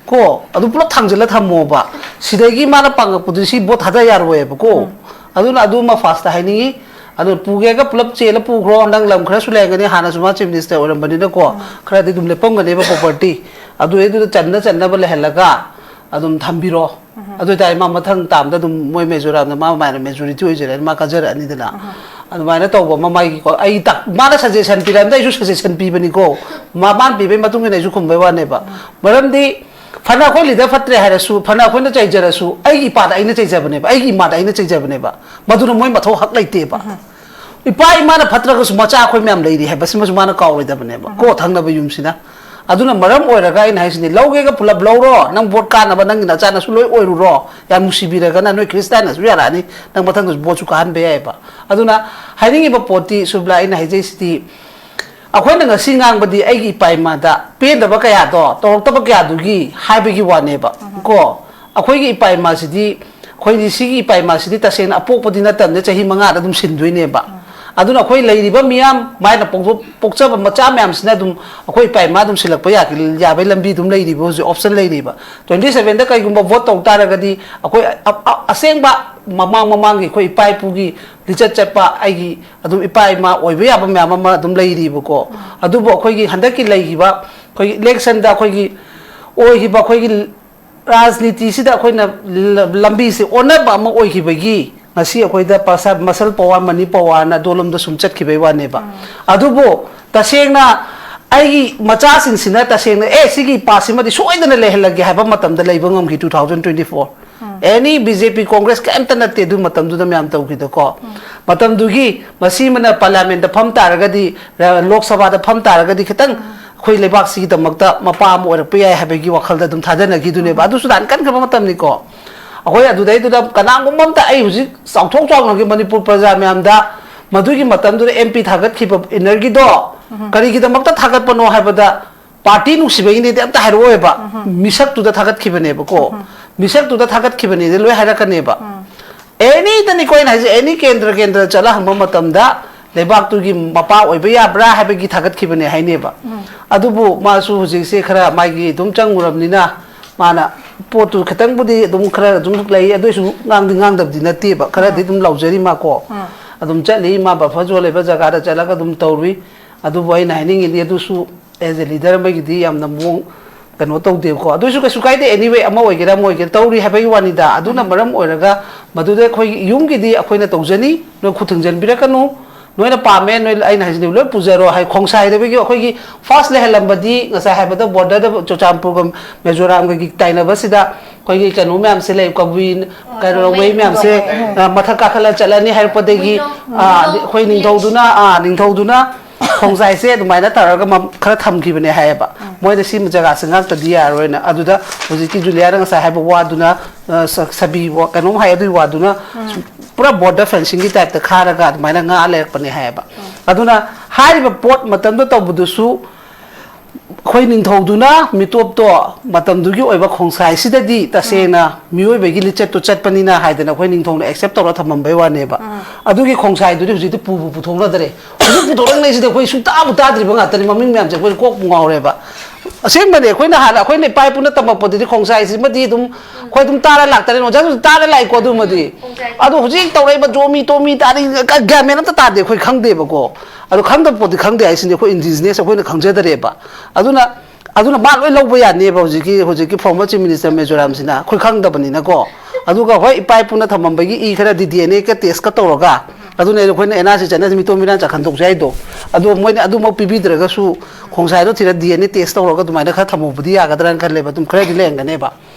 ꯀꯣ, ꯑꯗꯨ ꯄꯨꯂꯞ ꯊꯥꯡꯖꯤꯜꯂ ꯊꯝꯃꯣꯕ꯫ ꯁꯤꯗꯒꯤ ꯃꯥꯅ ꯄꯥꯡꯉꯛꯄꯗꯨ ꯁꯤ ꯚꯣꯠ ꯊꯥꯗ ꯌꯥꯔꯣꯏꯕꯀꯣ꯫ ꯑꯗꯨꯅ ꯑꯗꯨꯃ ꯐꯥꯔꯁꯇ ꯍꯥꯏꯅꯤꯡꯉꯤ꯫ ꯑꯗꯨ ꯄꯨꯒꯦꯒ ꯄꯨꯂꯞ ꯆꯦꯜꯂ ꯄꯨꯈ꯭ꯔꯣ, ꯅꯪ ꯂꯝ ꯈꯔꯁꯨ ꯂꯩꯔꯝꯒꯅꯤ, ꯍꯥꯟꯅꯁꯨ ꯃꯥ ꯆꯤꯐ ꯃꯤꯅꯤꯁꯇꯔ ꯑꯣꯏꯔꯝꯕꯅꯤꯅꯀꯣ, ꯈꯔꯗꯤ ꯑꯗꯨꯝ ꯂꯦꯞꯄꯝꯒꯅꯦꯕ ꯄ꯭ꯔꯣꯄꯔꯇꯤ꯫ ꯑꯗꯨ ꯑꯗꯨꯗ ꯆꯟꯅ ꯆꯟꯅꯕ ꯂꯩꯍꯜꯂꯒ ꯑꯗꯨꯝ ꯊꯝꯕꯤꯔꯣ꯫ ꯑꯗꯨ ꯑꯣꯏꯇꯥꯔꯗꯤ ꯃꯥ ꯃꯊꯪ ꯇꯥꯝꯗ ꯑꯗꯨꯝ ꯃꯣꯏ ꯃꯤꯖꯣꯔꯥꯝꯗ ꯃꯥ ꯃꯥꯏꯅ ꯃꯦꯖꯣꯔꯤꯇꯤ ꯑꯣꯏꯖꯔꯅꯤ, ꯃꯥ ꯀꯥꯖꯔꯛꯑꯅꯤꯗꯅ꯫ ꯑꯗꯨꯃꯥꯏꯅ ꯇꯧꯕ ꯑꯃ ꯃꯥꯒꯤꯀꯣ, ꯑꯩ ꯇꯥꯛ-, ꯃꯥꯅ ꯁꯖꯦꯁꯟ ꯄꯤꯔꯛꯑꯕꯅꯤꯅ ꯑꯩꯁꯨ ꯁꯖꯦꯁꯟ ꯄꯤꯕꯅꯤꯀꯣ, ꯃꯥ-, ꯃꯥꯅ ꯄꯤꯕꯒꯤ ꯃꯇꯨꯡ ꯏꯟꯅ ꯑꯩꯁꯨ ꯈꯨꯝꯕꯩ ꯋꯥꯅꯦꯕ꯫ ꯃꯔꯝꯗꯤ ꯐꯅ ꯑꯩꯈꯣꯏ ꯂꯤꯗꯔ ꯐꯠꯇ꯭ꯔꯦ ꯍꯥꯏꯔꯁꯨ, ꯐꯅ ꯑꯩꯈꯣꯏꯅ ꯆꯩꯖꯔꯁꯨ, ꯑꯩꯒꯤ ꯏꯄꯥꯗ ꯑꯩꯅ ꯆꯩꯖꯕꯅꯦꯕ, ꯑꯩꯒꯤ ꯏꯃꯥꯗ ꯑꯩꯅ ꯆꯩꯖꯕꯅꯦꯕ꯫ ꯃꯗꯨꯅ ꯃꯣꯏ ꯃꯊꯧ ꯍꯛ ꯂꯩꯇꯦꯕ꯫ ꯏꯄꯥ ꯏꯃꯥꯅ ꯐꯠꯇ꯭ꯔꯒꯁꯨ ꯃꯆꯥ ꯑꯩꯈꯣꯏ ꯃꯌꯥꯝ ꯂꯩꯔꯤ ꯍꯥꯏꯕꯁꯤꯃꯁꯨ ꯃꯥꯅ ꯀꯥꯎꯔꯣꯏꯗꯕꯅꯦꯕ꯫ ꯀꯣ, ꯊꯪꯅꯕ ꯌꯨꯝꯁꯤꯅ꯫ ꯑꯗꯨꯅ ꯃꯔꯝ ꯑꯣꯏꯔꯒ ꯑꯩꯅ ꯍꯥꯏꯁꯤꯅꯤ, ꯂꯧꯒꯦꯒ ꯄꯨꯂꯞ ꯂꯧꯔꯣ, ꯅꯪ ꯚꯣꯠ ꯀꯥꯅꯕ ꯅꯪꯒꯤ ꯅꯆꯥꯅꯁꯨ ꯂꯣꯏ ꯑꯣꯏꯔꯨꯔꯣ, ꯌꯥꯝ ꯅꯨꯡꯁꯤꯕꯤꯔꯒꯅ ꯅꯣꯏ ꯈ꯭ꯔꯤꯁꯇꯥꯟꯅꯁꯨ ꯌꯥꯔꯛꯑꯅꯤ, ꯅꯪ ꯃꯊꯪꯗꯁꯨ ꯚꯣꯠꯁꯨ ꯀꯥꯍꯟꯕ ꯌꯥꯏꯑꯕ꯫ ꯑꯗꯨꯅ ꯍꯥꯏꯅꯤꯡꯉꯤꯕ ꯄꯣꯠꯇꯤ, ꯁꯨꯕꯂꯥ, ꯑꯩꯅ ꯍꯥꯏꯖꯩꯁꯤꯗꯤ, ꯑꯩꯈꯣꯏꯅ ꯉꯁꯤ ꯉꯥꯡꯕꯗꯤ ꯑꯩꯒꯤ ꯏꯄꯥ ꯏꯃꯥꯗ ꯄꯦꯟꯗꯕ ꯀꯌꯥꯗꯣ, ꯇꯧꯔꯛꯇꯕ ꯀꯌꯥꯗꯨꯒꯤ ꯍꯥꯏꯕꯒꯤ ꯋꯥꯅꯦꯕ꯫ ꯀꯣ, ꯑꯩꯈꯣꯏꯒꯤ ꯏꯄꯥ ꯏꯃꯥꯁꯤꯗꯤ, ꯑꯩꯈꯣꯏꯗꯤ ꯁꯤꯒꯤ ꯏꯄꯥ ꯏꯃꯥꯁꯤꯗꯤ ꯇꯁꯦꯡꯅ ꯑꯄꯣꯛꯄꯗꯤ ꯅꯠꯇꯕꯅꯤꯅ ꯆꯍꯤ ꯃꯉꯥꯗ ꯑꯗꯨꯝ ꯁꯤꯟꯗꯣꯏꯅꯦꯕ꯫ ꯑꯗꯨꯅ ꯑꯩꯈꯣꯏ ꯂꯩꯔꯤꯕ ꯃꯤꯌꯥꯝ, ꯃꯥꯏꯅ ꯄꯣꯛꯊꯣꯛ-, ꯄꯣꯛꯆꯕ ꯃꯆꯥ ꯃꯌꯥꯝꯁꯤꯅ ꯑꯗꯨꯝ ꯑꯩꯈꯣꯏ ꯏꯄꯥ ꯏꯃꯥ ꯑꯗꯨꯝ ꯁꯤꯜꯂꯛꯄ ꯌꯥ-, ꯌꯥꯕꯒꯤ ꯂꯝꯕꯤ ꯑꯗꯨꯝ ꯂꯩꯔꯤꯕ, ꯍꯧꯖꯤꯛ option ꯂꯩꯔꯤꯕ꯫ Twenty sevenꯗ ꯀꯩꯒꯨꯝꯕ vote ꯇꯧ ꯇꯥꯔꯒꯗꯤ ꯑꯩꯈꯣꯏ ꯑ-, ꯑ-, ꯑꯁꯦꯡꯕ ꯃꯃꯥꯡ ꯃꯃꯥꯡꯒꯤ ꯑꯩꯈꯣꯏ ꯏꯄꯥ ꯏꯄꯨꯒꯤ ꯂꯤꯆꯠ ꯆꯠꯄ, ꯑꯩꯒꯤ ꯑꯗꯨꯝ ꯏꯄꯥ ꯏꯃꯥ ꯑꯣꯏꯕ ꯌꯥꯕ ꯃꯌꯥꯝ ꯑꯃ ꯑꯗꯨꯝ ꯂꯩꯔꯤꯕꯀꯣ꯫ ꯑꯗꯨꯕꯨ ꯑꯩꯈꯣꯏꯒꯤ ꯍꯟꯗꯛꯀꯤ ꯂꯩꯈꯤꯕ ꯑꯩꯈꯣꯏꯒꯤ electionꯗ ꯑꯩꯈꯣꯏꯒꯤ ꯑꯣꯏꯈꯤꯕ ꯑꯩꯈꯣꯏꯒꯤ ꯔꯥꯖꯅꯤꯇꯤꯁꯤꯗ ꯑꯩꯈꯣꯏꯅ ꯂ-, ꯂꯝꯕꯤꯁꯦ ꯑꯣꯟꯅꯕ ꯑꯃ ꯑꯣꯏꯈꯤꯕꯒꯤ ꯉꯁꯤ ꯑꯩꯈꯣꯏꯗ ꯄꯁ-, muscle power, money powerꯅ ꯑꯗꯣꯂꯣꯝꯗ ꯁꯨꯝ ꯆꯠꯈꯤꯕꯩ ꯋꯥꯅꯦꯕ꯫ ꯑꯗꯨꯕꯨ ꯇꯁꯦꯡꯅ ꯑꯩꯒꯤ ꯃꯆꯥꯁꯤꯡꯁꯤꯅ ꯇꯁꯦꯡꯅ, "ꯑꯦ, ꯁꯤꯒꯤ ꯄꯥꯁꯁꯤꯃꯗꯤ ꯁꯣꯏꯗꯅ ꯂꯩꯍꯜꯂꯒꯦ" ꯍꯥꯏꯕ ꯃꯇꯝꯗ ꯂꯩꯕ ꯉꯝꯈꯤ two thousand twenty four꯫ Any BJP, Congress ꯀꯩꯝꯇ ꯅꯠꯇꯦ ꯑꯗꯨ ꯃꯇꯝꯗꯨꯗ ꯃꯌꯥꯝ ꯇꯧꯈꯤꯗꯀꯣ꯫ ꯃꯇꯝꯗꯨꯒꯤ ꯃꯁꯤꯃꯅ parliamentꯇ ꯐꯝ ꯇꯥꯔꯒꯗꯤ, ꯔ-, ꯂꯣꯛ ꯁꯚꯥꯗ ꯐꯝ ꯇꯥꯔꯒꯗꯤ ꯈꯤꯇꯪ ꯑꯩꯈꯣꯏ ꯂꯩꯕꯥꯛꯁꯤꯒꯤꯗꯃꯛꯇ ꯃꯄꯥ ꯑꯃ ꯑꯣꯏꯔꯛꯄ ꯌꯥꯏ ꯍꯥꯏꯕꯒꯤ ꯋꯥꯈꯜꯗ ꯑꯗꯨꯝ ꯊꯥꯗꯅꯈꯤꯗꯨꯅꯦꯕ꯫ ꯑꯗꯨꯁꯨ ꯂꯥꯟ ꯀꯟꯈ꯭ꯔꯕ ꯃꯇꯝꯅꯤꯀꯣ꯫ ꯑꯩꯈꯣꯏ ꯑꯗꯨꯗꯩꯗꯨꯗ ꯀꯅꯥꯒꯨꯝꯕ ꯑꯝꯇ, ꯑꯩ ꯍꯧꯖꯤꯛ ꯆꯥꯎꯊꯣꯛ ꯆꯥꯎꯅꯒꯤ ꯃꯅꯤꯄꯨꯔ ꯄ꯭ꯔꯖꯥ ꯃꯌꯥꯝꯗ ꯃꯗꯨꯒꯤ ꯃꯇꯝꯗꯨꯗ MP ꯊꯥꯒꯠꯈꯤꯕ innerꯒꯤꯗꯣ ꯀꯔꯤꯒꯤꯗꯃꯛꯇ ꯊꯥꯒꯠꯄꯅꯣ ꯍꯥꯏꯕꯗ, party ꯅꯨꯡꯁꯤꯕꯒꯤꯅꯦꯗꯤ ꯑꯝꯇ ꯍꯥꯏꯔꯛꯑꯣꯏꯕ꯫ ꯃꯤꯁꯛꯇꯨꯗ ꯊꯥꯒꯠꯈꯤꯕꯅꯦꯕꯀꯣ꯫ ꯃꯤꯁꯛꯇꯨꯗ ꯊꯥꯒꯠꯈꯤꯕꯅꯦꯗꯤ ꯂꯣꯏ ꯍꯥꯏꯔꯛꯀꯅꯦꯕ꯫ Anyꯗꯅꯤꯀꯣ ꯑꯩꯅ ꯍꯥꯏꯁꯦ, any ꯀꯦꯟꯗ꯭ꯔ ꯀꯦꯟꯗ꯭ꯔ ꯆꯠꯂ ꯍꯪꯕ ꯃꯇꯝꯗ ꯂꯩꯕꯥꯛꯇꯨꯒꯤ ꯃꯄꯥ ꯑꯣꯏꯕ ꯌꯥꯕ꯭ꯔꯥ ꯍꯥꯏꯕꯒꯤ ꯊꯥꯒꯠꯈꯤꯕꯅꯦ ꯍꯥꯏꯅꯦꯕ꯫ ꯑꯗꯨꯕꯨ ꯃꯥꯁꯨ ꯍꯧꯖꯤꯛꯁꯦ ꯈꯔ ꯃꯥꯒꯤ ꯑꯗꯨꯝ ꯆꯪꯉꯨꯔꯕꯅꯤꯅ ꯃꯥꯅ ꯄꯣꯠꯇꯨ ꯈꯤꯇꯪꯕꯨꯗꯤ ꯑꯗꯨꯝ ꯈꯔ ꯑꯗꯨꯝ ꯂꯩ, ꯑꯗꯨ ꯑꯣꯏꯁꯨ ꯉꯥꯡꯗꯤ ꯉꯥꯡꯗꯕꯗꯤ ꯅꯠꯇꯦꯕ, ꯈꯔꯗꯤ ꯑꯗꯨꯝ ꯂꯥꯎꯖꯔꯤ ꯃꯥꯀꯣ꯫ ꯑꯗꯨꯝ ꯆꯠꯂꯤ ꯃꯥ buffer zone ꯂꯩꯕ ꯖꯒꯥꯗ ꯆꯠꯂꯒ ꯑꯗꯨꯝ ꯇꯧꯔꯨꯏ꯫ ꯑꯗꯨꯕꯨ ꯑꯩꯅ ꯍꯥꯏꯅꯤꯡꯉꯤꯗꯤ ꯑꯗꯨꯁꯨ as a leader ꯑꯃꯒꯤꯗꯤ ꯌꯥꯝꯅ ꯃꯑꯣꯡ ꯀꯩꯅꯣ ꯇꯧꯗꯦꯕꯀꯣ꯫ ꯑꯗꯨ ꯑꯣꯏꯁꯨ ꯀꯩꯁꯨ ꯀꯥꯏꯗꯦ, anyway, ꯑꯃ ꯑꯣꯏꯒꯦꯔꯥ ꯑꯃ ꯑꯣꯏꯒꯦꯔꯥ ꯇꯧꯔꯤ ꯍꯥꯏꯕꯒꯤ ꯋꯥꯅꯤꯗ꯫ ꯑꯗꯨꯅ ꯃꯔꯝ ꯑꯣꯏꯔꯒ ꯃꯗꯨꯗ ꯑꯩꯈꯣꯏꯒꯤ ꯌꯨꯝꯒꯤꯗꯤ ꯑꯩꯈꯣꯏꯅ ꯇꯧꯖꯅꯤ, ꯅꯣꯏ ꯈꯨꯠ ꯊꯤꯡꯖꯤꯟꯕꯤꯔꯛꯀꯅꯨ, ꯅꯣꯏꯅ ꯄꯥꯝꯃꯦ, ꯅꯣꯏ, ꯑꯩꯅ ꯍꯥꯏꯁꯤꯅꯤ, ꯂꯣꯏ ꯄꯨꯖꯔꯣ ꯍꯥꯏ꯫ ꯈꯣꯡꯁꯥꯏꯗꯕꯒꯤ ꯑꯩꯈꯣꯏꯒꯤ first ꯂꯩꯍꯜꯂꯝꯕꯗꯤ ꯉꯁꯥꯏ ꯍꯥꯏꯕꯗ borderꯗ ꯆꯨꯔꯆꯥꯟꯄꯨꯔꯒ ꯃꯤꯖꯣꯔꯥꯝꯒꯒꯤ ꯇꯥꯏꯅꯕꯁꯤꯗ ꯑꯩꯈꯣꯏꯒꯤ ꯀꯩꯅꯣ ꯃꯌꯥꯝꯁꯦ ꯂꯩ, ꯀꯕꯨꯏ, ꯀꯩꯅꯣ, ꯔꯣꯡꯃꯩ ꯃꯌꯥꯝꯁꯦ, ꯑ, ꯃꯊꯛ ꯀꯥꯈꯠꯂ ꯆꯠꯂꯅꯤ ꯍꯥꯏꯔꯛꯄꯗꯒꯤ, ꯑ, ꯑꯩꯈꯣꯏ ꯅꯤꯡꯊꯧꯗꯨꯅ, ꯑ, ꯅꯤꯡꯊꯧꯗꯨꯅ ꯈꯣꯡꯖꯥꯏꯁꯦ ꯑꯗꯨꯃꯥꯏꯅ ꯇꯧꯔꯒ ꯃ-, ꯈꯔ ꯊꯝꯈꯤꯕꯅꯦ ꯍꯥꯏꯌꯦꯕ꯫ ꯃꯣꯏꯅ ꯁꯤ ꯖꯒꯥꯁꯦ ꯉꯥꯛꯇꯗꯤ ꯌꯥꯔꯣꯏꯅ꯫ ꯑꯗꯨꯗ ꯍꯧꯖꯤꯛꯀꯤ ꯖꯨꯂꯤꯌꯥꯅ ꯉꯁꯥꯏ ꯍꯥꯏꯕ ꯋꯥꯗꯨꯅ, ꯑ, ꯁ-, ꯁꯕꯤ ꯋꯥ-, ꯀꯩꯅꯣꯝ ꯍꯥꯏ, ꯑꯗꯨꯒꯤ ꯋꯥꯗꯨꯅ ꯄꯨꯔꯥ border fencingꯒꯤ typeꯇ ꯈꯥꯔꯒ ꯑꯗꯨꯃꯥꯏꯅ ꯉꯥ ꯂꯩꯔꯛꯄꯅꯦ ꯍꯥꯏꯌꯦꯕ꯫ ꯑꯗꯨꯅ ꯍꯥꯏꯔꯤꯕ ꯄꯣꯠ ꯃꯇꯝꯗ ꯇꯧꯕꯗꯨꯁꯨ ꯑꯩꯈꯣꯏ ꯅꯤꯡꯊꯧꯗꯨꯅ ꯃꯤꯇꯣꯞꯇꯣ ꯃꯇꯝꯗꯨꯒꯤ ꯑꯣꯏꯕ ꯈꯣꯡꯁꯥꯏꯁꯤꯗꯗꯤ ꯇꯁꯦꯡꯅ ꯃꯤꯑꯣꯏꯕꯒꯤ ꯂꯤꯆꯠꯇꯨ ꯆꯠꯄꯅꯤꯅ ꯍꯥꯏꯗꯅ ꯑꯩꯈꯣꯏ ꯅꯤꯡꯊꯧꯅ ꯑꯦꯛꯁꯦꯞ ꯇꯧꯔ ꯊꯝꯃꯝꯕꯩ ꯋꯥꯅꯦꯕ꯫ ꯑꯗꯨꯒꯤ ꯈꯣꯡꯁꯥꯏꯗꯨꯗꯤ ꯍꯧꯖꯤꯛꯇꯤ ꯄꯨꯕꯨ ꯄꯨꯊꯣꯛꯅꯗ꯭ꯔꯦ꯫ ꯍꯧꯖꯤꯛ ꯄꯨꯊꯣꯔꯛꯅꯩꯁꯤꯗꯤ ꯑꯩꯈꯣꯏ ꯁꯨꯡꯇꯥꯕꯨ ꯇꯥꯗ꯭ꯔꯤꯕ ꯉꯥꯛꯇꯅꯤ, ꯃꯃꯤꯡ ꯃꯌꯥꯝꯁꯦ ꯑꯩꯈꯣꯏ ꯀꯣꯛꯄꯨ ꯉꯥꯎꯔꯦꯕ꯫ ꯑꯁꯦꯡꯕꯅꯦ, ꯑꯩꯈꯣꯏꯅ ꯍꯥꯟꯅ ꯑꯩꯈꯣꯏꯅ ꯏꯄꯥ ꯏꯄꯨꯅ ꯇꯝꯃꯛꯄꯗꯗꯤ ꯈꯣꯡꯁꯥꯏꯁꯤꯃꯗꯤ ꯑꯗꯨꯝ ꯑꯩꯈꯣꯏ ꯑꯗꯨꯝ ꯇꯥꯔ ꯂꯥꯛꯇꯔꯦ, ꯑꯣꯖꯥꯁꯨ ꯇꯥꯔ ꯂꯥꯛꯏꯀꯣ ꯑꯗꯨꯃꯗꯤ꯫ ꯑꯗꯣ ꯍꯧꯖꯤꯛ ꯇꯧꯔꯛꯏꯕ ꯖꯣꯃꯤ ꯇꯣꯃꯤ ꯇꯥꯔꯤ ꯒ꯭ꯌꯥꯟ ꯃꯦꯟ ꯑꯝꯇ ꯇꯥꯗꯦ, ꯑꯩꯈꯣꯏ ꯈꯪꯗꯦꯕꯀꯣ꯫ ꯑꯗꯣ ꯈꯪꯗꯕ ꯄꯣꯠꯇꯤ ꯈꯪꯗꯦ ꯍꯥꯏꯁꯤꯅꯦ, ꯑꯩꯈꯣꯏ ꯏꯟꯗꯤꯖꯤꯅꯁ ꯑꯩꯈꯣꯏꯅ ꯈꯪꯖꯗꯔꯦꯕ꯫ ꯑꯗꯨꯅ ꯑꯗꯨꯅ ꯃꯥ ꯂꯣꯏ ꯂꯧꯕ ꯌꯥꯅꯦꯕ ꯍꯧꯖꯤꯛꯀꯤ, ꯍꯧꯖꯤꯛꯀꯤ former Chief Minister ꯃꯤꯖꯣꯔꯥꯝꯁꯤꯅ, ꯑꯩꯈꯣꯏ ꯈꯪꯗꯕꯅꯤꯅꯀꯣ꯫ ꯑꯗꯨꯒ ꯍꯣꯏ, ꯏꯄꯥ ꯏꯄꯨꯅ ꯊꯝꯃꯝꯕꯒꯤ ꯏ ꯈꯔꯗꯤ ꯗꯤ ꯑꯦꯟ ꯑꯦꯒ ꯇꯦꯁꯀ ꯇꯧꯔꯒ, ꯑꯗꯨꯅ ꯑꯩꯈꯣꯏꯅ ꯑꯦꯟ ꯑꯥꯔ ꯁꯤ ꯆꯠꯅꯁꯤ ꯃꯤꯇꯣꯝ ꯃꯤꯔꯥꯟ ꯆꯥꯛꯍꯟ ꯇꯧꯁꯦ ꯍꯥꯏꯗꯣ꯫ ꯑꯗꯣ ꯃꯣꯏꯅ ꯑꯗꯨꯃꯛ ꯄꯤꯕꯤꯗ꯭ꯔꯒꯁꯨ ꯈꯣꯡꯁꯥꯏꯗꯣ ꯊꯤꯔ ꯗꯤ ꯑꯦꯟ ꯑꯦ ꯇꯦꯁ ꯇꯧꯔꯒ ꯑꯗꯨꯃꯥꯏꯅ ꯈꯔ ꯊꯝꯍꯧꯕꯗꯤ ꯌꯥꯒꯗ꯭ꯔꯥꯅ ꯈꯜꯂꯦꯕ꯫ ꯑꯗꯨꯝ ꯈꯔꯗꯤ ꯂꯩꯔꯝꯒꯅꯦꯕ꯫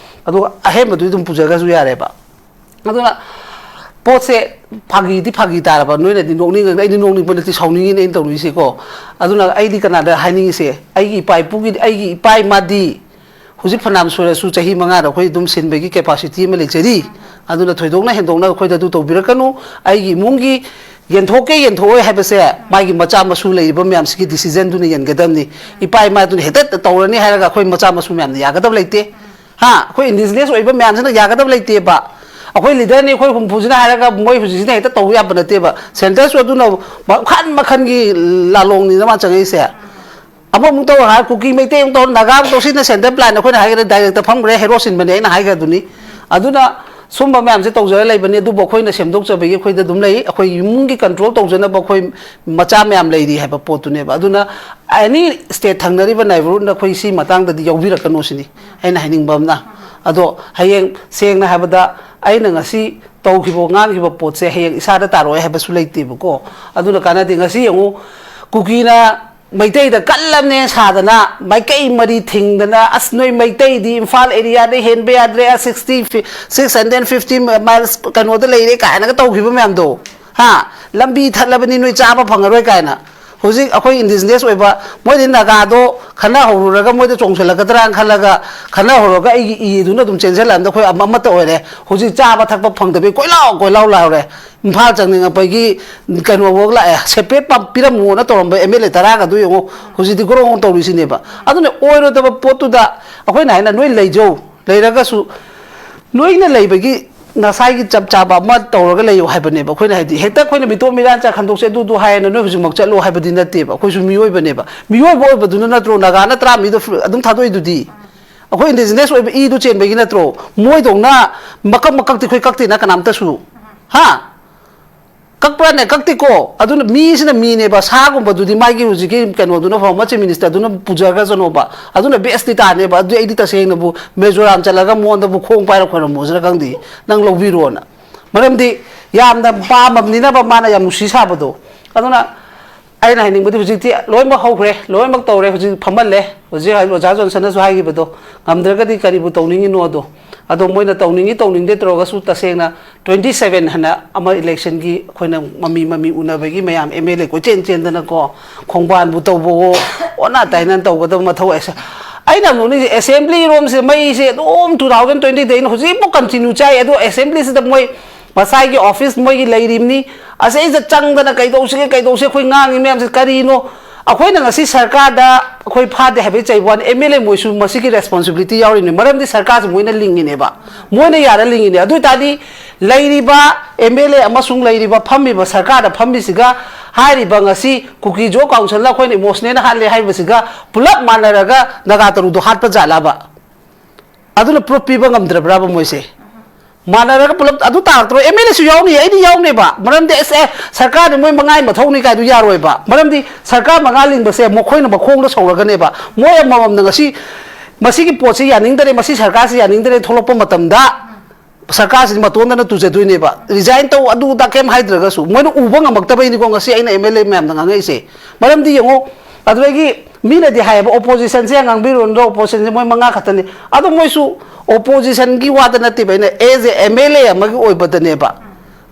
ꯑꯗꯨꯒ ꯑꯍꯦꯟꯕꯗꯨꯗꯤ ꯑꯗꯨꯝ ꯄꯨꯖꯔꯒꯁꯨ ꯌꯥꯔꯦꯕ꯫ ꯑꯗꯨꯅ ꯄꯣꯠꯁꯦ ꯐꯥꯒꯤꯗꯤ ꯐꯥꯒꯤ ꯇꯥꯔꯕ, ꯅꯣꯏꯅꯗꯤ ꯅꯣꯛꯅꯤꯡꯉꯒ, ꯑꯩꯗꯤ ꯅꯣꯛꯅꯤꯡꯕ ꯅꯠꯇꯦ, ꯁꯥꯎꯅꯤꯡꯉꯤꯅꯦ ꯑꯩꯅ ꯇꯧꯅꯤꯡꯉꯤꯁꯦꯀꯣ꯫ ꯑꯗꯨꯅ ꯑꯩꯗꯤ ꯀꯅꯥꯗ ꯍꯥꯏꯅꯤꯡꯉꯤꯁꯦ, ꯑꯩꯒꯤ ꯏꯄꯥ ꯏꯄꯨꯒꯤ, ꯑꯩꯒꯤ ꯏꯄꯥ ꯏꯃꯥꯗꯤ ꯍꯧꯖꯤꯛ ꯐꯅꯌꯥꯝ ꯁꯣꯏꯔꯁꯨ ꯆꯍꯤ ꯃꯉꯥꯗ ꯑꯩꯈꯣꯏ ꯑꯗꯨꯝ ꯁꯤꯟꯕꯒꯤ capacity ꯑꯃ ꯂꯩꯖꯔꯤ꯫ ꯑꯗꯨꯅ ꯊꯣꯏꯗꯣꯛꯅ ꯍꯦꯟꯗꯣꯛꯅ ꯑꯩꯈꯣꯏꯗ ꯑꯗꯨ ꯇꯧꯕꯤꯔꯛꯀꯅꯨ꯫ ꯑꯩꯒꯤ ꯏꯃꯨꯡꯒꯤ ꯌꯦꯟꯊꯣꯛꯀꯦ ꯌꯦꯟꯊꯣꯛꯑꯣꯏ ꯍꯥꯏꯕꯁꯦ ꯃꯥꯒꯤ ꯃꯆꯥ ꯃꯁꯨ ꯂꯩꯔꯤꯕ ꯃꯌꯥꯝꯁꯤꯒꯤ decisionꯗꯨꯅ ꯌꯦꯟꯒꯗꯕꯅꯤ꯫ ꯏꯄꯥ ꯏꯃꯥꯗꯨꯅ ꯍꯦꯛꯇ ꯇꯧꯔꯅꯤ ꯍꯥꯏꯔꯒ ꯑꯩꯈꯣꯏ ꯃꯆꯥ ꯃꯁꯨ ꯃꯌꯥꯝꯅ ꯌꯥꯒꯗꯕ ꯂꯩꯇꯦ꯫ ꯍꯥ? ꯑꯩꯈꯣꯏ indigenous ꯑꯣꯏꯕ ꯃꯌꯥꯝꯁꯤꯅ ꯌꯥꯒꯗꯕ ꯂꯩꯇꯦꯕ꯫ ꯑꯩꯈꯣꯏ leaderꯅꯤ, ꯑꯩꯈꯣꯏ ꯍꯨꯝꯐꯨꯁꯤꯅ ꯍꯥꯏꯔꯒ ꯃꯣꯏ ꯍꯧꯖꯤꯛꯁꯤꯅ ꯍꯦꯛꯇ ꯇꯧꯕ ꯌꯥꯕ ꯅꯠꯇꯦꯕ꯫ Centreꯁꯨ ꯑꯗꯨꯅ ꯃꯈꯜ ꯃꯈꯜꯒꯤ ꯂꯥꯂꯣꯡꯅꯤꯅ ꯃꯥ ꯆꯪꯉꯛꯏꯁꯦ꯫ ꯑꯃꯃꯨꯛ ꯇꯧ ꯍꯥꯏ, ꯀꯨꯀꯤ ꯃꯩꯇꯩ ꯑꯃꯨꯛ ꯇꯧ, ꯅꯥꯒꯥ ꯑꯃꯨꯛ ꯇꯧ, ꯁꯤꯅ centre plan ꯑꯩꯈꯣꯏꯅ ꯍꯥꯏꯒꯗ꯭ꯔꯥ, directꯇ ꯐꯝꯈ꯭ꯔꯦ, ꯍꯦꯔꯣ ꯁꯤꯟꯕꯅꯦ ꯑꯩꯅ ꯍꯥꯏꯈ꯭ꯔꯗꯨꯅꯤ꯫ ꯑꯗꯨꯅ ꯁꯨꯝꯕ ꯃꯌꯥꯝꯁꯦ ꯇꯧꯖꯔ ꯂꯩꯕꯅꯤ, ꯑꯗꯨꯕꯨ ꯑꯩꯈꯣꯏꯅ ꯁꯦꯝꯗꯣꯛꯆꯕꯒꯤ ꯑꯩꯈꯣꯏꯗ ꯑꯗꯨꯝ ꯂꯩ꯫ ꯑꯩꯈꯣꯏ ꯏꯃꯨꯡꯒꯤ control ꯇꯧꯖꯅꯕ ꯑꯩꯈꯣꯏ ꯃꯆꯥ ꯃꯌꯥꯝ ꯂꯩꯔꯤ ꯍꯥꯏꯕ ꯄꯣꯠꯇꯨꯅꯦꯕ꯫ ꯑꯗꯨꯅ any state ꯊꯪꯅꯔꯤꯕ neighbourhoodꯅ ꯑꯩꯈꯣꯏ ꯁꯤ ꯃꯇꯥꯡꯗꯗꯤ ꯌꯥꯎꯕꯤꯔꯛꯀꯅꯨ ꯁꯤꯅꯤ ꯑꯩꯅ ꯍꯥꯏꯅꯤꯡꯕ ꯑꯃꯅ꯫ ꯑꯗꯣ ꯍꯌꯦꯡ ꯁꯦꯡꯅ ꯍꯥꯏꯕꯗ ꯑꯩꯅ ꯉꯁꯤ ꯇꯧꯈꯤꯕ ꯉꯥꯡꯈꯤꯕ ꯄꯣꯠꯁꯦ ꯍꯌꯦꯡ ꯏꯁꯥꯗ ꯇꯥꯔꯛꯑꯣꯏ ꯍꯥꯏꯕꯁꯨ ꯂꯩꯇꯦꯕꯀꯣ꯫ ꯑꯗꯨꯅ ꯀꯥꯟꯅꯗꯦ꯫ ꯉꯁꯤ ꯌꯦꯡꯉꯨ, ꯀꯨꯀꯤꯅ ꯃꯩꯇꯩꯗ ꯀꯜꯂꯕꯅꯦ ꯁꯥꯗꯅ, ꯃꯥꯏꯀꯩ ꯃꯔꯤ ꯊꯤꯡꯗꯅ, "ꯑꯁ, ꯅꯣꯏ ꯃꯩꯇꯩꯗꯤ ꯏꯝꯐꯥꯜ areaꯗ ꯍꯦꯟꯕ ꯌꯥꯗ꯭ꯔꯦ, sixty, six hundred fifty miles ꯀꯩꯅꯣꯗ ꯂꯩꯔꯦ" ꯀꯥꯏꯅꯒ ꯇꯧꯈꯤꯕ ꯃꯌꯥꯝꯗꯣ, ꯍꯥ? "ꯂꯝꯕꯤ ꯊꯠꯂꯕꯅꯤ, ꯅꯣꯏ ꯆꯥꯕ ꯐꯪꯉꯔꯣꯏ" ꯀꯥꯏꯅ꯫ ꯍꯧꯖꯤꯛ ꯑꯩꯈꯣꯏ ꯏꯟꯗꯤꯖꯤꯅꯁ ꯑꯣꯏꯕ, ꯃꯣꯏꯗꯤ ꯅꯥꯒꯥꯗꯣ ꯈꯟꯅꯍꯧꯔꯨꯔꯒ ꯃꯣꯏꯗ ꯆꯣꯡꯁꯤꯜꯂꯛꯀꯗ꯭ꯔꯥꯅ ꯈꯜꯂꯒ, ꯈꯟꯅꯍꯧꯔꯒ ꯑꯩꯒꯤ ꯏꯗꯨꯅ ꯑꯗꯨꯝ ꯆꯦꯟꯁꯤꯜꯂꯛꯑꯕꯅꯤꯅ ꯑꯩꯈꯣꯏ ꯑꯃ-, ꯑꯃꯠꯇ ꯑꯣꯏꯔꯦ꯫ ꯍꯧꯖꯤꯛ ꯆꯥꯕ ꯊꯛꯄ ꯐꯪꯗꯕꯩ ꯀꯣꯏꯂꯥꯎ ꯀꯣꯏꯂꯥꯎ ꯂꯥꯎꯔꯦ꯫ ꯏꯝꯐꯥꯜ ꯆꯪꯅꯤꯡꯉꯛꯄꯒꯤ ꯀꯩꯅꯣꯐꯧ ꯂꯥꯛꯑꯦ, ꯁꯦꯄꯔꯦꯠ ꯄꯤꯔꯝꯃꯣꯅ ꯇꯧꯔꯝꯕ ꯑꯦꯝ ꯑꯦꯜ ꯑꯦ ꯇꯔꯥꯒꯗꯨ ꯌꯦꯡꯉꯣ, ꯍꯧꯖꯤꯛꯇꯤ ꯒ꯭ꯔꯣꯡ ꯒ꯭ꯔꯣꯡ ꯇꯧꯔꯤꯁꯤꯅꯦꯕ꯫ ꯑꯗꯨꯅ ꯑꯣꯏꯔꯣꯏꯗꯕ ꯄꯣꯠꯇꯨꯗ ꯑꯩꯈꯣꯏꯅ ꯍꯥꯏꯅ ꯅꯣꯏ ꯂꯩꯖꯧ, ꯂꯩꯔꯒꯁꯨ ꯅꯣꯏꯅ ꯂꯩꯕꯒꯤ ꯅꯁꯥꯒꯤ ꯆꯞ ꯆꯥꯕ ꯑꯃ ꯇꯧꯔꯒ ꯂꯩꯌꯨ ꯍꯥꯏꯕꯅꯦꯕ꯫ ꯑꯩꯈꯣꯏꯅ ꯍꯥꯏꯗꯤ ꯍꯦꯛꯇ ꯑꯩꯈꯣꯏꯅ ꯃꯤꯇꯣꯞ ꯃꯤꯔꯥꯟ ꯆꯥ ꯈꯟꯗꯣꯛꯁꯦ ꯑꯗꯨꯗꯨ ꯍꯥꯏꯌꯦꯅ ꯅꯣꯏ ꯍꯧꯖꯤꯛꯃꯛ ꯆꯠꯂꯣ ꯍꯥꯏꯕꯗꯤ ꯅꯠꯇꯦꯕ꯫ ꯑꯩꯈꯣꯏꯁꯨ ꯃꯤꯑꯣꯏꯕꯅꯦꯕ꯫ ꯃꯤꯑꯣꯏꯕ ꯑꯣꯏꯕꯗꯨꯅ ꯅꯠꯇ꯭ꯔꯣ ꯅꯥꯒꯥꯅ ꯇꯔꯥ ꯃꯤꯗꯣ ꯑꯗꯨꯝ ꯊꯥꯗꯣꯛꯏꯗꯨꯗꯤ? ꯑꯩꯈꯣꯏ ꯏꯟꯗꯤꯖꯤꯅꯁ ꯑꯣꯏꯕ ꯏꯗꯨ ꯆꯦꯟꯕꯒꯤ ꯅꯠꯇ꯭ꯔꯣ? ꯃꯣꯏꯗꯧꯅ ꯃꯀꯛ ꯃꯀꯛꯇꯤ ꯑꯩꯈꯣꯏ ꯀꯛꯇꯦꯅ ꯀꯅꯥꯝꯇꯁꯨ꯫ ꯍꯥ? ꯀꯛꯄ꯭ꯔꯥꯅꯦ? ꯀꯛꯇꯦꯀꯣ꯫ ꯑꯗꯨꯅ ꯃꯤꯁꯤꯅ ꯃꯤꯅꯦꯕ, ꯁꯥꯒꯨꯝꯕꯗꯨꯗꯤ ꯃꯥꯒꯤ ꯍꯧꯖꯤꯛꯀꯤ ꯀꯩꯅꯣꯗꯨꯅ, former chief minister ꯗꯨꯅ ꯄꯨꯖꯈ꯭ꯔꯖꯅꯣꯕ, ꯑꯗꯨꯅ best ꯇꯤ ꯇꯥꯅꯦꯕ꯫ ꯑꯗꯨꯗꯤ ꯑꯩꯗꯤ ꯇꯁꯦꯡꯅꯕꯨ ꯃꯤꯖꯣꯔꯥꯝ ꯆꯠꯂꯒ ꯃꯉꯣꯟꯗꯕꯨ ꯈꯣꯡ ꯄꯥꯏꯔ ꯈꯣꯏꯔꯝꯃꯣꯁꯤꯔ ꯈꯪꯗꯦ, ꯅꯪ ꯂꯧꯕꯤꯔꯣꯅ꯫ ꯃꯔꯝꯗꯤ ꯌꯥꯝꯅ ꯄꯥꯝꯃꯕꯅꯤꯅꯕ ꯃꯥꯅ ꯌꯥꯝ ꯅꯨꯡꯁꯤ ꯁꯥꯕꯗꯣ꯫ ꯑꯗꯨꯅ ꯑꯩꯅ ꯍꯥꯏꯅꯤꯡꯕꯗꯤ ꯍꯧꯖꯤꯛꯇꯤ ꯂꯣꯏꯅꯃꯛ ꯍꯧꯈ꯭ꯔꯦ, ꯂꯣꯏꯅꯃꯛ ꯇꯧꯔꯦ, ꯍꯧꯖꯤꯛ ꯐꯝꯍꯜꯂꯦ꯫ ꯍꯧꯖꯤꯛ ꯑꯣꯖꯥ ꯖꯣꯟꯁꯟꯅꯁꯨ ꯍꯥꯏꯈꯤꯕꯗꯣ, ꯉꯝꯗ꯭ꯔꯒꯗꯤ ꯀꯔꯤꯕꯨ ꯇꯧꯅꯤꯡꯉꯤꯅꯣꯗꯣ꯫ ꯑꯗꯣ ꯃꯣꯏꯅ ꯇꯧꯅꯤꯡꯉꯤ ꯇꯧꯅꯤꯡꯗꯦ ꯇꯧꯔꯒꯁꯨ ꯇꯁꯦꯡꯅ twenty seven ꯍꯥꯏꯅ ꯑꯃ election ꯒꯤ ꯑꯩꯈꯣꯏꯅ ꯃꯃꯤ ꯃꯃꯤ ꯎꯅꯕꯒꯤ ꯃꯌꯥꯝ M L A ꯀꯣꯏꯆꯦꯟ ꯆꯦꯟꯗꯅꯀꯣ, ꯈꯣꯡꯕꯥꯟꯕꯨ ꯇꯧꯕꯋꯣ, ꯑꯣꯟꯅ ꯇꯩꯅ ꯇꯧꯒꯗꯕ ꯃꯊꯧ ꯑꯁꯦ꯫ ꯑꯩꯅ ꯅꯣꯛꯅꯤꯡꯁꯦ, assembly ꯔꯣꯝꯁꯦ ꯃꯩꯁꯦ ꯑꯗꯨꯝ two thousand twenty ꯗꯩꯅ ꯍꯧꯖꯤꯛꯐꯥꯎ continue ꯆꯥꯏ꯫ ꯑꯗꯣ assembly ꯁꯤꯗ ꯃꯣꯏ ꯃꯁꯥꯒꯤ office ꯃꯣꯏꯒꯤ ꯂꯩꯔꯤꯕꯅꯤ, ꯑꯁꯤꯗ ꯆꯪꯗꯅ ꯀꯩꯗꯧꯁꯤꯒꯦ, ꯀꯩꯗꯧꯁꯤꯒꯦ, ꯑꯩꯈꯣꯏ ꯉꯥꯡꯉꯤ ꯃꯌꯥꯝꯁꯦ ꯀꯔꯤꯅꯣ? ꯑꯩꯈꯣꯏꯅ ꯉꯁꯤ ꯁꯔꯀꯥꯔꯗ ꯑꯩꯈꯣꯏ ꯐꯥꯗꯦ ꯍꯥꯏꯕꯒꯤ ꯆꯩꯕ ꯋꯥꯅꯤ, M L A ꯃꯣꯏꯁꯨ ꯃꯁꯤꯒꯤ responsibility ꯌꯥꯎꯔꯤꯅꯤ꯫ ꯃꯔꯝꯗꯤ ꯁꯔꯀꯥꯔꯁꯤ ꯃꯣꯏꯅ ꯂꯤꯡꯉꯤꯅꯦꯕ, ꯃꯣꯏꯅ ꯌꯥꯔ ꯂꯤꯡꯉꯤꯅꯦ꯫ ꯑꯗꯨ ꯑꯣꯏ ꯇꯥꯔꯗꯤ ꯂꯩꯔꯤꯕ M L A ꯑꯃꯁꯨꯡ ꯂꯩꯔꯤꯕ ꯐꯝꯃꯤꯕ ꯁꯔꯀꯥꯔꯗ ꯐꯝꯃꯤꯁꯤꯒ ꯍꯥꯏꯔꯤꯕ ꯉꯁꯤ ꯀꯨꯀꯤꯖꯣ council ꯅ ꯑꯩꯈꯣꯏꯅ emotional ꯍꯥꯠꯂꯦ ꯍꯥꯏꯕꯁꯤꯒ ꯄꯨꯂꯞ ꯃꯥꯟꯅꯔꯒ ꯅꯥꯒꯥ ꯇꯔꯨꯗꯣ ꯍꯥꯠꯄ ꯖꯥꯠꯂꯕ? ꯑꯗꯨꯅ proof ꯄꯤꯕ ꯉꯝꯗ꯭ꯔꯕ꯭ꯔꯕ ꯃꯣꯏꯁꯦ? ꯃꯥꯟꯅꯔꯒ ꯄꯨꯂꯞ ꯑꯗꯨ ꯇꯥꯔꯛꯇ꯭ꯔꯣ? M L A ꯁꯨ ꯌꯥꯎꯅꯤ, ꯑꯩꯗꯤ ꯌꯥꯎꯅꯦꯕ꯫ ꯃꯔꯝꯗꯤ ꯑꯁ, ꯑꯦ, ꯁꯔꯀꯥꯔꯗꯤ ꯃꯣꯏ ꯃꯉꯥꯒꯤ ꯃꯊꯧꯅꯤ ꯀꯥꯏꯗꯨ ꯌꯥꯔꯣꯏꯕ꯫ ꯃꯔꯝꯗꯤ ꯁꯔꯀꯥꯔ ꯃꯉꯥ ꯂꯤꯡꯕꯁꯦ ꯃꯈꯣꯏꯅ ꯃꯈꯣꯡꯗ ꯁꯧꯔꯒꯅꯦꯕ꯫ ꯃꯣꯏ ꯑꯃꯃꯝꯅ ꯉꯁꯤ ꯃꯁꯤꯒꯤ ꯄꯣꯠꯁꯤ ꯌꯥꯅꯤꯡꯗꯔꯦ, ꯃꯁꯤ ꯁꯔꯀꯥꯔꯁꯤ ꯌꯥꯅꯤꯡꯗꯔꯦ ꯊꯣꯛꯂꯛꯄ ꯃꯇꯝꯗ ꯁꯔꯀꯥꯔꯁꯤꯗꯤ ꯃꯇꯣꯟꯗꯅ ꯇꯨꯖꯗꯣꯏꯅꯦꯕ꯫ Resign ꯇꯧ, ꯑꯗꯨ ꯑꯗꯥ ꯀꯩꯝ ꯍꯥꯏꯗ꯭ꯔꯒꯁꯨ ꯃꯣꯏꯅ ꯎꯕ ꯉꯝꯃꯛꯇꯕꯩꯅꯤꯀꯣ ꯉꯁꯤ ꯑꯩꯅ M L A ꯃꯌꯥꯝꯗ ꯉꯥꯡꯉꯛꯏꯁꯦ꯫ ꯃꯔꯝꯗꯤ ꯌꯦꯡꯉꯣ, ꯑꯗꯨꯗꯒꯤ ꯃꯤꯅꯗꯤ ꯍꯥꯏꯌꯦꯕ, opposition ꯁꯦ ꯉꯥꯡꯕꯤꯔꯨꯅꯨ, opposition ꯁꯦ ꯃꯣꯏ ꯃꯉꯥ ꯈꯛꯇꯅꯤ꯫ ꯑꯗꯣ ꯃꯣꯏꯁꯨ opposition ꯒꯤ ꯋꯥꯗ ꯅꯠꯇꯦꯕ, ꯑꯩꯅ as a M L A ꯑꯃꯒꯤ ꯑꯣꯏꯕꯗꯅꯦꯕ꯫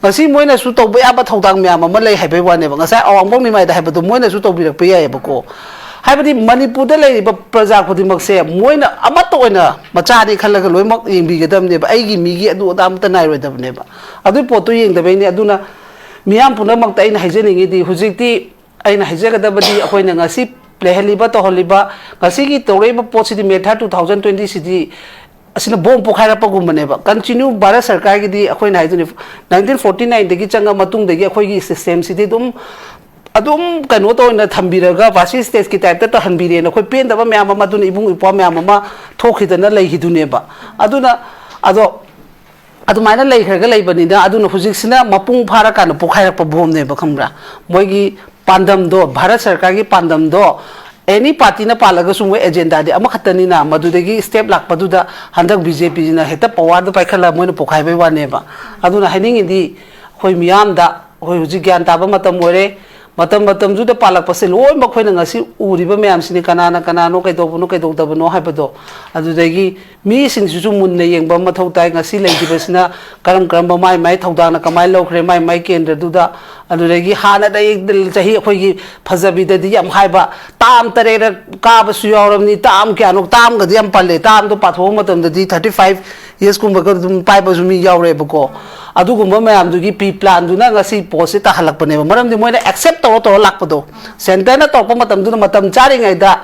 ꯉꯁꯤ ꯃꯣꯏꯅꯁꯨ ꯇꯧꯕ ꯌꯥꯕ ꯊꯧꯗꯥꯡ ꯃꯌꯥꯝ ꯑꯃ ꯂꯩ ꯍꯥꯏꯕꯩ ꯋꯥꯅꯦꯕ꯫ ꯉꯁꯥꯏ ꯑꯋꯥꯡꯕꯣꯛ ꯅꯤꯃꯥꯏꯗ ꯍꯥꯏꯕꯗꯣ ꯃꯣꯏꯅꯁꯨ ꯇꯧꯕꯤꯔꯛꯄ ꯌꯥꯏꯑꯕꯀꯣ꯫ ꯍꯥꯏꯕꯗꯤ ꯃꯅꯤꯄꯨꯔꯗ ꯂꯩꯔꯤꯕ ꯄ꯭ꯔꯖꯥ ꯈꯨꯗꯤꯡꯃꯛꯁꯦ ꯃꯣꯏꯅ ꯑꯃꯠꯇ ꯑꯣꯏꯅ ꯃꯆꯥꯅꯤ ꯈꯜꯂꯒ ꯂꯣꯏꯅꯃꯛ ꯌꯦꯡꯕꯤꯒꯗꯕꯅꯦꯕ꯫ ꯑꯩꯒꯤ ꯃꯤꯒꯤ ꯑꯗꯨ ꯑꯗꯥ ꯑꯃꯠꯇ ꯅꯥꯏꯔꯣꯏꯗꯕꯅꯦꯕ꯫ ꯑꯗꯨꯒꯤ ꯄꯣꯠꯇꯨ ꯌꯦꯡꯗꯕꯩꯅꯦ꯫ ꯑꯗꯨꯅ ꯃꯤꯌꯥꯝ ꯄꯨꯝꯅꯃꯛꯇ ꯑꯩꯅ ꯍꯥꯏꯖꯅꯤꯡꯉꯤꯗꯤ, ꯍꯧꯖꯤꯛꯇꯤ ꯑꯩꯅ ꯍꯥꯏꯖꯒꯗꯕꯗꯤ, ꯑꯩꯈꯣꯏꯅ ꯉꯁꯤ ꯂꯩꯍꯜꯂꯤꯕ, ꯇꯧꯍꯜꯂꯤꯕ, ꯉꯁꯤꯒꯤ ꯇꯧꯔꯛꯏꯕ ꯄꯣꯠꯁꯤꯗꯤ, ꯃꯦ ꯊꯥꯔ ꯇꯨ ꯊꯥꯎꯖꯟ ꯇ꯭ꯋꯦꯟꯇꯤ ꯁꯤꯗꯤ ꯑꯁꯤꯅ ꯕꯣꯝ ꯄꯣꯈꯥꯏꯔꯛꯄꯒꯨꯝꯕꯅꯦꯕ꯫ ꯀꯟꯇꯤꯅ꯭ꯌꯨ ꯚꯥꯔꯠ ꯁꯔꯀꯥꯔꯒꯤꯗꯤ ꯑꯩꯈꯣꯏꯅ ꯍꯥꯏꯗꯨꯅꯤ, ꯅꯥꯏꯟꯇꯤꯟ ꯐꯣꯔꯇꯤ ꯅꯥꯏꯟꯗꯒꯤ ꯆꯪꯉ ꯃꯇꯨꯡꯗꯒꯤ ꯑꯩꯈꯣꯏꯒꯤ ꯁꯤꯁꯇꯦꯝꯁꯤꯗꯤ ꯑꯗꯨꯝ, ꯑꯗꯨꯝ ꯀꯩꯅꯣ ꯇꯧꯅ ꯊꯝꯕꯤꯔꯒ, ꯐꯥꯁꯤꯁ ꯁ꯭ꯇꯦꯠꯀꯤ ꯇꯥꯏꯞꯇ ꯇꯧꯍꯟꯕꯤꯔꯦꯅ ꯑꯩꯈꯣꯏ ꯄꯦꯟꯗꯕ ꯃꯌꯥꯝ ꯑꯃ, ꯑꯗꯨꯅ ꯏꯕꯨꯡ ꯏꯄ꯭ꯋꯥ ꯃꯌꯥꯝ ꯑꯃ ꯊꯣꯛꯈꯤꯗꯅ ꯂꯩꯈꯤꯗꯨꯅꯦꯕ꯫ ꯑꯗꯨꯅ, ꯑꯗꯣ, ꯑꯗꯨꯃꯥꯏꯅ ꯂꯩꯈ꯭ꯔꯒ ꯂꯩꯕꯅꯤꯅ, ꯑꯗꯨꯅ ꯍꯧꯖꯤꯛꯁꯤꯅ ꯃꯄꯨꯡ ꯐꯥꯔꯀꯥꯟꯗ ꯄꯣꯈꯥꯏꯔꯛꯄ ꯕꯣꯝꯅꯦꯕ, ꯈꯪꯕ꯭ꯔꯥ? ꯃꯣꯏꯒꯤ ꯄꯥꯟꯗꯝꯗꯣ, ꯚꯥꯔꯠ ꯁꯔꯀꯥꯔꯒꯤ ꯄꯥꯟꯗꯝꯗꯣ, ꯑꯦꯅꯤ ꯄꯥꯔꯇꯤꯅ ꯄꯥꯜꯂꯒꯁꯨ ꯃꯣꯏ ꯑꯦꯖꯦꯟꯗꯥꯗꯤ ꯑꯃꯈꯛꯇꯅꯤꯅ, ꯃꯗꯨꯗꯒꯤ ꯁ꯭ꯇꯦꯞ ꯂꯥꯛꯄꯗꯨꯗ ꯍꯟꯗꯛ ꯕꯤ ꯖꯦ ꯄꯤꯁꯤꯅ ꯍꯦꯛꯇ ꯄꯋꯥꯔꯗꯣ ꯄꯥꯏꯈꯠꯂꯒ ꯃꯣꯏꯅ ꯄꯣꯈꯥꯏꯕꯩ ꯋꯥꯅꯦꯕ꯫ ꯑꯗꯨꯅ ꯍꯥꯏꯅꯤꯡꯉꯤꯗꯤ, ꯑꯩꯈꯣꯏ ꯃꯤꯌꯥꯝꯗ, ꯑꯩꯈꯣꯏ ꯍꯧꯖꯤꯛ ꯒ꯭ꯌꯥꯟ ꯇꯥꯕ ꯃꯇꯝ ꯑꯣꯏꯔꯦ꯫ ꯃꯇꯝ ꯃꯇꯝꯗꯨꯗ ꯄꯥꯜꯂꯛꯄꯁꯦ ꯂꯣꯏꯅꯃꯛ ꯑꯩꯈꯣꯏꯅ ꯉꯁꯤ ꯎꯔꯤꯕ ꯃꯌꯥꯝꯁꯤꯅꯤ, ꯀꯅꯥꯅ ꯀꯅꯥꯅꯣ, ꯀꯩꯗꯧꯕꯅꯣ, ꯀꯩꯗꯧꯗꯕꯅꯣ ꯍꯥꯏꯕꯗꯣ꯫ ꯑꯗꯨꯗꯒꯤ ꯃꯤꯁꯤꯡꯁꯤꯁꯨ ꯃꯨꯟꯅ ꯌꯦꯡꯕ ꯃꯊꯧ ꯇꯥꯏ꯫ ꯉꯁꯤ ꯂꯩꯈꯤꯕꯁꯤꯅ ꯀꯔꯝ ꯀꯔꯝꯕ, ꯃꯥꯏ ꯃꯥꯏ ꯊꯧꯗꯥꯡꯅ ꯀꯃꯥꯏꯅ ꯂꯧꯈ꯭ꯔꯦ ꯃꯥꯏ ꯃꯥꯏ ꯀꯦꯟꯗ꯭ꯔꯗꯨꯗ꯫ ꯑꯗꯨꯗꯒꯤ ꯍꯥꯟꯅꯗꯒꯤ ꯆꯍꯤ ꯑꯩꯈꯣꯏꯒꯤ ꯐꯖꯕꯤꯗꯗꯤ ꯌꯥꯝ ꯍꯥꯏꯕ, ꯇꯥꯝ ꯇꯔꯦꯠꯔꯛ ꯀꯥꯕꯁꯨ ꯌꯥꯎꯔꯕꯅꯤ, ꯇꯥꯝ ꯀꯌꯥꯅꯣ, ꯇꯥꯝꯒꯗꯤ ꯌꯥꯝ ꯄꯜꯂꯦ, ꯇꯥꯝꯗꯣ ꯄꯥꯊꯣꯛꯄ ꯃꯇꯝꯗꯗꯤ ꯊꯥꯔꯇꯤ ꯐꯥꯏꯚ ꯌꯔꯁꯀꯨꯝꯕꯒ ꯑꯗꯨꯝ ꯄꯥꯏꯕꯁꯨ ꯃꯤ ꯌꯥꯎꯔꯦꯕꯀꯣ꯫ ꯑꯗꯨꯒꯨꯝꯕ ꯃꯌꯥꯝꯗꯨꯒꯤ ꯄ꯭ꯔꯤ ꯄ꯭ꯂꯥꯟꯗꯨꯅ ꯉꯁꯤ ꯄꯣꯠꯁꯦ ꯇꯥꯍꯜꯂꯛꯄꯅꯦꯕ꯫ ꯃꯔꯝꯗꯤ ꯃꯣꯏꯅ ꯑꯦꯛꯁꯦꯞ ꯇꯧꯔ ꯇꯧꯔ ꯂꯥꯛꯄꯗꯣ, ꯁꯦꯟꯇꯔꯅ ꯇꯧꯔꯛꯄ ꯃꯇꯝꯗꯨꯗ, ꯃꯇꯝ ꯆꯥꯔꯤꯉꯩꯗ,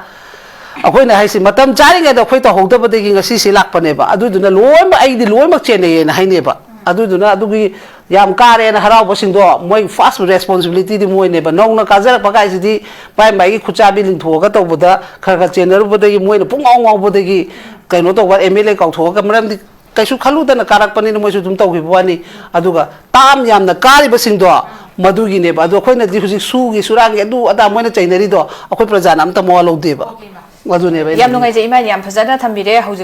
ꯑꯩꯈꯣꯏꯅ ꯍꯥꯏꯁꯤ, ꯃꯇꯝ ꯆꯥꯔꯤꯉꯩꯗ ꯑꯩꯈꯣꯏ ꯇꯧꯍꯧꯗꯕꯗꯒꯤ ꯉꯁꯤꯁꯤ ꯂꯥꯛꯄꯅꯦꯕ꯫ ꯑꯗꯨꯗꯨꯅ ꯂꯣꯏꯅꯃꯛ, ꯑꯩꯗꯤ ꯂꯣꯏꯅꯃꯛ ꯆꯦꯟꯅꯩꯌꯦꯅ ꯍꯥꯏꯅꯦꯕ꯫ ꯑꯗꯨꯗꯨꯅ ꯑꯗꯨꯒꯤ ꯌꯥꯝ ꯀꯥꯔꯦꯅ ꯍꯔꯥꯎꯕꯁꯤꯡꯗꯣ, ꯃꯣꯏ ꯐꯥꯔꯁ ꯔꯦꯁꯄꯣꯟꯁꯤꯕꯤꯂꯤꯇꯤꯗꯤ ꯃꯣꯏꯅꯦꯕ꯫ ꯅꯧꯅ ꯀꯥꯖꯔꯛꯄ ꯀꯥꯏꯁꯤꯗꯤ ꯃꯥꯏ ꯃꯥꯏꯒꯤ ꯈꯨꯠꯆꯥꯕꯤ ꯂꯤꯡꯊꯣꯛꯑꯒ ꯇꯧꯕꯗ ꯈꯔ ꯈꯔ ꯆꯦꯟꯅꯔꯨꯕꯗꯒꯤ, ꯃꯣꯏꯅ ꯄꯨꯡꯉꯥꯎ ꯉꯥꯎꯕꯗꯒꯤ ꯀꯩꯅꯣ ꯇꯧꯕ, ꯑꯦꯝ ꯑꯦꯜ ꯑꯦ ꯀꯥꯎꯊꯣꯛꯑꯒ, ꯃꯔꯝꯗꯤ ꯀꯩꯁꯨ ꯈꯜꯂꯨꯗꯅ ꯀꯥꯔꯛꯄꯅꯤꯅ ꯃꯣꯏꯁꯨ ꯑꯗꯨꯝ ꯇꯧꯈꯤꯕ ꯋꯥꯅꯤ꯫ ꯑꯗꯨꯒ ꯇꯥꯝ ꯌꯥꯝꯅ ꯀꯥꯔꯤꯕꯁꯤꯡꯗꯣ ꯃꯗꯨꯒꯤꯅꯦꯕ꯫ ꯑꯗꯣ ꯑꯩꯈꯣꯏꯅꯗꯤ ꯍꯧꯖꯤꯛ ꯁꯨꯒꯤ ꯁꯨꯔꯥꯡꯒꯤ ꯑꯗꯨ ꯑꯗꯥ ꯃꯣꯏꯅ ꯆꯩꯅꯔꯤꯗꯣ ꯑꯩꯈꯣꯏ ꯄ꯭ꯔꯖꯥꯅ ꯑꯝꯇ ꯃꯋꯥ ꯂꯧꯗꯦꯕ꯫ ꯑꯗꯨꯅꯦꯕ ꯑꯩꯅ ꯌꯥꯝ ꯍꯥꯏꯅꯤꯡꯉꯤꯁꯦ꯫ ꯅꯨꯡꯉꯥꯏꯖꯩ, ꯏꯃꯥꯅ ꯌꯥꯝ ꯐꯖꯅ ꯊꯝꯕꯤꯔꯦ꯫ ꯍꯧꯖꯤꯛ